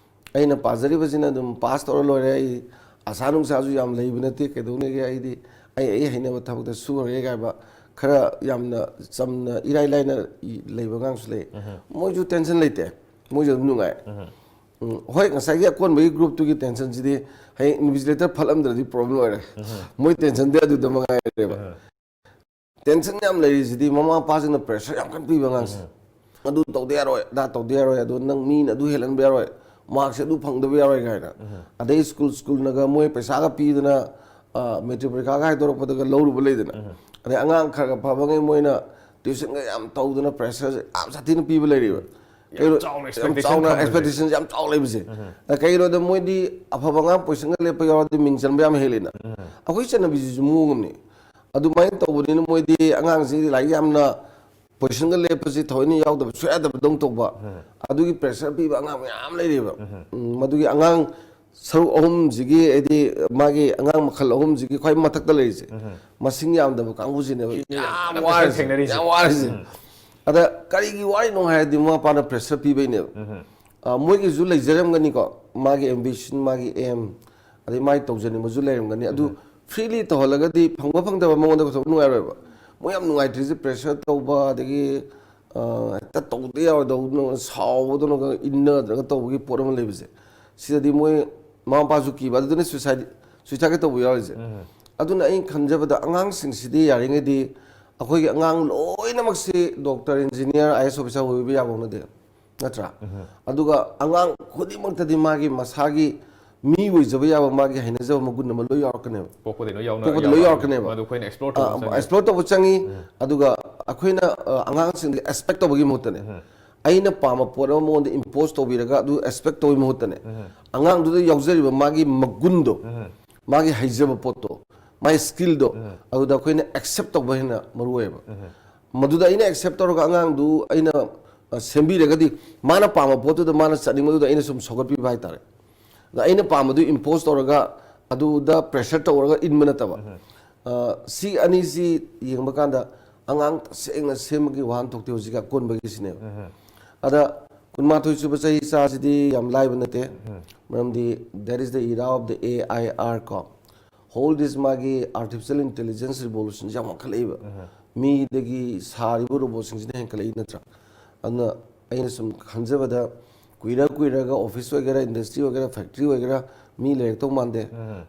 ꯑꯩꯅ ꯄꯥꯖꯔꯤꯕꯁꯤꯅ ꯑꯗꯨꯝ ꯄꯥꯁ ꯇꯧꯔ ꯂꯣꯏꯔꯦ, ꯑꯩ ꯑꯁꯥ ꯅꯨꯡꯁꯥꯁꯨ ꯌꯥꯝ ꯂꯩꯕ ꯅꯠꯇꯦ, ꯀꯩꯗꯧꯅꯦꯒꯦ, ꯑꯩꯗꯤ ꯑꯩ, ꯑꯩ ꯍꯩꯅꯕ ꯊꯕꯛꯇ ꯁꯨꯔꯒꯦ ꯀꯥꯏꯕ ꯈꯔ ꯌꯥꯝꯅ ꯆꯝꯅ ꯏꯔꯥꯏ ꯂꯥꯏꯅ ꯏ-, ꯂꯩꯕ ꯑꯉꯥꯡꯁꯨ ꯂꯩ꯫ ꯃꯣꯏꯁꯨ ꯇꯦꯟꯁꯟ ꯂꯩꯇꯦ, ꯃꯣꯏꯁꯨ ꯑꯗꯨꯝ ꯅꯨꯡꯉꯥꯏ꯫ ꯎꯝ, ꯍꯣꯏ, ꯉꯁꯥꯏꯒꯤ ꯑꯀꯣꯟꯕꯒꯤ ꯒ꯭ꯔꯨꯞꯇꯨꯒꯤ ꯇꯦꯟꯁꯟꯁꯤꯗꯤ ꯍꯌꯦꯡ ꯏꯟꯚꯤꯖꯤꯂꯦꯇꯔ ꯐꯠꯂꯝꯗ꯭ꯔꯗꯤ ꯄ꯭ꯔꯣꯕ꯭ꯂꯦꯝ ꯑꯣꯏꯔꯦ꯫ ꯃꯣꯏ ꯇꯦꯟꯁꯟꯗꯤ ꯑꯗꯨꯗ ꯃꯉꯥꯏꯔꯦꯕ꯫ ꯇꯦꯟꯁꯟ ꯌꯥꯝ ꯂꯩꯔꯤꯁꯤꯗꯤ ꯃꯃꯥ ꯃꯄꯥꯁꯤꯡꯅ ꯄ꯭ꯔꯦꯁꯔ ꯌꯥꯝ ꯀꯟꯅ ꯄꯤꯕ ꯑꯉꯥꯡꯁꯦ꯫ ꯑꯗꯨ ꯇꯧꯗ ꯌꯥꯔꯣꯏ, ꯑꯗꯥ ꯇꯧꯗ ꯌꯥꯔꯣꯏ, ꯑꯗꯣ ꯅꯪ ꯃꯤꯅ ꯑꯗꯨ ꯍꯦꯜꯍꯟꯕ ꯌꯥꯔꯣꯏ, ꯃꯥꯔꯛꯁꯦ ꯑꯗꯨ ꯐꯪꯗꯕ ꯌꯥꯔꯣꯏ ꯀꯥꯏꯅ꯫ ꯑꯗꯩ ꯁ꯭ꯀꯨꯜ, ꯁ꯭ꯀꯨꯜꯅꯒ ꯃꯣꯏ ꯄꯩꯁꯥꯒ ꯄꯤꯗꯅ, ꯑ, ꯃꯦꯇ꯭ꯔꯤꯛ ꯄꯔꯤꯈꯥꯒ ꯍꯥꯏꯗꯣꯔꯛꯄꯗꯒ ꯂꯧꯔꯨꯕ ꯂꯩꯗꯅ꯫ ꯑꯗꯩ ꯑꯉꯥꯡ ꯈꯔ ꯈꯔ ꯐꯕꯉꯩ ꯃꯣꯏꯅ ꯇ꯭ꯌꯨꯁꯟꯒ ꯌꯥꯝ ꯇꯧꯗꯅ ꯄ꯭ꯔꯦꯁꯔꯁꯦ ꯌꯥꯝ ꯁꯥꯊꯤꯅ ꯄꯤꯕ ꯂꯩꯔꯤꯕ꯫ ꯌꯥꯝ ꯆꯥꯎꯅ ꯌꯥꯝ expectation ꯆꯥꯎꯅ ꯊꯝꯕꯁꯦ꯫ Expectation ꯌꯥꯝ ꯆꯥꯎ ꯂꯩꯕꯁꯦ꯫ ꯀꯩꯒꯤꯅꯣꯗ ꯃꯣꯏꯗꯤ ꯑꯐꯕ ꯑꯉꯥꯡ position ꯒ ꯂꯦꯞꯄ ꯌꯥꯎꯔꯗꯤ ꯃꯤꯡ ꯆꯟꯕ ꯌꯥꯝ ꯍꯦꯜꯂꯤꯅ꯫ ꯑꯩꯈꯣꯏ ꯆꯠꯅꯕꯤꯁꯤꯁꯨ ꯃꯑꯣꯡ ꯑꯃꯅꯤ꯫ ꯑꯗꯨꯃꯥꯏꯅ ꯇꯧꯕꯅꯤꯅ ꯃꯣꯏꯗꯤ ꯑꯉꯥꯡꯁꯤꯡꯗꯤ ꯂꯥꯏꯔꯤꯛ ꯌꯥꯝꯅ position ꯒ ꯂꯦꯞꯄꯁꯤ ꯊꯑꯣꯏꯅ ꯌꯥꯎꯗꯕ ꯁꯨꯡꯌꯥ ꯌꯥꯗꯕꯗꯧꯅ ꯇꯧꯕ꯫ ꯑꯗꯨꯒꯤ pressure ꯄꯤꯕ ꯑꯉꯥꯡ ꯃꯌꯥꯝ ꯂꯩꯔꯤꯕ꯫ ꯎꯝ, ꯃꯗꯨꯒꯤ ꯑꯉꯥꯡ ꯁꯔꯨꯛ ꯑꯍꯨꯝꯁꯤꯒꯤ, ꯍꯥꯏꯗꯤ ꯃꯥꯒꯤ ꯑꯉꯥꯡ ꯃꯈꯜ ꯑꯍꯨꯝꯁꯤꯒꯤ ꯈ꯭ꯋꯥꯏ ꯃꯊꯛꯇ ꯂꯩꯔꯤꯁꯦ, ꯃꯁꯤꯡ ꯌꯥꯝꯗꯕ ꯀꯥꯡꯕꯨꯁꯤꯅꯦꯕ ꯌꯥꯝ ꯌꯥꯝꯅ ꯋꯥꯔꯤꯁꯦ, ꯊꯦꯡꯅꯔꯤꯁꯦ꯫ ꯌꯥꯝ ꯋꯥꯔꯤꯁꯦ꯫ ꯑꯗ ꯀꯔꯤꯒꯤ ꯋꯥꯔꯤꯅꯣ ꯍꯥꯏꯔꯗꯤ ꯃꯃꯥ ꯃꯄꯥꯅ pressure ꯄꯤꯕꯩꯅꯦꯕ꯫ ꯑ, ꯃꯣꯏꯒꯤꯁꯨ ꯂꯩꯖꯔꯝꯒꯅꯤꯀꯣ, ꯃꯥꯒꯤ ambition, ꯃꯥꯒꯤ aim, ꯑꯗꯩ ꯃꯥꯒꯤ ꯇꯧꯖꯅꯤꯡꯕꯁꯨ ꯂꯩꯔꯝꯒꯅꯤ꯫ ꯑꯗꯨ freely ꯇꯧꯍꯜꯂꯒꯗꯤ ꯐꯪꯕ ꯐꯪꯗꯕ ꯃꯉꯣꯟꯗ ꯀꯩꯁꯨ ꯅꯨꯡꯉꯥꯏꯔꯣꯏꯕ꯫ ꯃꯣꯏ ꯌꯥꯝ ꯅꯨꯡꯉꯥꯏꯇ꯭ꯔꯤꯁꯦ pressure ꯇꯧꯕ, ꯑꯗꯒꯤ, ꯑ, ꯍꯦꯛꯇ ꯇꯧꯗ ꯌꯥꯔꯣꯏꯗꯧꯅ ꯁꯥꯎꯕꯗꯧꯅꯒ ꯏꯟꯅꯗꯅꯒ ꯇꯧꯕꯒꯤ ꯄꯣꯠ ꯑꯃ ꯂꯩꯕꯁꯦ꯫ ꯁꯤꯗꯗꯤ ꯃꯣꯏ ꯃꯃꯥ ꯃꯄꯥꯁꯨ ꯀꯤꯕ, ꯑꯗꯨꯗꯅ suicide, suicide ꯒ ꯇꯧꯕ ꯌꯥꯎꯔꯤꯁꯦ꯫ ꯑꯗꯨꯅ ꯑꯩꯅ ꯈꯟꯖꯕꯗ ꯑꯉꯥꯡꯁꯤꯡꯁꯤꯗꯤ ꯌꯥꯔꯤꯉꯩꯗꯤ ꯑꯩꯈꯣꯏꯒꯤ ꯑꯉꯥꯡ ꯂꯣꯏꯅꯃꯛꯁꯤ doctor, engineer, IAS officer ꯑꯣꯏꯕ ꯌꯥꯕ ꯅꯠꯇꯦ, ꯅꯠꯇ꯭ꯔꯥ? ꯑꯗꯨꯒ ꯑꯉꯥꯡ ꯈꯨꯗꯤꯡꯃꯛꯇꯗꯤ ꯃꯥꯒꯤ ꯃꯁꯥꯒꯤ ꯃꯤ ꯑꯣꯏꯖꯕ ꯌꯥꯕ ꯃꯥꯒꯤ ꯍꯩꯅꯖꯕ ꯃꯒꯨꯟ ꯑꯃ ꯂꯣꯏ ꯌꯥꯎꯔꯛꯀꯅꯦꯕ꯫ ꯄꯣꯛꯄꯗꯩ ꯂꯣꯏ ꯌꯥꯎꯅ-, ꯄꯣꯛꯄꯗ ꯂꯣꯏ ꯌꯥꯎꯔꯛꯀꯅꯦꯕ꯫ ꯃꯗꯨ ꯑꯩꯈꯣꯏꯅ explore ꯇꯧꯕ ꯑ, ꯆꯪꯉꯦ꯫ Explore ꯇꯧꯕ ꯆꯪꯉꯤ꯫ ꯑꯗꯨꯒ ꯑꯩꯈꯣꯏꯅ, ꯑ, ꯑꯉꯥꯡꯁꯤꯡꯗ expect ꯇꯧꯕꯒꯤ ꯃꯍꯨꯠꯇꯅꯦ, ꯑꯩꯅ ꯄꯥꯝꯕ ꯄꯣꯠ ꯑꯃ ꯃꯉꯣꯟꯗ impose ꯇꯧꯕꯤꯔꯒ ꯑꯗꯨ expect ꯇꯧꯕꯒꯤ ꯃꯍꯨꯠꯇꯅꯦ, ꯑꯉꯥꯡꯗꯨꯗ ꯌꯥꯎꯖꯔꯤꯕ ꯃꯥꯒꯤ ꯃꯒꯨꯟꯗꯣ, ꯃꯥꯒꯤ ꯍꯩꯖꯕ ꯄꯣꯠꯇꯣ, ꯃꯥꯒꯤ skill ꯗꯣ, ꯑꯗꯨꯗ ꯑꯩꯈꯣꯏꯅ accept ꯇꯧꯕ ꯍꯦꯟꯅ ꯃꯔꯨ ꯑꯣꯏꯌꯦꯕ꯫ ꯃꯗꯨꯗ ꯑꯩꯅ accept ꯇꯧꯔꯒ ꯑꯉꯥꯡꯗꯨ ꯑꯩꯅ, ꯑ, ꯁꯦꯝꯕꯤꯔꯒꯗꯤ ꯃꯥꯅ ꯄꯥꯝꯕ ꯄꯣꯠꯇꯨꯗ ꯃꯥꯅ ꯆꯠꯅꯤꯡꯕꯗꯨꯗ ꯑꯩꯅ ꯁꯨꯝ ꯁꯧꯒꯠꯄꯤꯕ ꯍꯥꯏꯇꯥꯔꯦ꯫ ꯑꯗ ꯑꯩꯅ ꯄꯥꯝꯕꯗꯨ impose ꯇꯧꯔꯒ ꯑꯗꯨꯗ pressure ꯇꯧꯔꯒ ꯏꯟꯕ ꯅꯠꯇꯕ꯫ ꯑ, ꯁꯤ ꯑꯅꯤꯁꯤ ꯌꯦꯡꯕ ꯀꯥꯟꯗ ꯑꯉꯥꯡ ꯇꯁꯦꯡꯅ ꯁꯦꯝꯕꯒꯤ ꯋꯥꯍꯟꯊꯣꯛꯇꯤ ꯍꯧꯖꯤꯛꯀꯤ ꯑꯀꯣꯟꯕꯒꯤꯁꯤꯅꯦꯕ꯫ ꯑꯗ ꯀꯨꯟꯃꯥꯊꯣꯏ ꯁꯨꯕ ꯆꯍꯤ ꯆꯥꯁꯤꯗꯤ ꯌꯥꯝ ꯂꯥꯏꯕ ꯅꯠꯇꯦ꯫ ꯃꯔꯝꯗꯤ that is the era of the A I R ꯀꯣ꯫ Whole this ꯃꯥꯒꯤ artificial intelligence revolution ꯁꯤ ꯌꯥꯝ ꯋꯥꯡꯈꯠꯂꯛꯏꯕ꯫ ꯃꯤꯗꯒꯤ ꯁꯥꯔꯤꯕ robot ꯁꯤꯡꯁꯤꯅ ꯍꯦꯟꯒꯠꯂꯛꯏ ꯅꯠꯇ꯭ꯔꯥ? ꯑꯗꯨꯅ ꯑꯩꯅ ꯁꯨꯝ ꯈꯟꯖꯕꯗ ꯀꯨꯏꯔ ꯀꯨꯏꯔꯒ office ꯑꯣꯏꯒꯦꯔꯥ, industry ꯑꯣꯏꯒꯦꯔꯥ, factory ꯑꯣꯏꯒꯦꯔꯥ, ꯃꯤ ꯂꯩꯔꯛꯇꯧ ꯃꯥꯟꯗꯦ꯫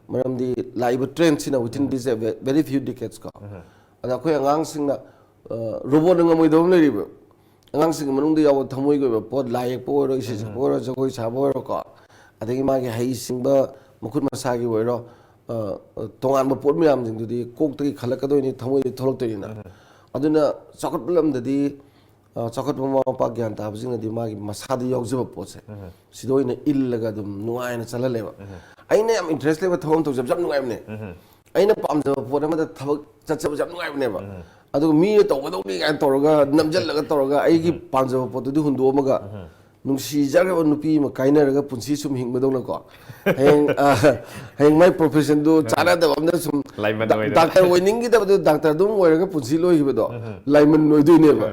ꯃꯔꯝꯗꯤ ꯂꯥꯛꯏꯕ trend ꯁꯤꯅ within this very few decades ꯀꯣ꯫ ꯑꯗ ꯑꯩꯈꯣꯏ ꯑꯉꯥꯡꯁꯤꯡꯅ, ꯑ, robot ꯅ ꯉꯝꯃꯣꯏꯗꯕ ꯑꯃ ꯂꯩꯔꯤꯕ꯫ ꯑꯉꯥꯡꯁꯤꯡꯒꯤ ꯃꯅꯨꯡꯗ ꯌꯥꯎꯕ ꯊꯃꯣꯏꯒꯤ ꯑꯣꯏꯕ ꯄꯣꯠ, ꯂꯥꯏ ꯌꯦꯛꯄ ꯑꯣꯏꯔꯣ, ꯏꯁꯩ ꯁꯛꯄ ꯑꯣꯏꯔꯣ, ꯖꯒꯣꯏ ꯁꯥꯕ ꯑꯣꯏꯔꯣꯀꯣ, ꯑꯗꯒꯤ ꯃꯥꯒꯤ ꯍꯩꯁꯤꯡꯕ ꯃꯈꯨꯠ ꯃꯁꯥꯒꯤ ꯑꯣꯏꯔꯣ, ꯑ, ꯑ, ꯇꯣꯉꯥꯟꯕ ꯄꯣꯠ ꯃꯌꯥꯝꯁꯤꯡꯗꯨꯗꯤ ꯀꯣꯛꯇꯒꯤ ꯈꯜꯂꯛꯀꯗꯣꯏꯅꯤ, ꯊꯃꯣꯏꯗꯒꯤ ꯊꯣꯛꯂꯛꯇꯣꯏꯅꯤꯅ꯫ ꯑꯗꯨꯅ ꯆꯥꯎꯈꯠꯄ ꯂꯝꯗꯗꯤ ꯑ, ꯆꯥꯎꯈꯠꯄ ꯃꯃꯥ ꯃꯄꯥ ꯒ꯭ꯌꯥꯟ ꯇꯥꯕꯁꯤꯡꯅꯗꯤ ꯃꯥꯒꯤ ꯃꯁꯥꯗ ꯌꯥꯎꯖꯕ ꯄꯣꯠꯁꯦ, ꯁꯤꯗ ꯑꯣꯏꯅ ꯏꯜꯂꯒ ꯑꯗꯨꯝ ꯅꯨꯡꯉꯥꯏꯅ ꯆꯠꯍꯜꯂꯦꯕ꯫ ꯑꯩꯅ ꯌꯥꯝ ꯏꯟꯇꯔꯦꯁ ꯂꯩꯕ ꯊꯕꯛ ꯑꯃ ꯇꯧꯖꯕꯁꯦ ꯌꯥꯝ ꯅꯨꯡꯉꯥꯏꯕꯅꯦ꯫ ꯑꯩꯅ ꯄꯥꯝꯖꯕ ꯄꯣꯠ ꯑꯃꯗ ꯊꯕꯛ ꯆꯠꯆꯕꯁꯦ ꯌꯥꯝ ꯅꯨꯡꯉꯥꯏꯕꯅꯦꯕ꯫ ꯑꯗꯨꯒ ꯃꯤꯅ ꯇꯧꯒꯗꯧꯅꯤ ꯀꯥꯏꯅ ꯇꯧꯔꯒ ꯅꯝꯁꯤꯜꯂꯒ ꯇꯧꯔꯒ ꯑꯩꯒꯤ ꯄꯥꯝꯖꯕ ꯄꯣꯠꯇꯨꯗꯤ ꯍꯨꯟꯗꯣꯛꯑꯝꯃꯒ ꯅꯨꯡꯁꯤꯖꯈ꯭ꯔꯕ ꯅꯨꯄꯤ ꯑꯃ ꯀꯥꯏꯅꯔꯒ ꯄꯨꯟꯁꯤ ꯁꯨꯝ ꯍꯤꯡꯕꯗꯧꯅꯀꯣ꯫ ꯍꯌꯦꯡ, ꯑ, ꯍꯌꯦꯡ ꯃꯥꯏ ꯄ꯭ꯔꯣꯐꯦꯁꯟꯗꯨ ꯆꯥꯟꯅꯗꯕ ꯑꯃꯅ ꯁꯨꯝ ꯂꯥꯏꯃꯟ ꯗꯥ-, ꯑꯣꯏꯗꯅ꯫ ꯗꯥꯛꯇꯔ ꯑꯣꯏꯅꯤꯡꯈꯤꯗꯕꯗꯨ ꯗꯥꯛꯇꯔ ꯑꯗꯨꯝ ꯑꯣꯏꯔꯒ ꯄꯨꯟꯁꯤ ꯂꯣꯏꯈꯤꯕꯗꯣ ꯂꯥꯏꯃꯟ ꯑꯣꯏꯗꯣꯏꯅꯦꯕ꯫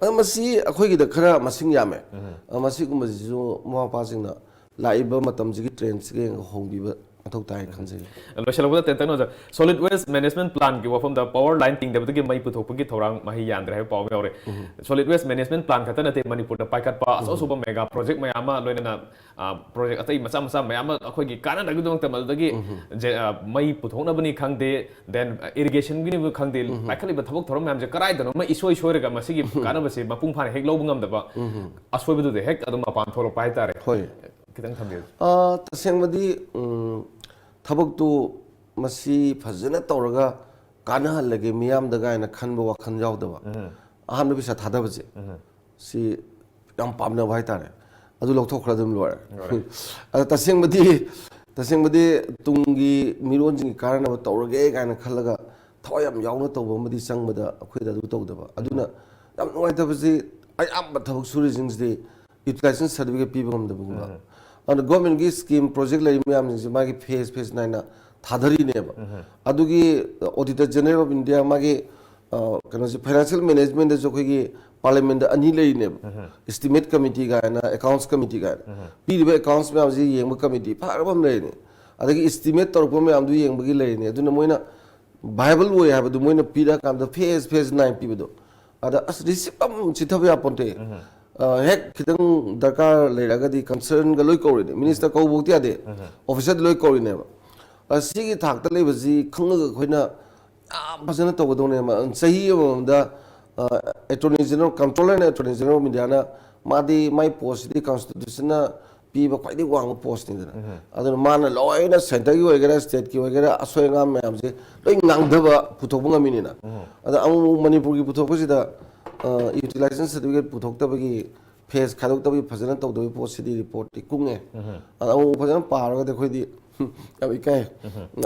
ꯑꯗꯣ ꯃꯁꯤ ꯑꯩꯈꯣꯏꯒꯤꯗ ꯈꯔ ꯃꯁꯤꯡ ꯌꯥꯝꯃꯦ꯫ ꯑ, ꯃꯁꯤꯒꯨꯝꯕꯁꯤꯁꯨ ꯃꯃꯥ ꯃꯄꯥꯁꯤꯡꯅ ꯂꯥꯛꯏꯕ ꯃꯇꯝꯁꯤꯒꯤ ꯇ꯭ꯔꯦꯟꯁꯤꯒ ꯌꯦꯡꯉꯒ ꯍꯣꯡꯕꯤꯕ ꯃꯊꯧ ꯇꯥꯏ ꯈꯟꯖꯩ꯫ ꯂꯣꯏꯁꯤꯜꯂꯛꯄꯗ ꯇꯦꯟꯇꯛꯅ ꯑꯣꯖꯥ, ꯁꯣꯂꯤꯠ ꯋꯦꯁ ꯃꯦꯅꯦꯖꯃꯦꯟ ꯄ꯭ꯂꯥꯟꯒꯤ ꯋꯥꯐꯝꯗ ꯄꯋꯥꯔ ꯂꯥꯏꯟ ꯇꯤꯡꯗꯕꯗꯒꯤ ꯃꯩ ꯄꯨꯊꯣꯛꯄꯒꯤ ꯊꯧꯔꯥꯡ ꯃꯍꯩ ꯌꯥꯟꯗ꯭ꯔꯦ ꯍꯥꯏꯕ ꯄꯥꯎ ꯑꯃ ꯌꯥꯎꯔꯦ꯫ ꯁꯣꯂꯤꯠ ꯋꯦꯁ ꯃꯦꯅꯦꯖꯃꯦꯟ ꯄ꯭ꯂꯥꯟ ꯈꯛꯇ ꯅꯠꯇꯦ, ꯃꯅꯤꯄꯨꯔꯗ ꯄꯥꯏꯈꯠꯄ ꯑꯆꯧ ꯑꯆꯧꯕ ꯃꯦꯒꯥ ꯄ꯭ꯔꯣꯖꯦꯛ ꯃꯌꯥꯝ ꯑꯃ, ꯂꯣꯏꯅꯅ, ꯑ, ꯄ꯭ꯔꯣꯖꯦꯛ ꯑꯇꯩ ꯃꯆꯥ ꯃꯆꯥ ꯃꯌꯥꯝ ꯑꯃ ꯑꯩꯈꯣꯏꯒꯤ ꯀꯥꯟꯅꯅꯕꯒꯤꯗꯃꯛꯇ ꯃꯗꯨꯗꯒꯤ ꯖꯦ-, ꯑ, ꯃꯩ ꯄꯨꯊꯣꯛꯅꯕꯅꯤ ꯈꯪꯗꯦ, ꯗꯦꯟ ꯏꯔꯤꯒꯦꯁꯟꯒꯤꯅꯤꯕꯨ ꯈꯪꯗꯦ, ꯄꯥꯏꯈꯠꯂꯤꯕ ꯊꯕꯛ ꯊꯧꯔꯝ ꯃꯌꯥꯝꯁꯦ ꯀꯗꯥꯏꯗꯅꯣꯃ ꯏꯁꯣꯏ ꯁꯣꯏꯔꯒ ꯃꯁꯤꯒꯤ ꯀꯥꯟꯅꯕꯁꯦ ꯃꯄꯨꯡ ꯐꯥꯅ ꯍꯦꯛ ꯂꯧꯕ ꯉꯝꯗꯕ, ꯑꯁꯣꯏꯕꯗꯨꯗ ꯍꯦꯛ ꯑꯗꯨꯝ ꯃꯄꯥꯟ ꯊꯣꯛꯂꯛꯄ ꯍꯥꯏꯇꯥꯔꯦ꯫ ꯍꯣꯏ꯫ ꯈꯤꯇꯪ ꯊꯝꯕꯤꯌꯨ꯫ ꯑ, ꯇꯁꯦꯡꯕꯗꯤ, ꯎꯝ, ꯊꯕꯛꯇꯨ ꯃꯁꯤ ꯐꯖꯅ ꯇꯧꯔꯒ ꯀꯥꯟꯅꯍꯜꯂꯒꯦ ꯃꯤꯌꯥꯝꯗ ꯀꯥꯏꯅ ꯈꯟꯕ ꯋꯥꯈꯜ ꯌꯥꯎꯗꯕ, ꯑꯍꯥꯟꯕ ꯄꯩꯁꯥ ꯊꯥꯗꯕꯁꯦ, ꯁꯤ ꯌꯥꯝ ꯄꯥꯝꯅꯕ ꯍꯥꯏꯇꯥꯔꯦ꯫ ꯑꯗꯨ ꯂꯧꯊꯣꯛꯈ꯭ꯔ ꯑꯗꯨꯝ ꯂꯣꯏꯔꯦ꯫ ꯂꯣꯏꯔꯦ꯫ ꯑꯗ ꯇꯁꯦꯡꯕꯗꯤ, ꯇꯁꯦꯡꯕꯗꯤ ꯇꯨꯡꯒꯤ ꯃꯤꯔꯣꯟꯁꯤꯡꯒꯤ ꯀꯥꯟꯅꯅꯕ ꯇꯧꯔꯒꯦ ꯀꯥꯏꯅ ꯈꯜꯂꯒ ꯊꯋꯥꯏ ꯌꯥꯝ ꯌꯥꯎꯅ ꯇꯧꯕ ꯑꯃꯗꯤ ꯆꯪꯕꯗ ꯑꯩꯈꯣꯏꯗ ꯑꯗꯨ ꯇꯧꯗꯕ꯫ ꯑꯗꯨꯅ ꯌꯥꯝ ꯅꯨꯡꯉꯥꯏꯇꯕꯁꯤ ꯑꯌꯥꯝꯕ ꯊꯕꯛ ꯁꯨꯔꯤꯁꯤꯡꯁꯤꯗꯤ ꯌꯨꯇꯤꯂꯥꯏꯖꯦꯁꯟ ꯁꯔꯇꯤꯐꯤꯀꯦꯠ ꯄꯤꯕ ꯉꯝꯗꯕꯒꯨꯝꯕ꯫ ꯑꯗꯨꯅ ꯒꯣꯔꯃꯦꯟꯒꯤ ꯁ꯭ꯀꯤꯝ ꯄ꯭ꯔꯣꯖꯦꯛ ꯂꯩꯔꯤ ꯃꯌꯥꯝꯁꯤꯡꯁꯦ ꯃꯥꯒꯤ ꯐꯦꯁ, ꯐꯦꯁ ꯅꯥꯏꯅ ꯊꯥꯗꯔꯤꯅꯦꯕ꯫ ꯑꯗꯨꯒꯤ Auditor General of India ꯃꯥꯒꯤ, ꯑ, ꯀꯩꯅꯣꯁꯦ, ꯐꯥꯏꯅꯥꯟꯁꯤꯌꯦꯜ ꯃꯦꯅꯦꯖꯃꯦꯟꯗꯁꯨ ꯑꯩꯈꯣꯏꯒꯤ ꯄꯥꯔꯂꯤꯌꯥꯃꯦꯟꯗ ꯑꯅꯤ ꯂꯩꯔꯤꯅꯦꯕ꯫ ꯏꯁꯇꯤꯃꯦꯠ ꯀꯃꯤꯇꯤ ꯀꯥꯏꯅ, ꯑꯦꯀꯥꯎꯟꯠꯁ ꯀꯃꯤꯇꯤ ꯀꯥꯏꯅ꯫ ꯄꯤꯔꯤꯕ ꯑꯦꯀꯥꯎꯟꯠꯁ ꯃꯌꯥꯝꯁꯤ ꯌꯦꯡꯕ ꯀꯃꯤꯇꯤ ꯐꯔꯕ ꯑꯃ ꯂꯩꯔꯤꯅꯤ꯫ ꯑꯗꯒꯤ ꯏꯁꯇꯤꯃꯦꯠ ꯇꯧꯔꯛꯄ ꯃꯌꯥꯝꯗꯨ ꯌꯦꯡꯕꯒꯤ ꯂꯩꯔꯤꯅꯤ꯫ ꯑꯗꯨꯅ ꯃꯣꯏꯅ ꯚꯥꯏꯕꯜ ꯑꯣꯏ ꯍꯥꯏꯕꯗꯨ ꯃꯣꯏꯅ ꯄꯤꯔꯛꯑꯀꯥꯟꯗ ꯐꯦꯁ, ꯐꯦꯁ ꯅꯥꯏꯟ ꯄꯤꯕꯗꯣ, ꯑꯗ ꯑꯁ ꯔꯤꯁꯤꯞ ꯑꯃ ꯆꯤꯠꯊꯕ ꯌꯥꯄꯣꯟꯇꯦ꯫ ꯑ, ꯍꯦꯛ ꯈꯤꯇꯪ ꯗꯔꯀꯥꯔ ꯂꯩꯔꯒꯗꯤ ꯀꯟꯁꯔꯟꯒ ꯂꯣꯏ ꯀꯧꯔꯤꯅꯦ, ꯃꯤꯅꯤꯁꯇꯔ ꯀꯧꯕ ꯐꯥꯎꯗꯤ ꯌꯥꯗꯦ, ꯑꯣꯐꯤꯁꯔꯗꯤ ꯂꯣꯏ ꯀꯧꯔꯤꯅꯦꯕ꯫ ꯑ, ꯁꯤꯒꯤ ꯊꯥꯛꯇ ꯂꯩꯕꯁꯤ ꯈꯪꯉꯒ ꯑꯩꯈꯣꯏꯅ ꯌꯥꯝ ꯐꯖꯅ ꯇꯧꯒꯗꯧꯅꯦꯕ꯫ ꯆꯍꯤ ꯑꯃꯃꯝꯗ, ꯑ, Attorney General, Comptroller and Attorney General of India ꯅ ꯃꯥꯗꯤ ꯃꯥꯏ ꯄꯣꯁꯁꯤꯗꯤ ꯀꯟꯁꯇꯤꯇ꯭ꯌꯨꯁꯟꯅ ꯄꯤꯕ ꯈ꯭ꯋꯥꯏꯗꯒꯤ ꯋꯥꯡꯕ ꯄꯣꯁꯅꯤꯗꯅ꯫ ꯑꯗꯨꯅ ꯃꯥꯅ ꯂꯣꯏꯅ ꯁꯦꯟꯇꯔꯒꯤ ꯑꯣꯏꯒꯦꯔꯥ, ꯁ꯭ꯇꯦꯠꯀꯤ ꯑꯣꯏꯒꯦꯔꯥ, ꯑꯁꯣꯏ ꯑꯉꯥꯝ ꯃꯌꯥꯝꯁꯦ ꯂꯣꯏ ꯉꯥꯡꯊꯕ ꯄꯨꯊꯣꯛꯄ ꯉꯝꯃꯤꯅꯤꯅ꯫ ꯑꯗ ꯑꯃꯨꯛ ꯑꯃꯨꯛ ꯃꯅꯤꯄꯨꯔꯒꯤ ꯄꯨꯊꯣꯛꯄꯁꯤꯗ ꯌꯨꯇꯤꯂꯥꯏꯖꯦꯁꯟ ꯁꯥꯔꯇꯤꯐꯤꯀꯦꯠ ꯄꯨꯊꯣꯛꯇꯕꯒꯤ, ꯐꯦꯁ ꯈꯥꯏꯗꯣꯛꯇꯕꯒꯤ, ꯐꯖꯅ ꯇꯧꯗꯕꯒꯤ ꯄꯣꯠꯁꯤꯗꯤ ꯔꯤꯄꯣꯔꯠꯇꯤ ꯀꯨꯡꯉꯦ꯫ ꯑꯗ ꯑꯃꯨꯛ ꯐꯖꯅ ꯄꯥꯔꯒꯗꯤ ꯑꯩꯈꯣꯏꯗꯤ ꯌꯥꯝ ꯏꯀꯥꯏ꯫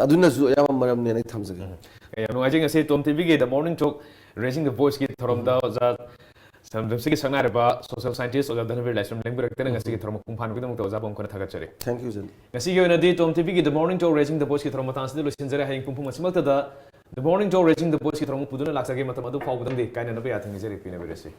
ꯑꯗꯨꯅꯁꯨ ꯑꯌꯥꯝꯕ ꯃꯔꯝꯅꯦꯅ ꯑꯩ ꯊꯝꯖꯒꯦ꯫ ꯌꯥꯝ ꯅꯨꯡꯉꯥꯏꯖꯩ꯫ ꯉꯁꯤ ꯇꯣꯝ ꯇꯤꯚꯤꯒꯤ The Morning Talk Raising the Voiceꯀꯤ ꯊꯧꯔꯝꯗ ꯑꯣꯖꯥ ꯁꯝꯗꯝꯁꯤꯒꯤ ꯁꯛꯅꯥꯏꯔꯕ social scientist ꯑꯣꯖꯥ ꯙꯅꯕꯤꯔ ꯂꯥꯏꯁ꯭ꯔꯝ ꯂꯦꯡꯕꯤꯔꯛꯇꯅ ꯉꯁꯤꯒꯤ ꯊꯧꯔꯝ ꯃꯄꯨꯡ ꯐꯥꯍꯟꯕꯒꯤꯗꯃꯛꯇ ꯑꯣꯖꯥꯕꯨ ꯑꯃꯨꯛ ꯍꯟꯅ ꯊꯥꯒꯠꯆꯔꯤ꯫ Thank you, Jen. ꯉꯁꯤꯒꯤ ꯑꯣꯏꯅꯗꯤ ꯇꯣꯝ ꯇꯤꯚꯤꯒꯤ The Morning Talk Raising the Voiceꯀꯤ ꯊꯧꯔꯝ ꯃꯇꯥꯡ ꯑꯁꯤꯗ ꯂꯣꯏꯁꯤꯟꯖꯔꯦ꯫ ꯍꯌꯦꯡ ꯄꯨꯡ ꯄꯨꯝ ꯑꯁꯤꯃꯛꯇꯗ The Morning Talk Raising the Voiceꯀꯤ ꯊꯧꯔꯝ ꯄꯨꯗꯨꯅ ꯂꯥꯛꯆꯒꯦ꯫ ꯃꯇꯝ ꯑꯗꯨ ꯐꯥꯎꯕꯗꯪꯗꯤ ꯀꯥꯏꯅꯅꯕ ꯌꯥꯊꯪ ꯅꯤꯖꯔꯤ꯫ ꯄꯤꯅꯕꯤꯔꯁꯤ꯫